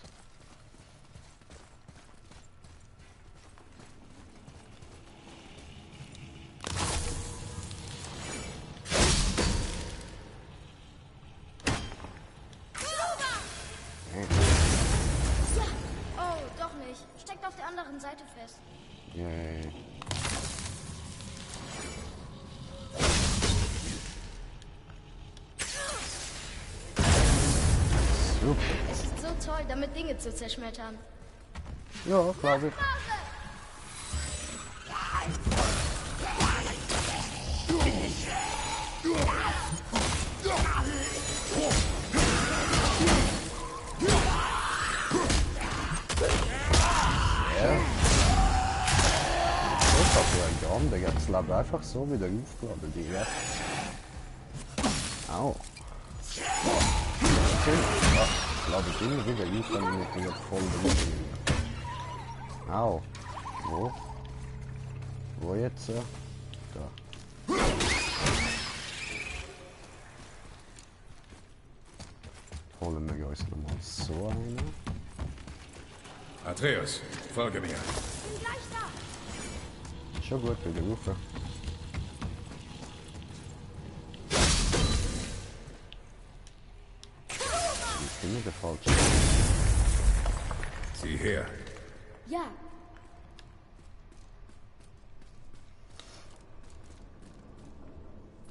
Ja! Oh, doch nicht. Steckt auf der anderen Seite fest. Yay. Super. Es ist so toll, damit Dinge zu zerschmettern. Ja, glaube ich. Ich hab so einen Garn, der jetzt lebt einfach so wieder aufgeladen, die Rest. Au. Ich lade es immer wieder auf, wenn ich mich voll drin bin. Au. Wo? Wo jetzt? Da. Holen wir uns nochmal so einen. Atreus, folge mir. Bin gleich da. Schon gut, wieder rufen. Ich bin der falsche. Sieh her. Ja.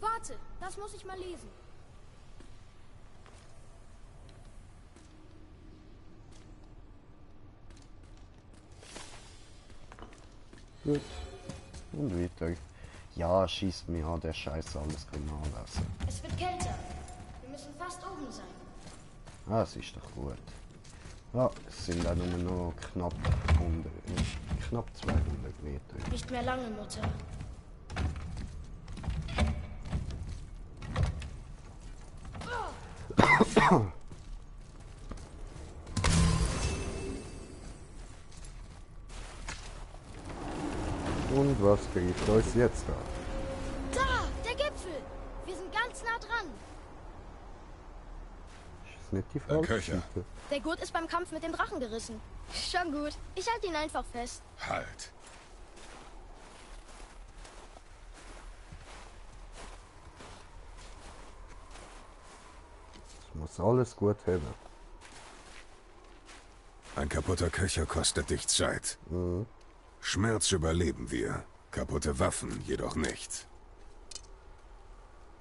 Warte, das muss ich mal lesen. Gut. Und weiter. Ja, schießt mich an, der Scheiß alles genau lassen. Es wird kälter. Wir müssen fast oben sein. Ah, das ist doch gut. Ja, es sind auch nur noch knapp 200 Meter. Nicht mehr lange, Mutter. Und was trifft uns jetzt an? Da, der Gipfel. Wir sind ganz nah dran. Ist das nicht die Ein falsche Köcher. Seite? Der Gurt ist beim Kampf mit dem Drachen gerissen. Schon gut. Ich halte ihn einfach fest. Halt. Das muss alles gut haben. Ein kaputter Köcher kostet dich Zeit. Schmerz überleben wir. Kaputte Waffen jedoch nicht.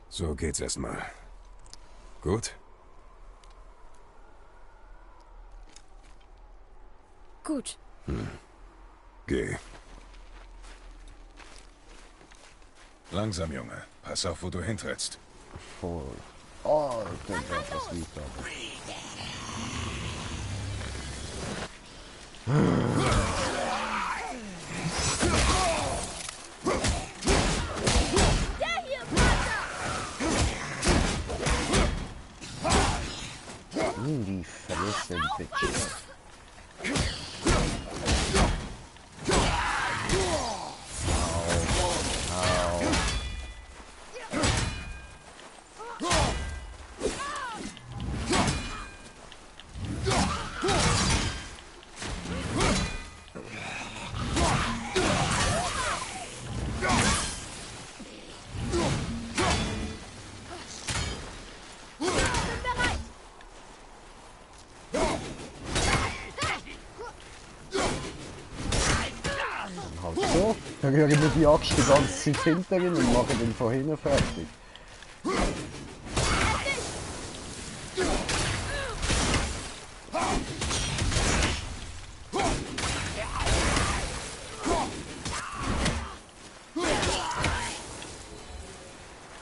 So geht's erstmal. Gut? Gut. Geh. Langsam, Junge. Pass auf, wo du hintrittst. Voll. Oh, ich denke, das liegt aber. Der hier, Vater! In die Fresse, Bitch. Halt so. Dann rühren wir die Axt die ganze Zeit hinterhin und machen den von hinten fertig.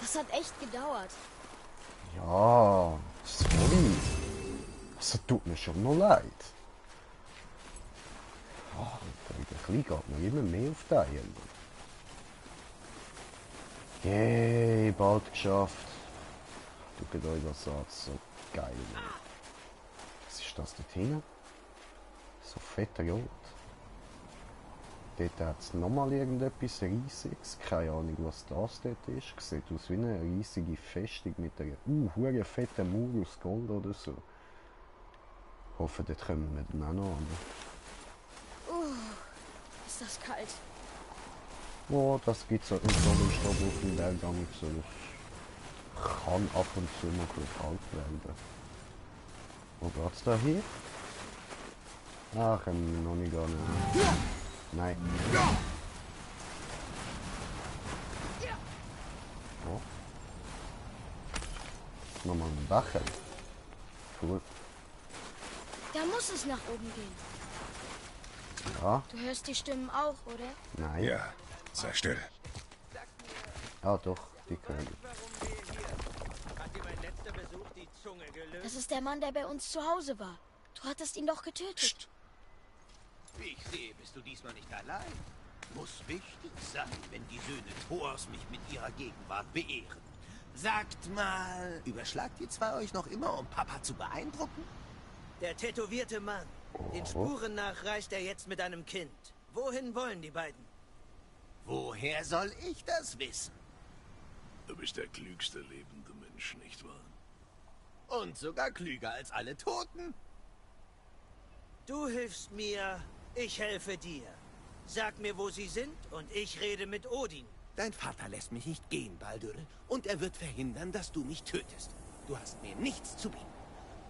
Das hat echt gedauert. Ja, sorry. Das tut mir schon noch leid. Oh, der Kleine geht mir immer mehr auf die Eier. Yay, bald geschafft. Schaut euch das an, so geil. Was ist das dort hinten? So fetter Rot. Dort hat es nochmal irgendetwas Riesiges. Keine Ahnung, was das dort ist. Sieht aus wie eine riesige Festung mit einer hure fetten Mauer aus Gold oder so. Ich hoffe, dort kommen wir dann auch noch an. Ist das kalt. Oh, das gibt es halt nicht so im Stopp auf dem Berg. So. Kann ab und zu mal gut kalt werden. Wo geht's da hier? Ah, können wir noch nicht gar nicht. Nein. Oh. Nochmal ein Bachel. Cool. Da muss es nach oben gehen. Ja, Du hörst die Stimmen auch, oder? nein. Ja, sei still. Ah doch, die können. Das ist der Mann, der bei uns zu Hause war. Du hattest ihn doch getötet. Psst. Wie ich sehe, bist du diesmal nicht allein. Muss wichtig sein, wenn die Söhne Thors mich mit ihrer Gegenwart beehren. Sagt mal, überschlagt ihr zwei euch noch immer, um Papa zu beeindrucken? Der tätowierte Mann. Den Spuren nach reist er jetzt mit einem Kind. Wohin wollen die beiden? Woher soll ich das wissen? Du bist der klügste lebende Mensch, nicht wahr? Und sogar klüger als alle Toten? Du hilfst mir, ich helfe dir. Sag mir, wo sie sind, und ich rede mit Odin. Dein Vater lässt mich nicht gehen, Baldur. Und er wird verhindern, dass du mich tötest. Du hast mir nichts zu bieten.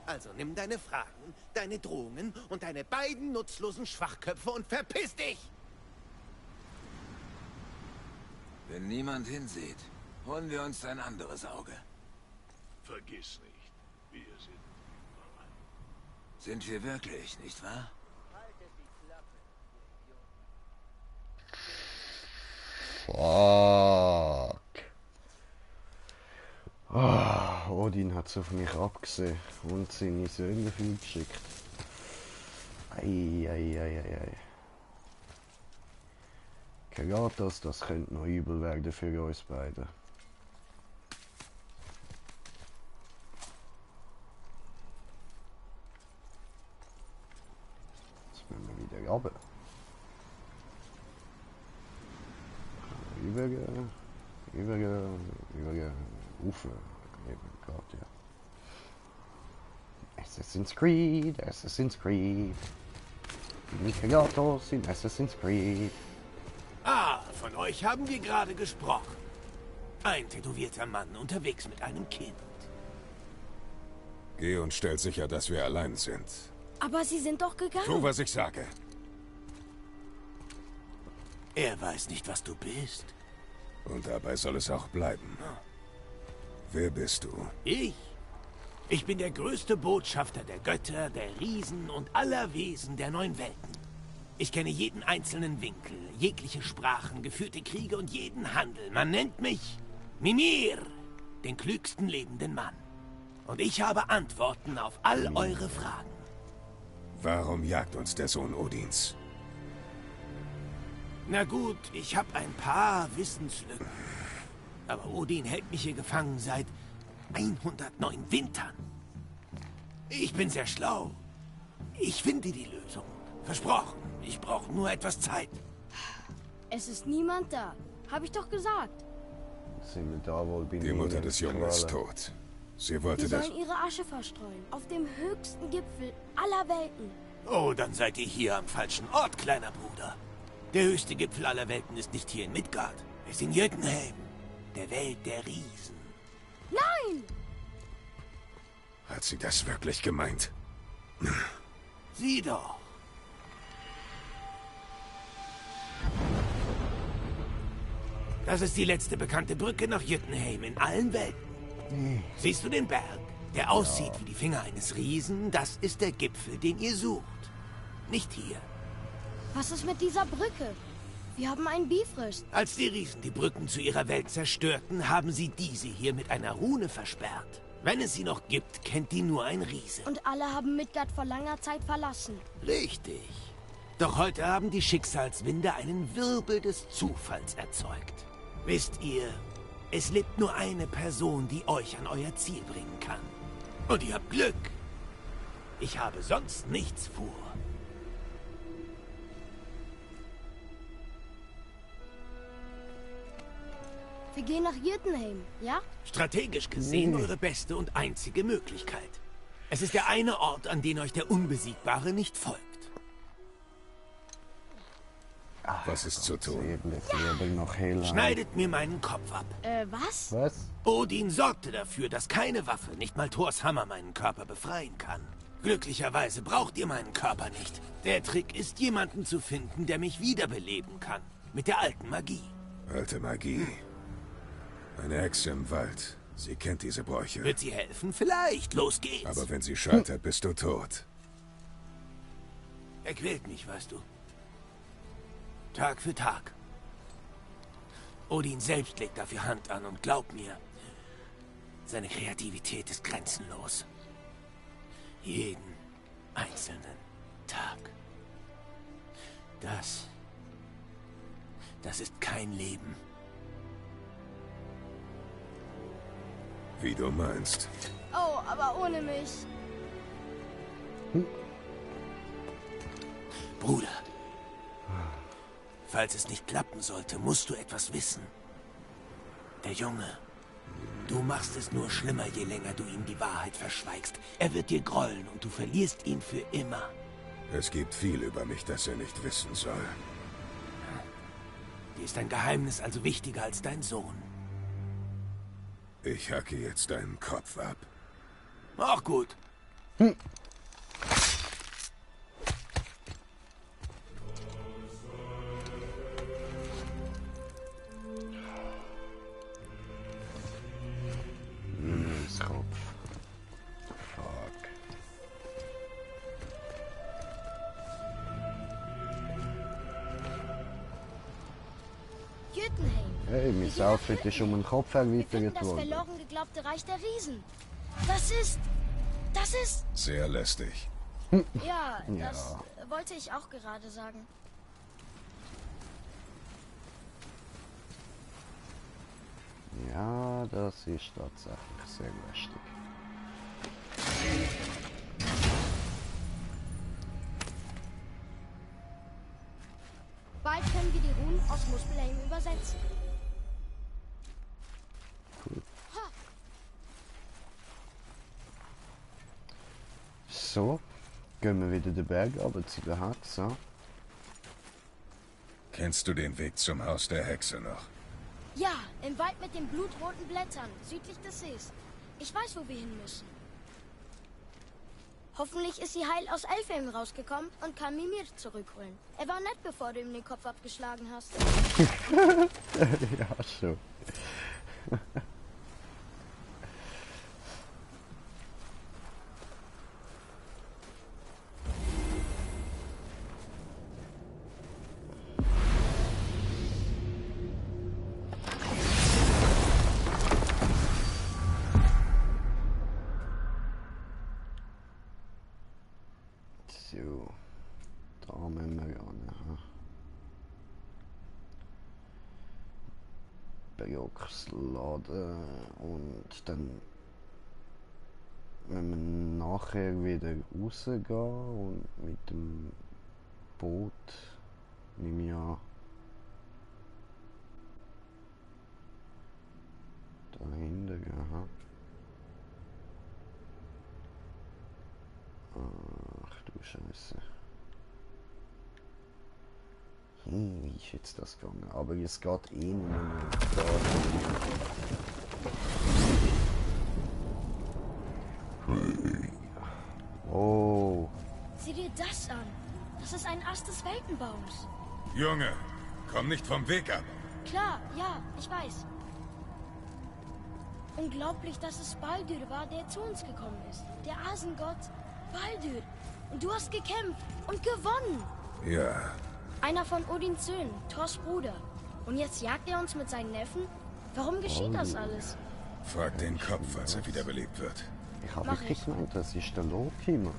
Also nimm deine Fragen, deine Drohungen und deine beiden nutzlosen Schwachköpfe und verpiss dich! Wenn niemand hinsieht, holen wir uns ein anderes Auge. Vergiss nicht, wir sind überall. Sind wir wirklich, nicht wahr? Fuck. Ah, Odin hat es auf mich abgesehen und seine Söhne viel geschickt. Ei. Karatas, das könnte noch übel werden für uns beide. runter. Übergehen, Ufer. Eben, gerade, ja. Assassin's Creed. Die Nikagatos in Assassin's Creed. Ah, von euch haben wir gerade gesprochen. Ein tätowierter Mann unterwegs mit einem Kind. Geh und stell sicher, dass wir allein sind. Aber sie sind doch gegangen. Tu, was ich sage. Er weiß nicht, was du bist. Und dabei soll es auch bleiben. Wer bist du? Ich bin der größte Botschafter der Götter, der Riesen und aller Wesen der 9 Welten. Ich kenne jeden einzelnen Winkel, jegliche Sprachen, geführte Kriege und jeden Handel. Man nennt mich Mimir, den klügsten lebenden Mann. Und ich habe Antworten auf all eure Fragen. Warum jagt uns der Sohn Odins? Na gut, ich habe ein paar Wissenslücken. Aber Odin hält mich hier gefangen seit 109 Wintern. Ich bin sehr schlau. Ich finde die Lösung. Versprochen. Ich brauche nur etwas Zeit. Es ist niemand da. Habe ich doch gesagt. Sind wir da wohl bei Die Mutter des Jungen ist tot. Sie wollte Wir das... sollen ihre Asche verstreuen. Auf dem höchsten Gipfel aller Welten. Oh, dann seid ihr hier am falschen Ort, kleiner Bruder. Der höchste Gipfel aller Welten ist nicht hier in Midgard. Er ist in Jötunheim, der Welt der Riesen. Nein! Hat sie das wirklich gemeint? Sieh doch. Das ist die letzte bekannte Brücke nach Jötunheim in allen Welten. Siehst du den Berg, der aussieht wie die Finger eines Riesen? Das ist der Gipfel, den ihr sucht. Nicht hier. Was ist mit dieser Brücke? Wir haben einen Bifrost. Als die Riesen die Brücken zu ihrer Welt zerstörten, haben sie diese hier mit einer Rune versperrt. Wenn es sie noch gibt, kennt die nur ein Riese. Und alle haben Midgard vor langer Zeit verlassen. Richtig. Doch heute haben die Schicksalswinde einen Wirbel des Zufalls erzeugt. Wisst ihr, es lebt nur eine Person, die euch an euer Ziel bringen kann. Und ihr habt Glück. Ich habe sonst nichts vor. Wir gehen nach Jötunheim, ja? Strategisch gesehen eure beste und einzige Möglichkeit. Es ist der eine Ort, an den euch der Unbesiegbare nicht folgt. Was ist zu tun? Schneidet mir meinen Kopf ab. Was? Was? Odin sorgte dafür, dass keine Waffe, nicht mal Thors Hammer, meinen Körper befreien kann. Glücklicherweise braucht ihr meinen Körper nicht. Der Trick ist, jemanden zu finden, der mich wiederbeleben kann. Mit der alten Magie. Alte Magie. Eine Hexe im Wald. Sie kennt diese Bräuche. Wird sie helfen? Vielleicht. Los geht's. Aber wenn sie scheitert, bist du tot. Er quält mich, weißt du. Tag für Tag. Odin selbst legt dafür Hand an und glaub mir, seine Kreativität ist grenzenlos. Jeden einzelnen Tag. Das ist kein Leben. Wie du meinst. Oh, aber ohne mich. Bruder, falls es nicht klappen sollte, musst du etwas wissen. Der Junge, du machst es nur schlimmer, je länger du ihm die Wahrheit verschweigst. Er wird dir grollen und du verlierst ihn für immer. Es gibt viel über mich, das er nicht wissen soll. Dir ist dein Geheimnis also wichtiger als dein Sohn. Ich hacke jetzt deinen Kopf ab. Auch gut. Kopf. Fuck. Jötunheim. Hey, mein Outfit ist um den Kopf Wir finden erweitert das worden. verloren geglaubte Reich der Riesen. Das ist... Sehr lästig. Ja, das wollte ich auch gerade sagen. Ja, das ist tatsächlich sehr lästig. Bald können wir die Runen aus Muspelheim übersetzen. So, gehen wir wieder den Berg runter zu der Hexe. Kennst du den Weg zum Haus der Hexe noch? Ja, im Wald mit den blutroten Blättern, südlich des Sees. Ich weiß, wo wir hin müssen. Hoffentlich ist sie heil aus Elfheim rausgekommen und kann Mimir zurückholen. Er war nett, bevor du ihm den Kopf abgeschlagen hast. Ja, schon. So, da müssen wir ran. Bergsladen und dann müssen wir nachher wieder rausgehen und mit dem Boot nehme ich an dahinter gehen. Aha. Ach du Scheiße. Wie ist jetzt das gegangen? Aber es geht eh nicht mehr da. Oh. Sieh dir das an. Das ist ein Ast des Weltenbaums. Junge, komm nicht vom Weg ab. Klar, ja, ich weiß. Unglaublich, dass es Baldur war, der zu uns gekommen ist. Der Asengott Baldur. Und du hast gekämpft und gewonnen. Ja, Einer von Odins Söhnen, Thors Bruder. Und jetzt jagt er uns mit seinen Neffen? Warum geschieht das alles? frag den Kopf, als er wiederbelebt wird. Ich habe Mach wirklich ich. gemeint, das ist der Loki, Mann.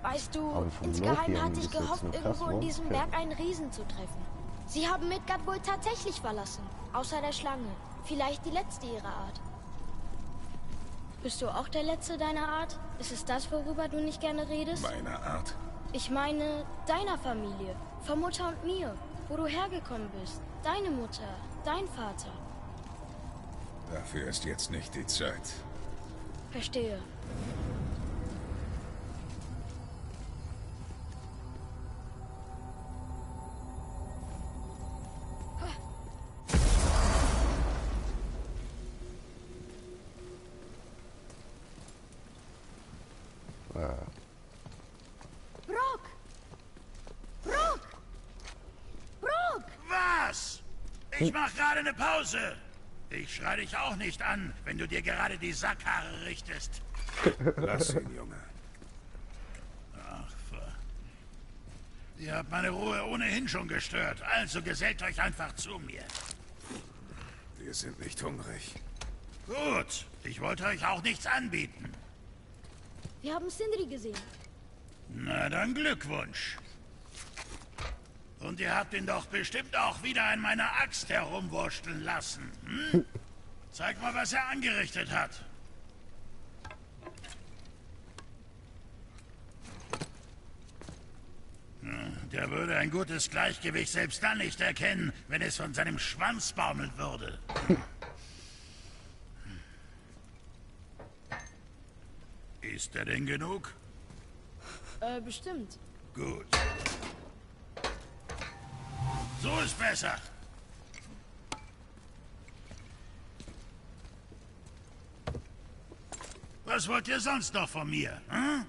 Weißt du, Aber vom Loki insgeheim haben hatte wir ich bis jetzt gehofft, noch kein irgendwo in Wort diesem gehört. Berg einen Riesen zu treffen. Sie haben Midgard wohl tatsächlich verlassen. Außer der Schlange. Vielleicht die letzte ihrer Art. Bist du auch der Letzte deiner Art? Ist es das, worüber du nicht gerne redest? Meiner Art? Ich meine, deiner Familie. Von Mutter und mir. Wo du hergekommen bist. Deine Mutter. Dein Vater. Dafür ist jetzt nicht die Zeit. Verstehe. Brock! Brock! Brock! Was? Ich mach gerade eine Pause. Ich schrei dich auch nicht an, wenn du dir gerade die Sackhaare richtest. Lass ihn, Junge. Ach, ihr habt meine Ruhe ohnehin schon gestört, also gesellt euch einfach zu mir. Wir sind nicht hungrig. Gut, ich wollte euch auch nichts anbieten. Wir haben Sindri gesehen. Na dann Glückwunsch. Und ihr habt ihn doch bestimmt auch wieder an meiner Axt herumwursteln lassen. Hm? Zeig mal, was er angerichtet hat. Der würde ein gutes Gleichgewicht selbst dann nicht erkennen, wenn es von seinem Schwanz baumeln würde. Ist er denn genug? Bestimmt. Gut. So ist besser. Was wollt ihr sonst noch von mir? Hm?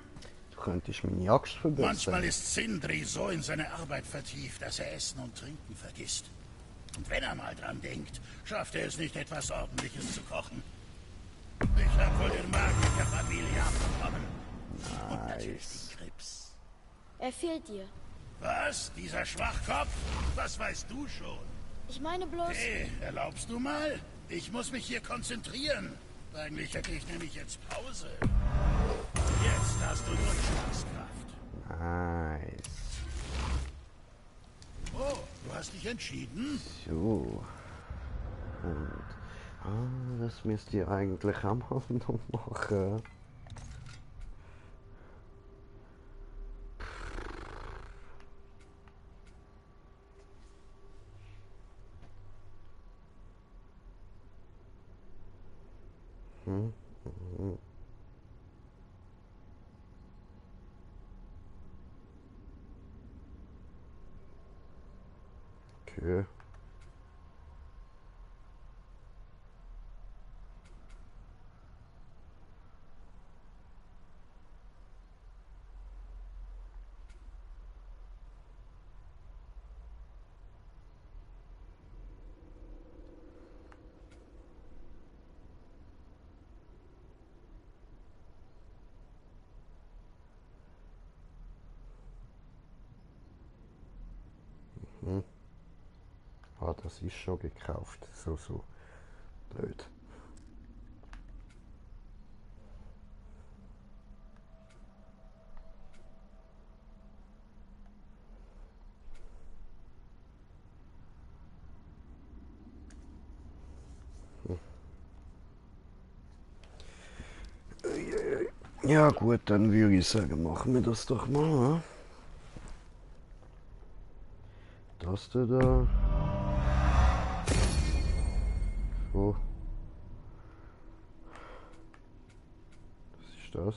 Du könntest meine Axt verbessern. Manchmal ist Sindri so in seine Arbeit vertieft, dass er Essen und Trinken vergisst. Und wenn er mal dran denkt, schafft er es nicht, etwas Ordentliches zu kochen. Ich habe wohl den Magen der Familie abbekommen. Und natürlich den Krebs. Er fehlt dir. Was? Dieser Schwachkopf? Was weißt du schon? Ich meine bloß... Hey, erlaubst du mal? Ich muss mich hier konzentrieren. Eigentlich hätte ich nämlich jetzt Pause. Jetzt hast du Durchschlagskraft. Nice. Oh, du hast dich entschieden? So. Und... das müsst ihr eigentlich auch mal noch machen. Okay. Ah, das ist schon gekauft. So blöd. Ja gut, dann würde ich sagen, machen wir das doch mal. Ne? Das da. So. Was ist das?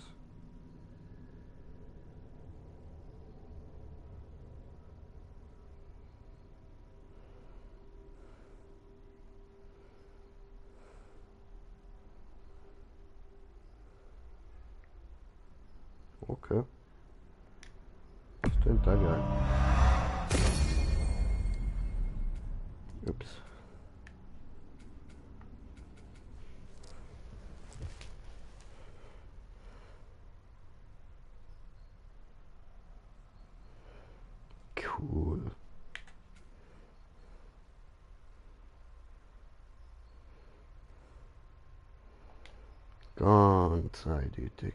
Okay. Das klingt da geil. Ups. Cool. Ganz eindeutig.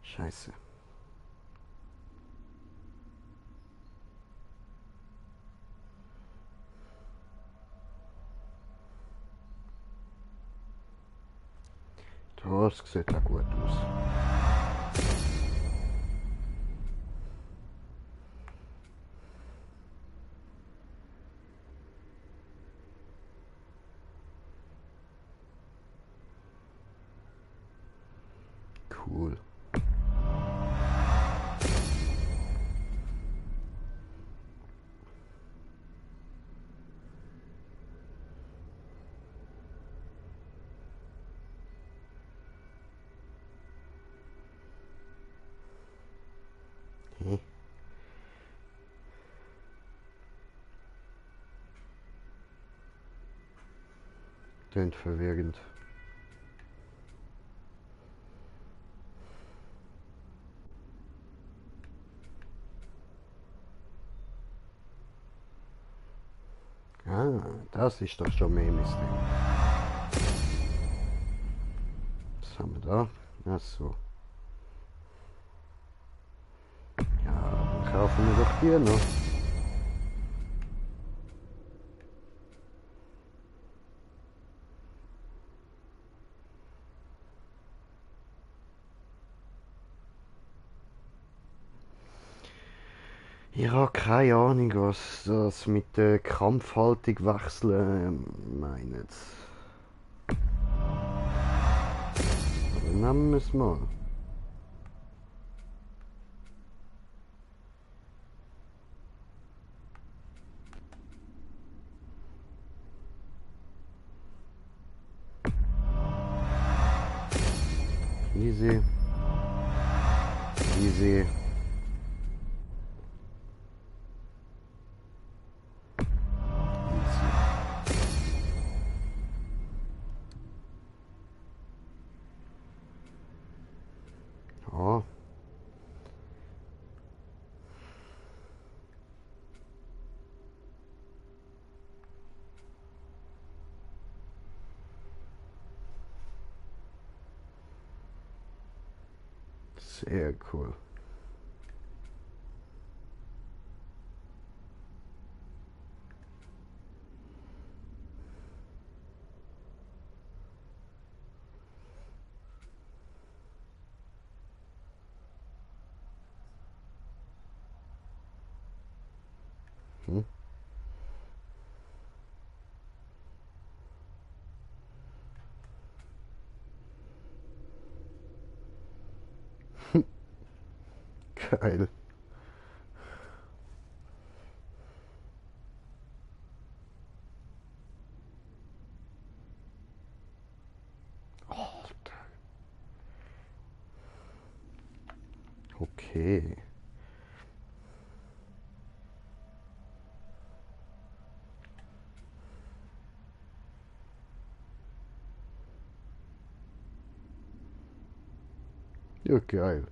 Scheiße. Das sieht auch gut aus. Cool. Klingt verwirrend. Ah, das ist doch schon mehr Mist. Was haben wir da? Ach so. Ja, dann kaufen wir doch hier noch. Ich habe keine Ahnung, was das mit der Kampfhaltung wechseln meint. Aber nehmen wir es mal. Easy. Easy. Ja. Sehr cool. Geil. Okay. Ja, geil.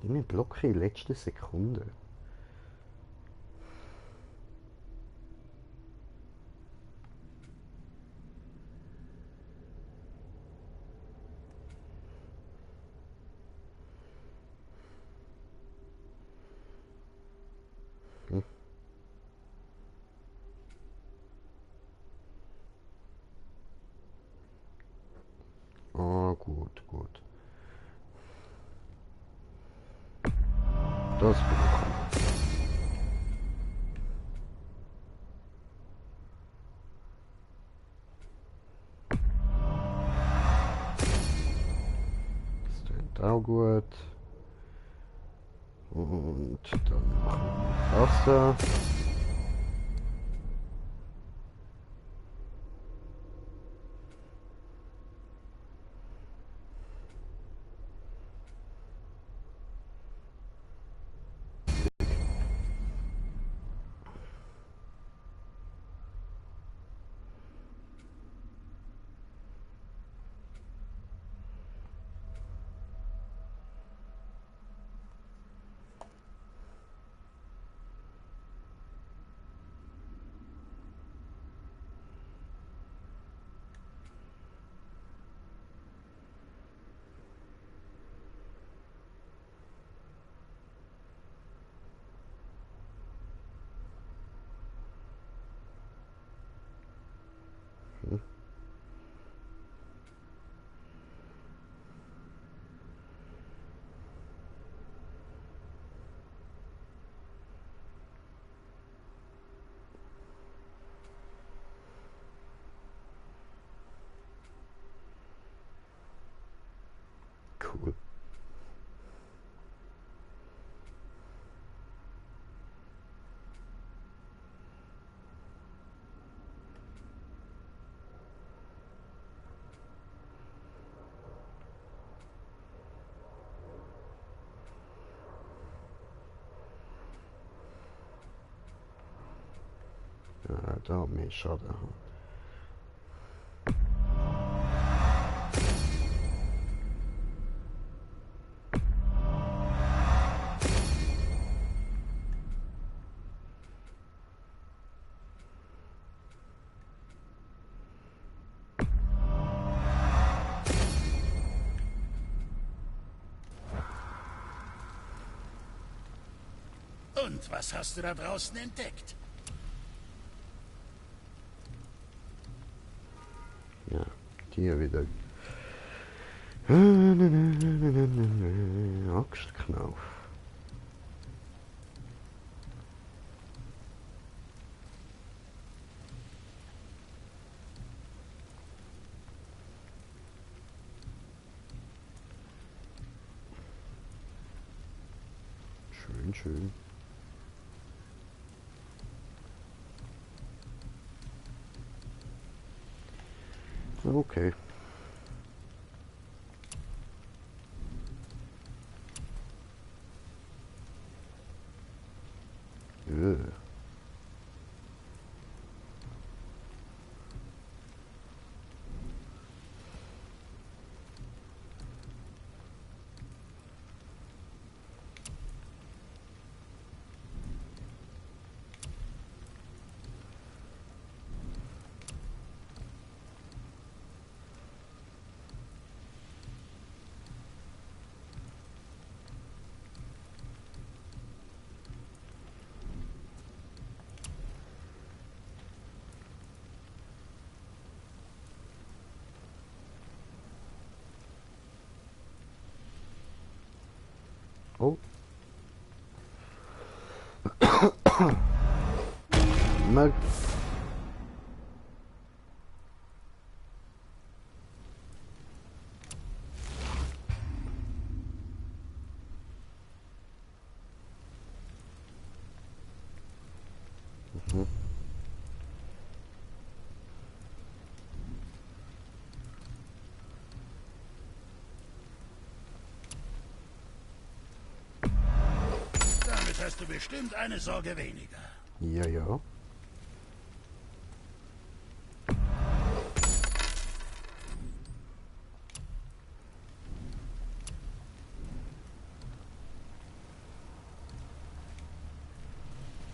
Immer Block in letzter Sekunde. Ah, gut, gut. Das bekommen. Das klingt auch gut. Und dann machen wir Wasser. Cool. Ja, da mehr Schaden haben. Und was hast du da draußen entdeckt? Ja, hier wieder. Axtknauf. Schön, schön. Okay. Oh. Mag hast du bestimmt eine Sorge weniger. Ja, ja.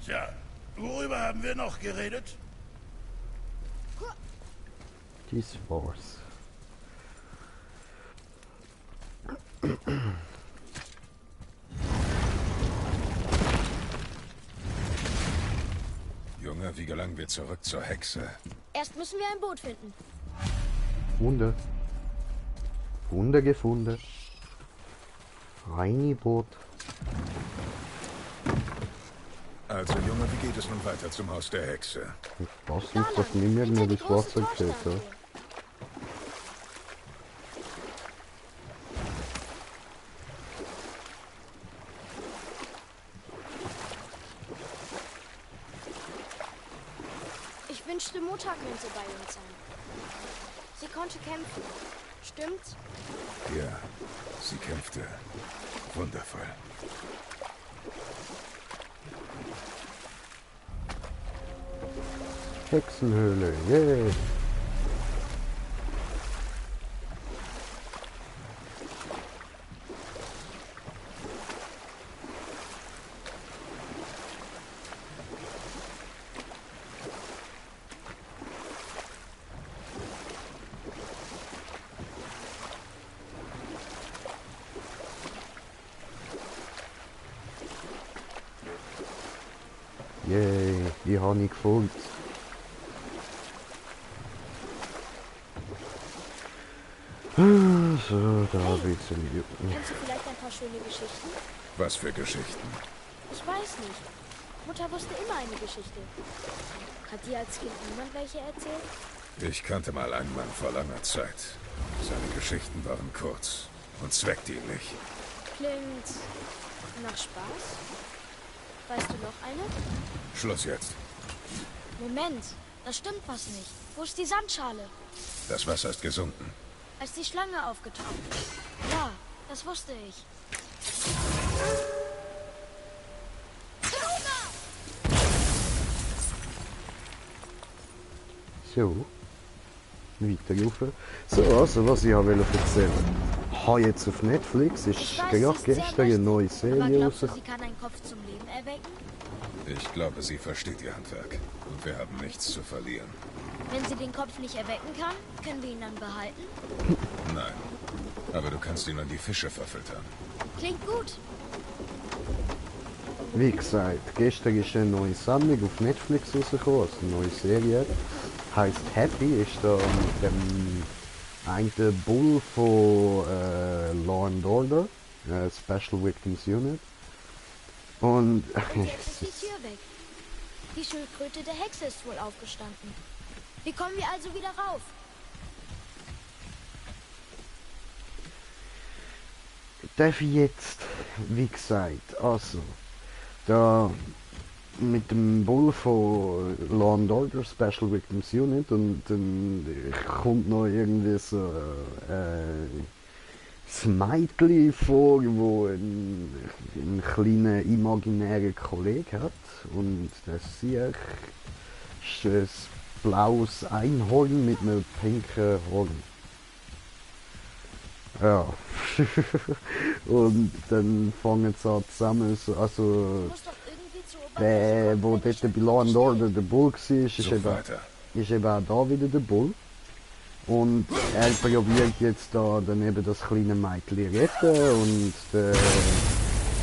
Tja, worüber haben wir noch geredet? Das war's. Junge, wie gelangen wir zurück zur Hexe? Erst müssen wir ein Boot finden. Funde. Funde gefunden. Reinboot. Also, Junge, wie geht es nun weiter zum Haus der Hexe? Ich weiß nicht, dass mir irgendwie das Wasser gefällt. Ja. Ich wünschte, Mutter könnte bei uns sein. Sie konnte kämpfen. Stimmt's? Ja, sie kämpfte. Wundervoll. Hexenhöhle, yay! Yay, die habe ich gefunden. So, da habe ich zum Jucken. Kennst du vielleicht ein paar schöne Geschichten? Was für Geschichten? Ich weiß nicht. Mutter wusste immer eine Geschichte. Hat dir als Kind niemand welche erzählt? Ich kannte mal einen Mann vor langer Zeit. Seine Geschichten waren kurz und zweckdienlich. Klingt nach Spaß. Weißt du noch eine? Schluss jetzt. Moment, da stimmt was nicht. Wo ist die Sandschale? Das Wasser ist gesunken. Als die Schlange aufgetaucht ist. Ja, das wusste ich. So. Weiter rauf. So, also was ich wollte erzählen. Habe jetzt auf Netflix, ist Ich weiß, gerade sie ist sehr gestern eine neue mächtig, aber Serie glaubst du, raus. sie kann einen Kopf zum Leben erwecken? Ich glaube, sie versteht ihr Handwerk. Und wir haben nichts zu verlieren. Wenn sie den Kopf nicht erwecken kann, können wir ihn dann behalten? Nein. Aber du kannst ihn an die Fische verfüttern. Klingt gut. Wie gesagt, gestern ist eine neue Sendung auf Netflix rausgekommen, also eine neue Serie. Heißt Happy, ist da mit dem einen Bull von Law and Order, Special Victims Unit. Und Und jetzt ist die Tür weg. Die Schildkröte der Hexe ist wohl aufgestanden. Wie kommen wir also wieder rauf? darf ich jetzt, wie gesagt, also da mit dem Bull von Law and Order Special Victims Unit und dann kommt noch irgendwie so das Mädchen vor, wo einen kleinen imaginären Kollegen hat und das Sieg ist ein blaues Einhorn mit einem pinken Horn. Ja. Und dann fangen sie an zusammen, also Muss doch irgendwie zur der, wo dort bei Law and Order der Bull war, ist So eben weiter. auch da wieder der Bull. Und er probiert jetzt da dann eben das kleine Mädchen retten und der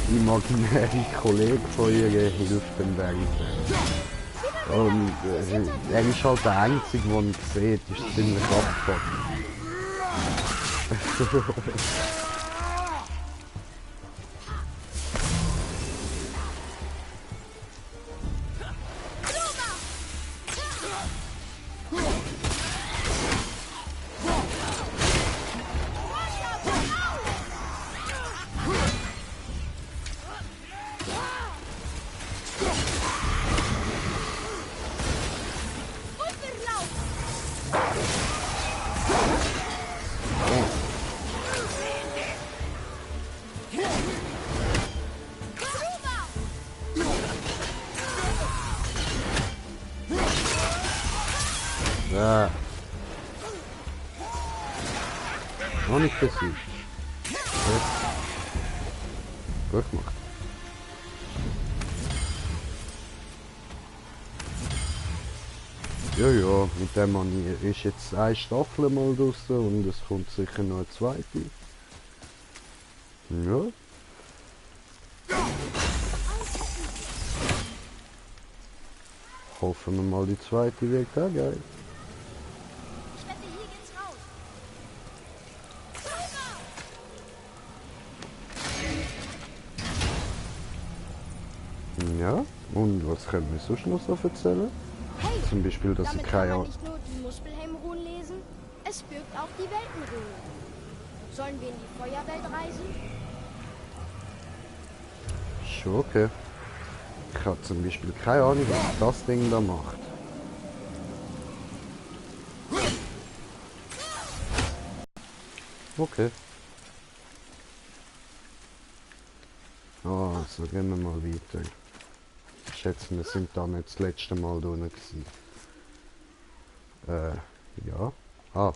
imaginäre Kollege von ihr hilft dann weiter. Und er ist halt der Einzige, der ihn sieht, ist ziemlich abgefuckt. Noch nicht besiegt. Gut gemacht. Ja, ja, mit dem ist jetzt eine Staffel mal draussen und es kommt sicher noch eine zweite. Ja. Hoffen wir mal, die zweite wird auch geil. Ich wette, hier geht's raus. Ja, und was können wir sonst noch so erzählen? Hey, Zum Beispiel, dass ich damit kann keine man Ahnung. nicht nur die Muspelheim-Runen lesen, es birgt auch die Weltenruhe. Sollen wir in die Feuerwelt reisen? Schon okay. Ich habe zum Beispiel keine Ahnung, was das Ding da macht. Okay. Also gehen wir mal weiter. Ich schätze, wir sind da nicht das letzte Mal drinnen gewesen. Ja. Ah.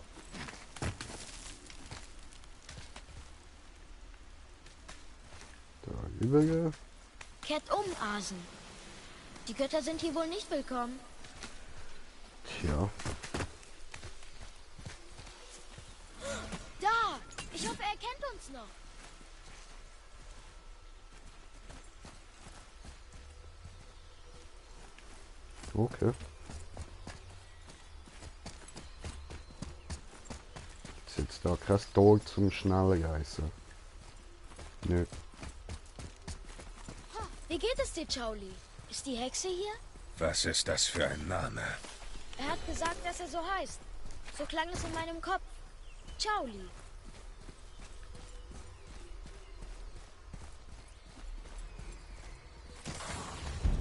Da rübergehen. Kehrt um, Asen. Die Götter sind hier wohl nicht willkommen. Tja. Da! Ich hoffe, er kennt uns noch. Okay. Ist jetzt da kein Tor zum Schnellreißen? Nö. Wie geht es dir, Chauli? Ist die Hexe hier? Was ist das für ein Name? Er hat gesagt, dass er so heißt. So klang es in meinem Kopf. Chauli.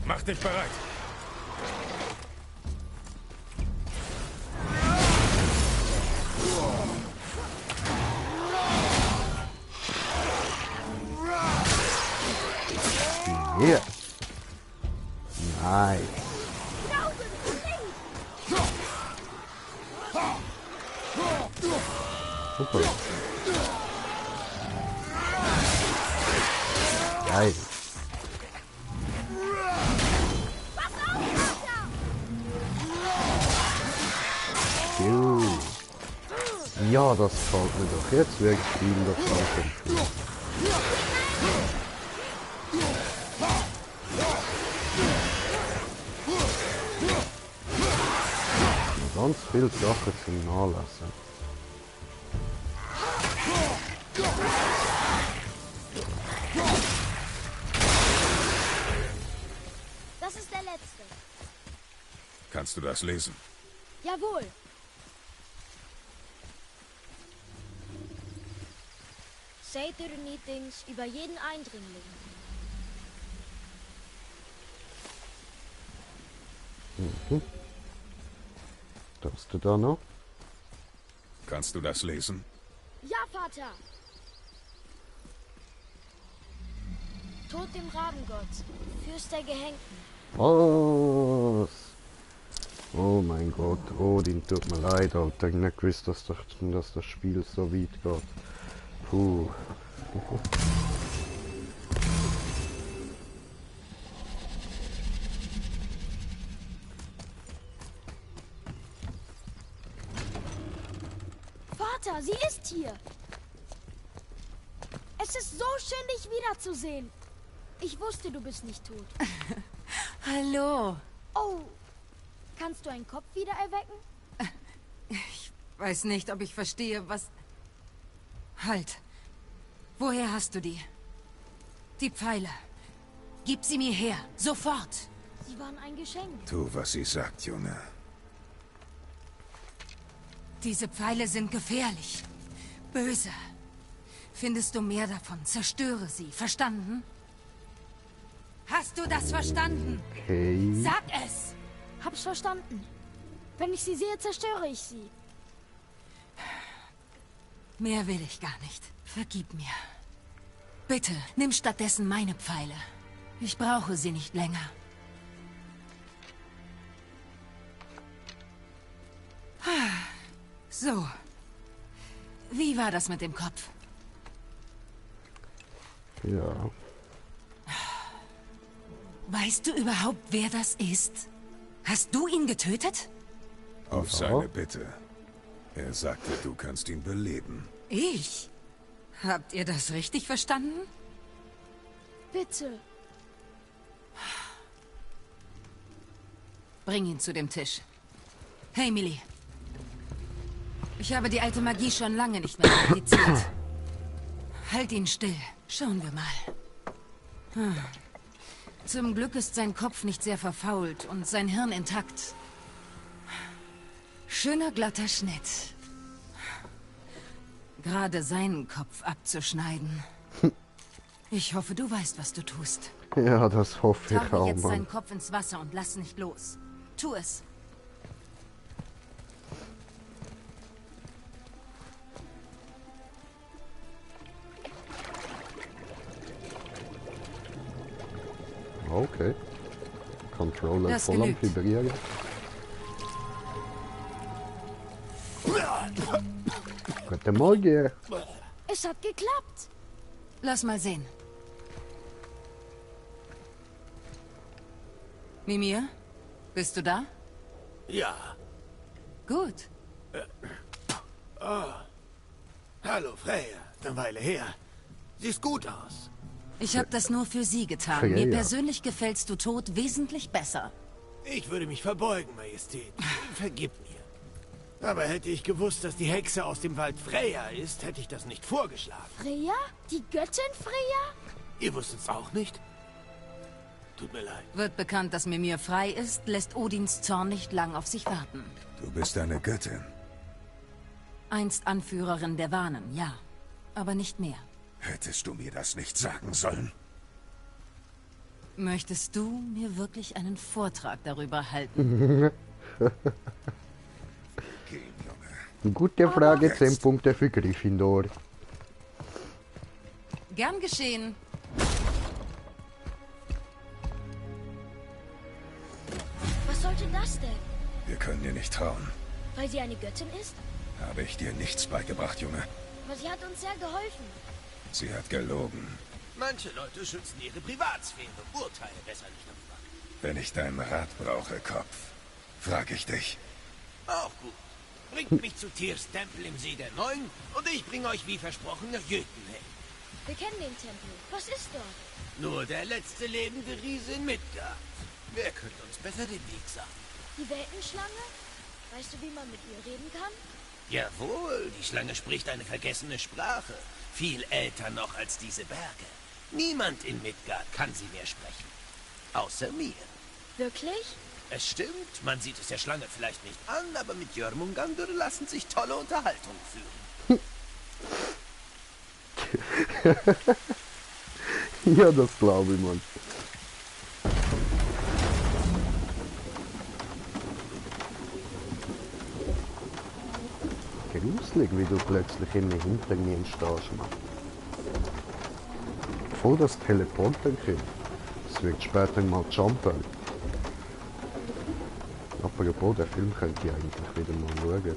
Mach dich bereit! Hier. Nice. Super. Geil. Juhu. Ja, das gefällt mir doch. Jetzt wird das Spiel doch langsam. Ganz viele Sachen zum Nachlassen. Das ist der letzte. Kannst du das lesen? Jawohl. Seht ihr Niedings über jeden Eindringling. Darfst du da noch? Kannst du das lesen? Ja, Vater! Tod dem Rabengott, Fürst der Gehängten. Was? Oh mein Gott, Odin, tut mir leid, Alter. Ich hab nicht gewusst, dass das Spiel so weit geht. Puh. Vater, sie ist hier! Es ist so schön, dich wiederzusehen. Ich wusste, du bist nicht tot. Hallo. Oh, kannst du einen Kopf wieder erwecken? Ich weiß nicht, ob ich verstehe, was... Halt. Woher hast du die? Die Pfeile. Gib sie mir her. Sofort. Sie waren ein Geschenk. Tu, was sie sagt, Junge. Diese Pfeile sind gefährlich. Böse. Findest du mehr davon, zerstöre sie. Verstanden? Hast du das verstanden? Okay. Sag es! Hab's verstanden. Wenn ich sie sehe, zerstöre ich sie. Mehr will ich gar nicht. Vergib mir. Bitte, nimm stattdessen meine Pfeile. Ich brauche sie nicht länger. So. Wie war das mit dem Kopf? Ja. Weißt du überhaupt, wer das ist? Hast du ihn getötet? Auf seine Bitte. Er sagte, du kannst ihn beleben. Ich? Habt ihr das richtig verstanden? Bitte. Bring ihn zu dem Tisch. Hey, Millie. Ich habe die alte Magie schon lange nicht mehr praktiziert. Halt ihn still. Schauen wir mal. Zum Glück ist sein Kopf nicht sehr verfault und sein Hirn intakt. Schöner glatter Schnitt. Gerade seinen Kopf abzuschneiden. Ich hoffe, du weißt, was du tust. Ja, das hoffe ich Tauche auch, jetzt Mann. seinen Kopf ins Wasser und lass nicht los. Tu es. Okay. Controller Das voll am genügt. Vibrieren. Guten Morgen. Es hat geklappt. Lass mal sehen. Mimir, bist du da? Ja. Gut. Hallo, Freya. Eine Weile her. Siehst gut aus. Ich habe das nur für sie getan. Freya. Mir persönlich gefällst du tot wesentlich besser. Ich würde mich verbeugen, Majestät. Vergib mir. Aber hätte ich gewusst, dass die Hexe aus dem Wald Freya ist, hätte ich das nicht vorgeschlagen. Freya? Die Göttin Freya? Ihr wusstet's auch nicht? Tut mir leid. Wird bekannt, dass Mimir frei ist, lässt Odins Zorn nicht lang auf sich warten. Du bist eine Göttin. Einst Anführerin der Wanen, ja. Aber nicht mehr. Hättest du mir das nicht sagen sollen? Möchtest du mir wirklich einen Vortrag darüber halten? Gehen, Junge. Gute Frage, 10 Punkte für Gryffindor. Gern geschehen. Was sollte das denn? Wir können dir nicht trauen. Weil sie eine Göttin ist? Habe ich dir nichts beigebracht, Junge. Aber sie hat uns sehr geholfen. Sie hat gelogen. Manche Leute schützen ihre Privatsphäre. Urteile besser nicht darüber. Wenn ich deinen Rat brauche, Kopf, frage ich dich. Auch gut. Bringt mich zu Tyrs Tempel im See der Neuen und ich bringe euch wie versprochen nach Jötunheim. Wir kennen den Tempel. Was ist dort? Nur der letzte lebende Riese in Midgard. Wer könnte uns besser den Weg sagen? Die Weltenschlange? Weißt du, wie man mit ihr reden kann? Jawohl, die Schlange spricht eine vergessene Sprache. Viel älter noch als diese Berge. Niemand in Midgard kann sie mehr sprechen. Außer mir. Wirklich? Es stimmt, man sieht es der Schlange vielleicht nicht an, aber mit Jörmungandr lassen sich tolle Unterhaltungen führen. Ja, das glaube ich, Mann. Gruselig, wie du plötzlich immer hinter mir stehst, Mann. Bevor das Teleporten kommt. Es wird später mal jumpen. Apropos, der Film könnte ich eigentlich wieder mal schauen.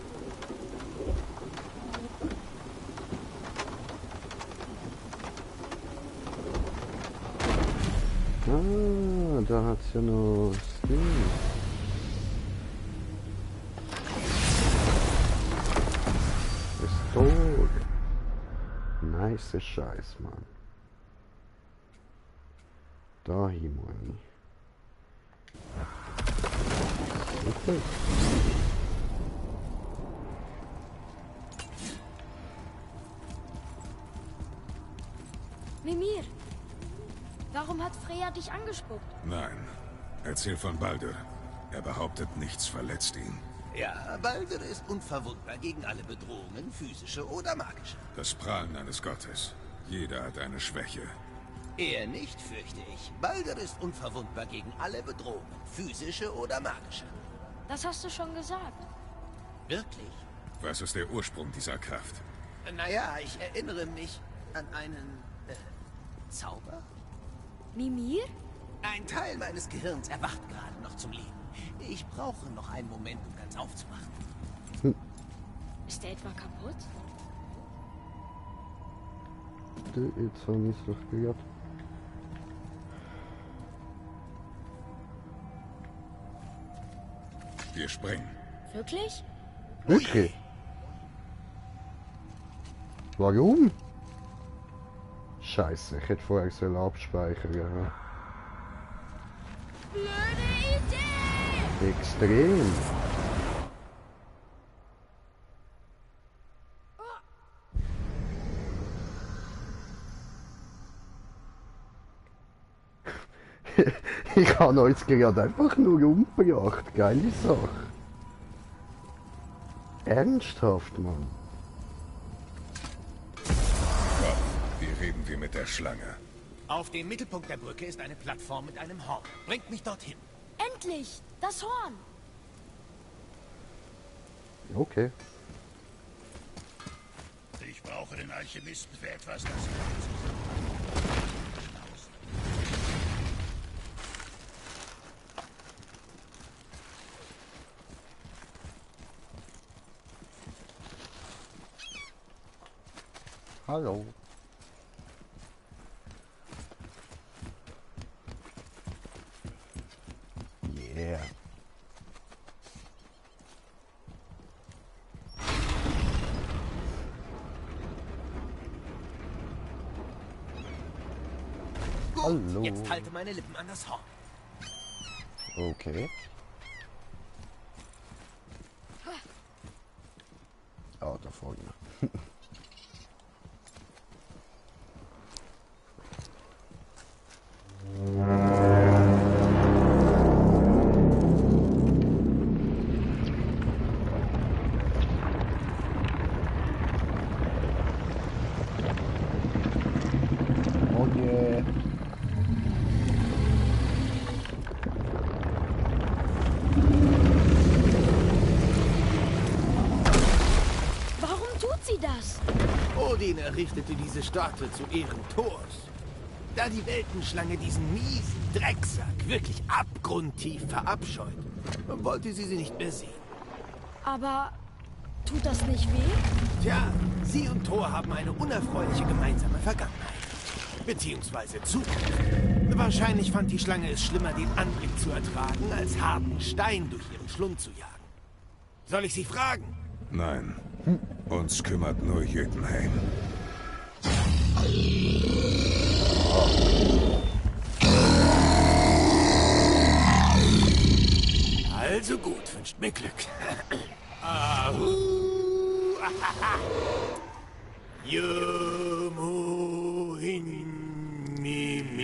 Ah, da hat's ja noch das Ding. Ist tot. Nice Scheiß, Mann. Dahin, Mann. Super. Mimir, warum hat Freya dich angespuckt? Nein. Erzähl von Baldur. Er behauptet, nichts verletzt ihn. Ja, Baldur ist unverwundbar gegen alle Bedrohungen, physische oder magische. Das Prahlen eines Gottes. Jeder hat eine Schwäche. Er nicht, fürchte ich. Baldur ist unverwundbar gegen alle Bedrohungen, physische oder magische. Das hast du schon gesagt. Wirklich? Was ist der Ursprung dieser Kraft? Naja, ich erinnere mich an einen Zauber. Mimir? Ein Teil meines Gehirns erwacht gerade noch zum Leben. Ich brauche noch einen Moment, um ganz aufzuwachen. Ist der etwa kaputt? Jetzt habe ich es doch gehört. Wir springen. Wirklich? Wirklich? Warum? Scheiße, ich hätte vorher sollen abspeichern. Ja. Blöde Idee! Extrem. Ich habe euch gerade einfach nur umgebracht. Geile Sache. Ernsthaft, Mann. Wie reden wir mit der Schlange? Auf dem Mittelpunkt der Brücke ist eine Plattform mit einem Horn. Bringt mich dorthin. Endlich! Das Horn! Okay. Ich brauche den Alchemisten für etwas, das Hallo. Yeah. Gut, Hallo. jetzt halte meine Lippen an das Horn. Okay. Ah, da vorne. Oh yeah. Warum tut sie das? Odin errichtete diese Statue zu Ehren Thors. Da die Weltenschlange diesen miesen Drecksack wirklich abgrundtief verabscheut, wollte sie nicht mehr sehen. Aber tut das nicht weh? Tja, sie und Thor haben eine unerfreuliche gemeinsame Vergangenheit. Beziehungsweise Zukunft. Wahrscheinlich fand die Schlange es schlimmer, den Anblick zu ertragen, als harten Stein durch ihren Schlund zu jagen. Soll ich sie fragen? Nein. Uns kümmert nur Jötunheim. Also gut, wünscht mir Glück. Ahu! Yumu Hinmimi.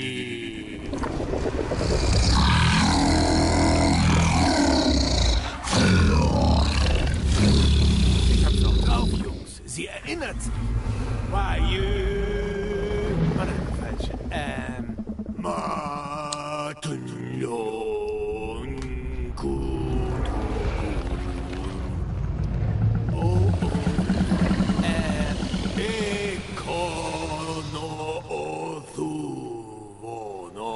Ich hab's noch drauf, Jungs. Sie erinnert sich. Wayu. Oh nein, falsch. Matunyon Kutu. Oh, oh. Ekono Othuvono.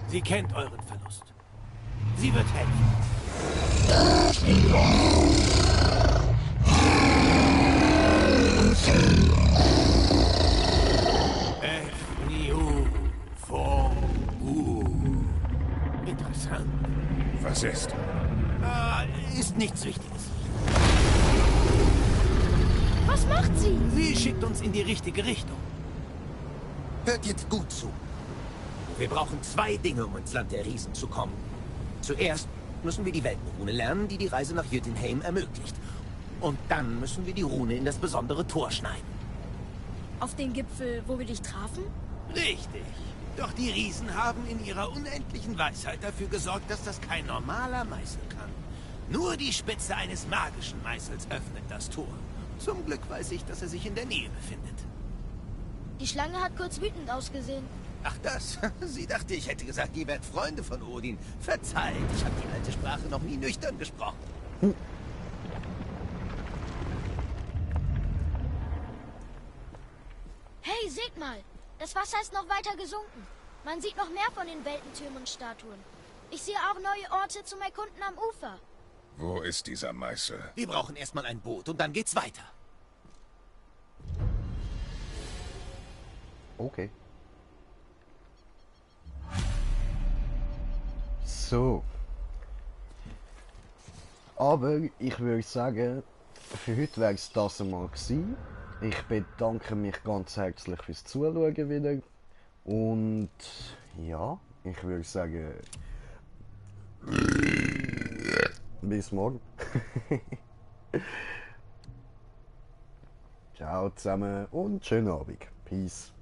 Sie kennt euren Verlust. Sie wird helfen. Efniu Fongu. Interessant. Was ist? Ist nichts Wichtiges. Was macht sie? Sie schickt uns in die richtige Richtung. Hört jetzt gut zu. Wir brauchen 2 Dinge, um ins Land der Riesen zu kommen. Zuerst müssen wir die Weltenrune lernen, die die Reise nach Jötunheim ermöglicht. Und dann müssen wir die Rune in das besondere Tor schneiden. Auf den Gipfel, wo wir dich trafen? Richtig. Doch die Riesen haben in ihrer unendlichen Weisheit dafür gesorgt, dass das kein normaler Meißel kann. Nur die Spitze eines magischen Meißels öffnet das Tor. Zum Glück weiß ich, dass er sich in der Nähe befindet. Die Schlange hat kurz wütend ausgesehen. Ach das? Sie dachte, ich hätte gesagt, ihr werdet Freunde von Odin. Verzeiht, ich habe die alte Sprache noch nie nüchtern gesprochen. Hey, seht mal! Das Wasser ist noch weiter gesunken. Man sieht noch mehr von den Weltentürmen und Statuen. Ich sehe auch neue Orte zum Erkunden am Ufer. Wo ist dieser Meißel? Wir brauchen erstmal ein Boot und dann geht's weiter. Okay. So. Aber ich würde sagen, für heute wäre es das einmal gewesen. Ich bedanke mich ganz herzlich fürs Zuschauen wieder. Und ja, ich würde sagen, bis morgen. Ciao zusammen und schönen Abend. Peace.